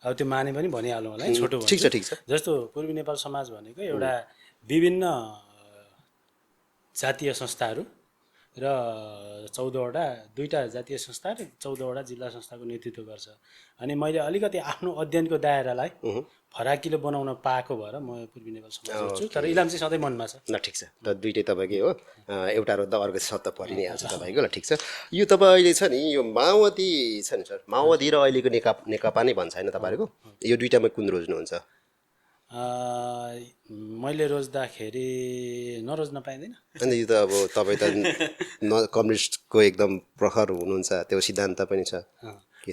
अब त्यो माने पनि भनिहालौँ होला है छोटो ठिक छ ठिक छ जस्तो पूर्वी नेपाल समाज भनेको एउटा विभिन्न जातीय संस्थाहरू र 2टा जातीय संस्था र 14वटा जिल्ला संस्थाको नेतृत्व गर्छ। अनि मैले अलिकति आफ्नो अध्ययनको दायरालाई फराकिलो बनाउन पाएको भएर म पूर्वी नेपाल समाज छु। तर इलाम चाहिँ सधैँ मनमा छ। ल ठिक छ त दुइटै तपाईँकै हो एउटा रोज्दा अर्को सत्ता परि नै हाल्छ तपाईँको ल ठिक छ यो तपाईँ अहिले छ नि यो माओवादी छ नि सर माओवादी र अहिलेको नेकपा नै भन्छ होइन तपाईँहरूको यो दुइटामा कुन रोज्नुहुन्छ मैले रोज्दाखेरि नरोज्न पाइँदैन। अनि यो त अब तपाईँ त कम्युनिस्टको एकदम प्रखर हुनुहुन्छ त्यो सिद्धान्त पनि छ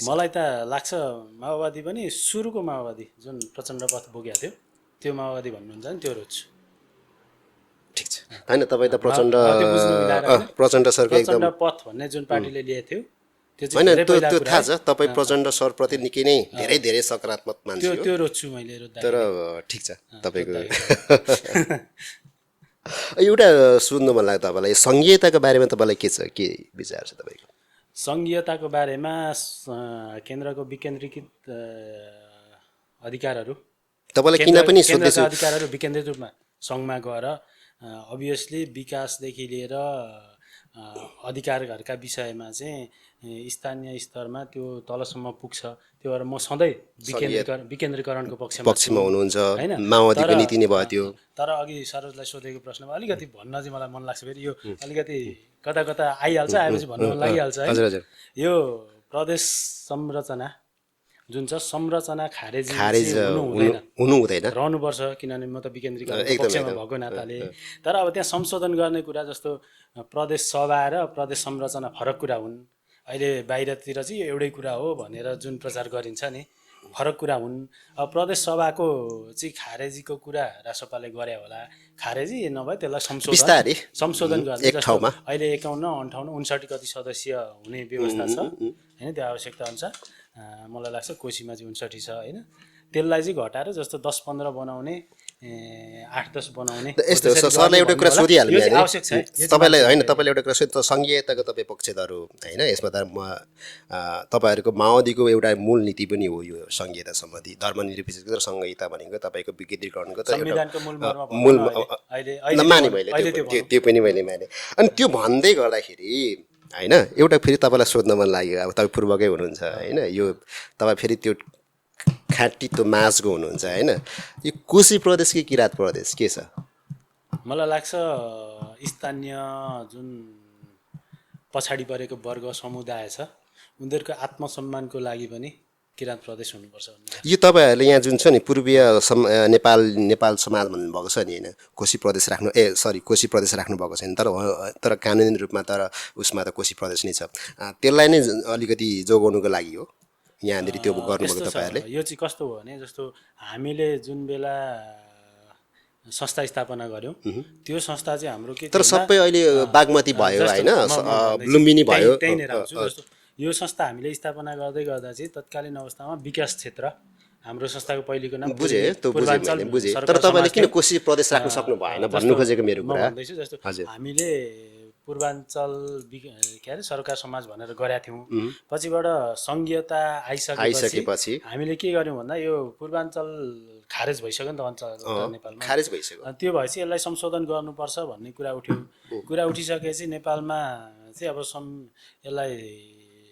मलाई त लाग्छ माओवादी पनि सुरुको माओवादी जुन प्रचण्ड पथ बोकेको थियो त्यो माओवादी भन्नुहुन्छ नि त्यो रोज्छु। ठिक छ होइन तपाईँ त प्रचण्ड सरको एकदम प्रचण्ड पथ भन्ने जुन पार्टीले लिएको थियो त्यो होइन चाहिँ त्यो थाहा छ तपाईँ प्रचण्ड सरप्रति निकै नै धेरै सकारात्मक मान्छे हो त्यो रोज्छु मैले रोज्दा। तर ठिक छ तपाईँको एउटा सुन्नु मन लाग्यो तपाईँलाई सङ्घीयताको बारेमा तपाईँलाई के छ के विचार छ तपाईँको सङ्घीयताको बारेमा केन्द्रको विकेन्द्रीकृत अधिकारहरू तपाईँलाई किन पनि सोध्दैछु अधिकारहरू विकेन्द्रित रूपमा सङ्घमा गएर अभियसली विकासदेखि लिएर अधिकारहरूका विषयमा चाहिँ स्थानीय स्तरमा त्यो तलसम्म पुग्छ। त्यो भएर म सधैँ विकेन्द्रीकरणको पक्षमा हुनुहुन्छ माओवादीको नीति नै भयो त्यो। तर अघि सरोजलाई सोधेको प्रश्नमा अलिकति भन्न चाहिँ मलाई मन लाग्छ फेरि यो अलिकति कता आइहाल्छ आएपछि भन्नु मन लागिहाल्छ है। यो प्रदेश संरचना जुन छ संरचना खारेजी हुनु हुँदैन रहनुपर्छ किनभने म त विकेन्द्रीकरणको पक्षमा भएको नाताले। तर अब त्यहाँ संशोधन गर्ने कुरा जस्तो प्रदेश सभा र प्रदेश संरचना फरक कुरा हुन्। अहिले बाहिरतिर चाहिँ एउटै कुरा हो भनेर जुन प्रचार गरिन्छ नि फरक कुरा हुन्। अब प्रदेश सभाको चाहिँ खारेजीको कुरा रासपाले गरे होला खारेजी नभए त्यसलाई संशोधन गर्ने अहिले 51, 58, 59 कति सदस्य हुने व्यवस्था छ होइन त्यो आवश्यकता अनुसार मलाई लाग्छ कोशीमा चाहिँ 59 छ होइन त्यसलाई चाहिँ घटाएर जस्तो 10-15 बनाउने 8-10 बनाउने यस्तो सरलाई एउटा कुरा सोधिहाल्नु तपाईँलाई होइन तपाईँले एउटा कुरा सोध्नु सङ्घीयताको तपाईँ पक्षधर हो होइन यसमा त म तपाईँहरूको माओवादीको एउटा मूल नीति पनि हो यो सङ्घीयता सम्बन्धी धर्मनिरपेक्षता र सङ्घीयता भनेको तपाईँको विकेन्द्रीकरणको त मूल माने मैले त्यो पनि मैले माने। अनि त्यो भन्दै गर्दाखेरि होइन एउटा फेरि तपाईँलाई सोध्न मन लाग्यो अब तपाईँ पूर्वकै हुनुहुन्छ होइन यो तपाईँ फेरि त्यो खाँटी त्यो माझको हुनुहुन्छ होइन यो कोशी प्रदेश कि किराँत प्रदेश के छ मलाई लाग्छ स्थानीय जुन पछाडि परेको वर्ग समुदाय छ उनीहरूको आत्मसम्मानको लागि पनि किराँत प्रदेश हुनुपर्छ यो तपाईँहरूले यहाँ जुन छ नि पूर्वीय नेपाल समाज भन्नुभएको छ नि होइन कोशी प्रदेश कोशी प्रदेश राख्नु भएको छैन तर कानुनी रूपमा तर उसमा त कोशी प्रदेश नै छ त्यसलाई नै अलिकति जोगाउनुको लागि हो यहाँनिर त्यो गर्नुभएको तपाईँहरूले। यो चाहिँ कस्तो हो भने जस्तो हामीले जुन बेला संस्था स्थापना गऱ्यौँ त्यो संस्था चाहिँ हाम्रो के तर सबै अहिले बागमती भयो होइन लुम्बिनी भयो त्यही नै राख्छु जस्तो यो संस्था हामीले स्थापना गर्दै गर्दा चाहिँ तत्कालीन अवस्थामा विकास क्षेत्र हाम्रो संस्थाको पहिलेको नाम बुझेँ तर तपाईँले किन कोशी प्रदेश राख्न सक्नु भएन भन्नु खोजेको मेरो कुरा भन्दैछु जस्तो हामीले पूर्वाञ्चल के अरे सरकार समाज भनेर गरेका थियौँ पछिबाट सङ्घीयता आइसकेपछि हामीले के गर्यौँ भन्दा यो पूर्वाञ्चल खारेज भइसक्यो नि त अञ्चल नेपालमा खारेज भइसक्यो त्यो भएपछि यसलाई संशोधन गर्नुपर्छ भन्ने कुरा उठ्यो। कुरा उठिसकेपछि नेपालमा चाहिँ अब यसलाई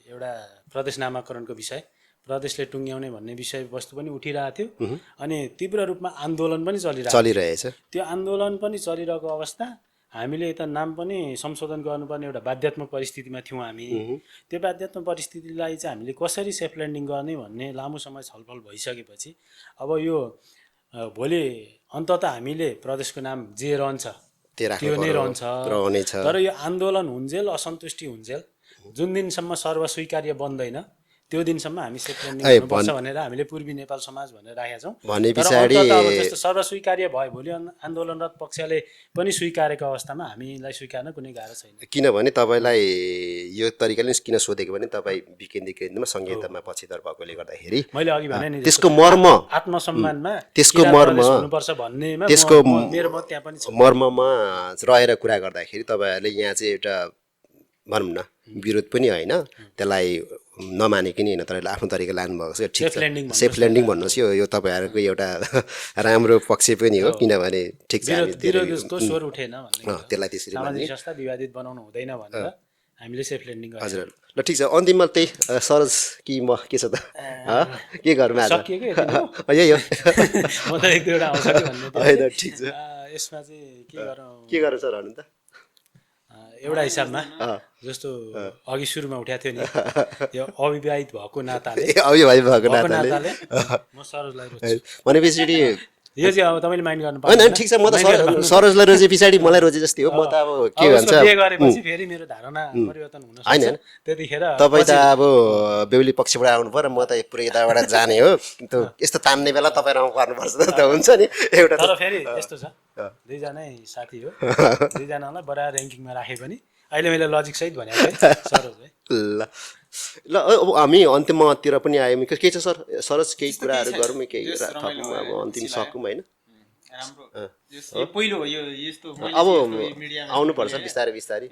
एउटा प्रदेश नामाकरणको विषय प्रदेशले टुङ्ग्याउने भन्ने विषयवस्तु पनि उठिरहेको थियो अनि तीव्र रूपमा आन्दोलन पनि चलिरहेछ। त्यो आन्दोलन पनि चलिरहेको अवस्था हामीले यता नाम पनि संशोधन गर्नुपर्ने एउटा बाध्यात्मक परिस्थितिमा थियौँ हामी। त्यो बाध्यात्मक परिस्थितिलाई चाहिँ हामीले कसरी सेफ ल्यान्डिङ गर्ने भन्ने लामो समय छलफल भइसकेपछि अब यो भोलि अन्तत हामीले प्रदेशको नाम जे रहन्छ त्यो नै रहन्छ। तर यो आन्दोलन हुन्जेल असन्तुष्टि हुन्जेल जुन दिनसम्म सर्वस्वीकार्य बन्दैन त्यो दिनसम्म हामी सेफ ल्यान्डिङ ए, गर्नुपर्छ भनेर हामीले पूर्वी नेपाल समाज भनेर राखेका छौँ। भने तर पछाडि अन्ततः अब जस्तो सर्वस्वीकार्य भयो भोलि आन्दोलनरत पक्षले पनि स्वीकारेको अवस्थामा हामीलाई स्वीकार्न कुनै गाह्रो छैन। किनभने तपाईँलाई यो तरिकाले किन सोधेको भने तपाईँ विकेन्द्रीकरणमा संहितामा पक्षधर भएकोले गर्दाखेरि मैले अघि भने नि त्यसको मर्म आत्मसम्मानमा त्यसको किरात मर्म प्रवेश हुनुपर्छ भन्नेमा त्यसको मेरो मत त्यहाँ पनि छ। मर्ममा रहेर कुरा गर्दाखेरि तपाईँहरूले यहाँ चाहिँ एउटा भनौँ न विरोध पनि होइन, त्यसलाई नमानिकन होइन, तपाईँहरूले आफ्नो तरिका लानुभएको छ, ठिक छ। सेफ ल्यान्डिङ भन्नुहोस्, यो तपाईँहरूको एउटा राम्रो पक्ष पनि हो, किनभने ठिक छ विरोधको स्वर उठेन भन्ने त्यसलाई त्यसरी सामाजिक संस्था विवादित बनाउनु हुँदैन भनेर हामीले सेफ ल्यान्डिङ गर्यौँ। हजुर ल ठिक छ। अन्तिममा त्यही सरज कि म के छ त के गरौँ आज यही हो म त एक दुईवटा आउँछ कि भन्ने थियो। होइन ठिक छ। यसमा चाहिँ के गरौँ सर भन्नु त एउटा हिसाबमा जस्तो अघि सुरुमा उठाएको थियो नि यो अविवाहित भएको नाताले अविवाहित भएको नाताले म सरोजलाई रोज्छु भनेपछि यो चाहिँ अब तपाईँले माइन्ड गर्नु होइन ठिक छ। म त सरोजलाई रोजे पछाडि मलाई रोजे जस्तै हो। म त अब के भन्छ बिहे गरेपछि फेरि मेरो धारणा परिवर्तन हुन सक्छ। त्यतिखेर तपाईँ त अब बेहुली पक्षबाट आउनु पर्यो, म त पुरै यताबाट जाने हो। यस्तो तान्ने बेला तपाईँ रमाउनु पर्नुपर्छ त हुन्छ नि एउटा। तर फेरि यस्तो छ, दुईजनै साथी हो, दुईजनालाई बराबर ऱ्याङ्किङमा राखे पनि अहिले मैले लजिक सहित भनेको है सरोज है। ल अब हामी अन्तिमतिर पनि आयौँ। के छ सर सरज केही कुराहरू गरौँ, केही थपौँ, अब अन्तिम सकौँ होइन। अब आउनुपर्छ बिस्तारै बिस्तारै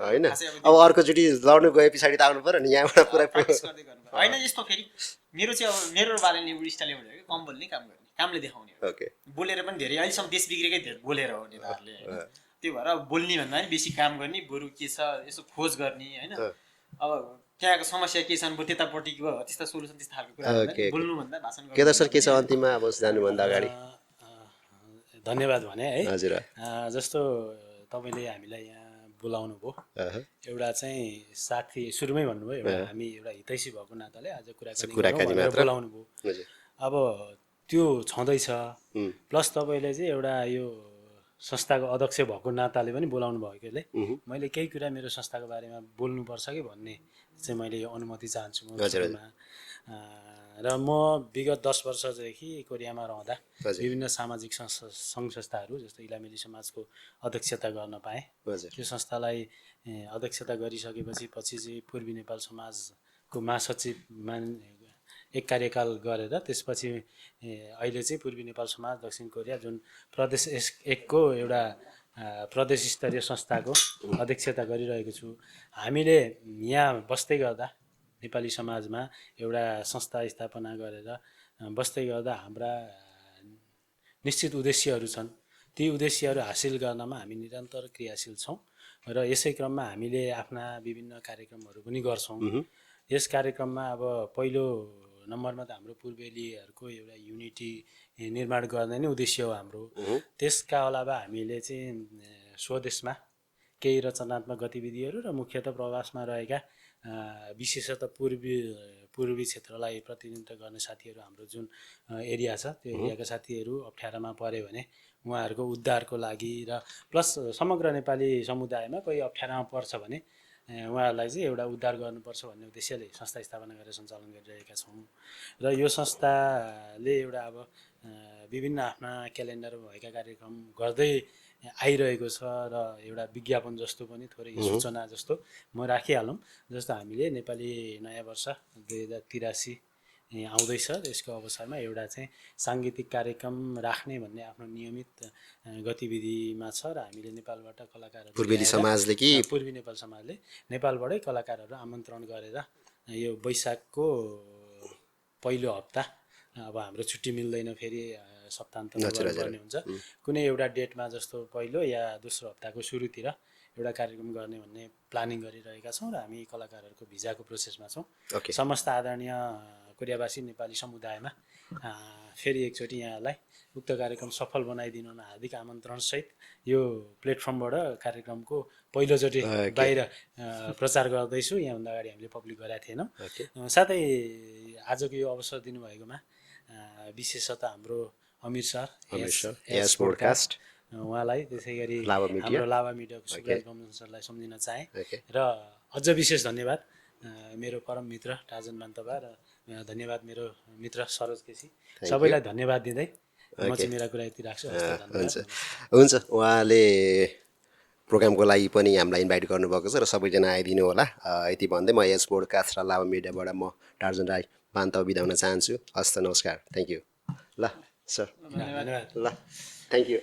होइन। अब अर्कोचोटि लड्नु गए पछाडि त आउनु पऱ्यो नि यहाँबाट पुरा होइन। यस्तो फेरि मेरो चाहिँ अब मेरो बारेले एउटा स्टाइलले भनेको कि कम बोल्ने काम गर्ने, कामले देखाउने हो। ओके बोलेर पनि धेरै अहिलेसम्म देश बिग्रेकै धेरै बोलेर हो नेताहरूले होइन। त्यो भएर बोल्ने भन्दा पनि बेसी काम गर्ने, बरु के छ यसो खोज गर्ने होइन। अब त्यहाँको समस्या के छन् त्यतापट्टिको त्यस्ता सोल्युसन त्यस्तो खालको कुरा बोल्नुभन्दा भाषण गर्नु। केदार सर के छ अन्तिममा अब जानुभन्दा अगाडि धन्यवाद भने है। हजुर जस्तो तपाईँले हामीलाई यहाँ बोलाउनु भयो, एउटा चाहिँ साथी सुरुमै भन्नुभयो, एउटा हामी एउटा हितैषी भएको नाताले आज कुराकानी बोलाउनु भयो। अब त्यो छँदैछ, प्लस तपाईँले चाहिँ एउटा यो संस्थाको अध्यक्ष भएको नाताले पनि बोलाउनु भएकोले मैले केही कुरा मेरो संस्थाको बारेमा बोल्नुपर्छ कि भन्ने चाहिँ मैले अनुमति चाहन्छु म। र म विगत 10 वर्षदेखि कोरियामा रहँदा विभिन्न सामाजिक सङ्घ संस्थाहरू जस्तो इलामेली समाजको अध्यक्षता गर्न पाएँ। त्यो संस्थालाई अध्यक्षता गरिसकेपछि चाहिँ पूर्वी नेपाल समाजको महासचिवमा एक कार्यकाल गरेर त्यसपछि अहिले चाहिँ पूर्वी नेपाल समाज दक्षिण कोरिया जुन प्रदेश 1 को एउटा प्रदेश स्तरीय संस्थाको अध्यक्षता गरिरहेको छु। हामीले यहाँ बस्दै गर्दा नेपाली समाजमा एउटा संस्था स्थापना गरेर बस्दै गर्दा हाम्रा निश्चित उद्देश्यहरू छन्। ती उद्देश्यहरू हासिल गर्नमा हामी निरन्तर क्रियाशील छौँ र यसै क्रममा हामीले आफ्ना विभिन्न कार्यक्रमहरू पनि गर्छौँ। यस कार्यक्रममा अब पहिलो नम्बरमा त हाम्रो पूर्वेलीहरूको एउटा युनिटी निर्माण गर्ने नै उद्देश्य हो हाम्रो। त्यसका अलावा हामीले चाहिँ स्वदेशमा केही रचनात्मक गतिविधिहरू र मुख्यतः प्रवासमा रहेका विशेषतः पूर्वी क्षेत्रलाई प्रतिनिधित्व गर्ने साथीहरू हाम्रो जुन एरिया छ त्यो एरियाका साथीहरू अप्ठ्यारामा पऱ्यो भने उहाँहरूको उद्धारको लागि र प्लस समग्र नेपाली समुदायमा कोही अप्ठ्यारामा पर्छ भने उहाँहरूलाई चाहिँ एउटा उद्धार गर्नुपर्छ भन्ने उद्देश्यले संस्था स्थापना गरेर सञ्चालन गरिरहेका छौँ। र यो संस्थाले एउटा अब विभिन्न आफ्ना क्यालेन्डरमा भएका कार्यक्रम गर्दै आइरहेको छ र एउटा विज्ञापन जस्तो पनि थोरै सूचना जस्तो म राखिहालौँ। जस्तो हामीले नेपाली नयाँ वर्ष 2083 आउँदैछ, यसको अवसरमा एउटा चाहिँ साङ्गीतिक कार्यक्रम राख्ने भन्ने आफ्नो नियमित गतिविधिमा छ र हामीले नेपालबाट कलाकारहरू पूर्वी नेपाल समाजले नेपालबाटै कलाकारहरू आमन्त्रण गरेर यो वैशाखको पहिलो हप्ता अब हाम्रो छुट्टी मिल्दैन, फेरि सप्ताहन्तमा गर्नुपर्ने हुन्छ, कुनै एउटा डेटमा जस्तो पहिलो या दोस्रो हप्ताको सुरुतिर एउटा कार्यक्रम गर्ने भन्ने प्लानिङ गरिरहेका छौँ र हामी कलाकारहरूको भिजाको प्रोसेसमा छौँ। समस्त आदरणीय कोरियावासी नेपाली समुदायमा फेरि एकचोटि यहाँलाई उक्त कार्यक्रम सफल बनाइदिनु हार्दिक आमन्त्रणसहित यो प्लेटफर्मबाट कार्यक्रमको पहिलोचोटि बाहिर प्रचार गर्दैछु। यहाँभन्दा अगाडि हामीले पब्लिक गरेका थिएनौँ। साथै आजको यो अवसर दिनुभएकोमा विशेषतः हाम्रो अमिर सर एस पोडकास्ट उहाँलाई, त्यसै गरी हाम्रो लाभा मिडियाको सुब्राज गमन सरलाई सम्झिन चाहेँ र अझ विशेष धन्यवाद मेरो परम मित्र टार्जन मान्तवा र धन्यवाद मेरो मित्र सरोज केसी सबैलाई धन्यवाद दिँदै म चाहिँ मेरा कुरा यति राख्छु। हुन्छ उहाँले प्रोग्रामको लागि पनि हामीलाई इन्भाइट गर्नुभएको छ र सबैजना आइदिनु होला यति भन्दै म यस पोडकास्ट र लाभा मिडियाबाट म टार्जन राई मान्तव बिदा हुन चाहन्छु। हस्त नमस्कार, थ्याङ्क यू। ल सर धन्यवाद। ल थ्याङ्क यू।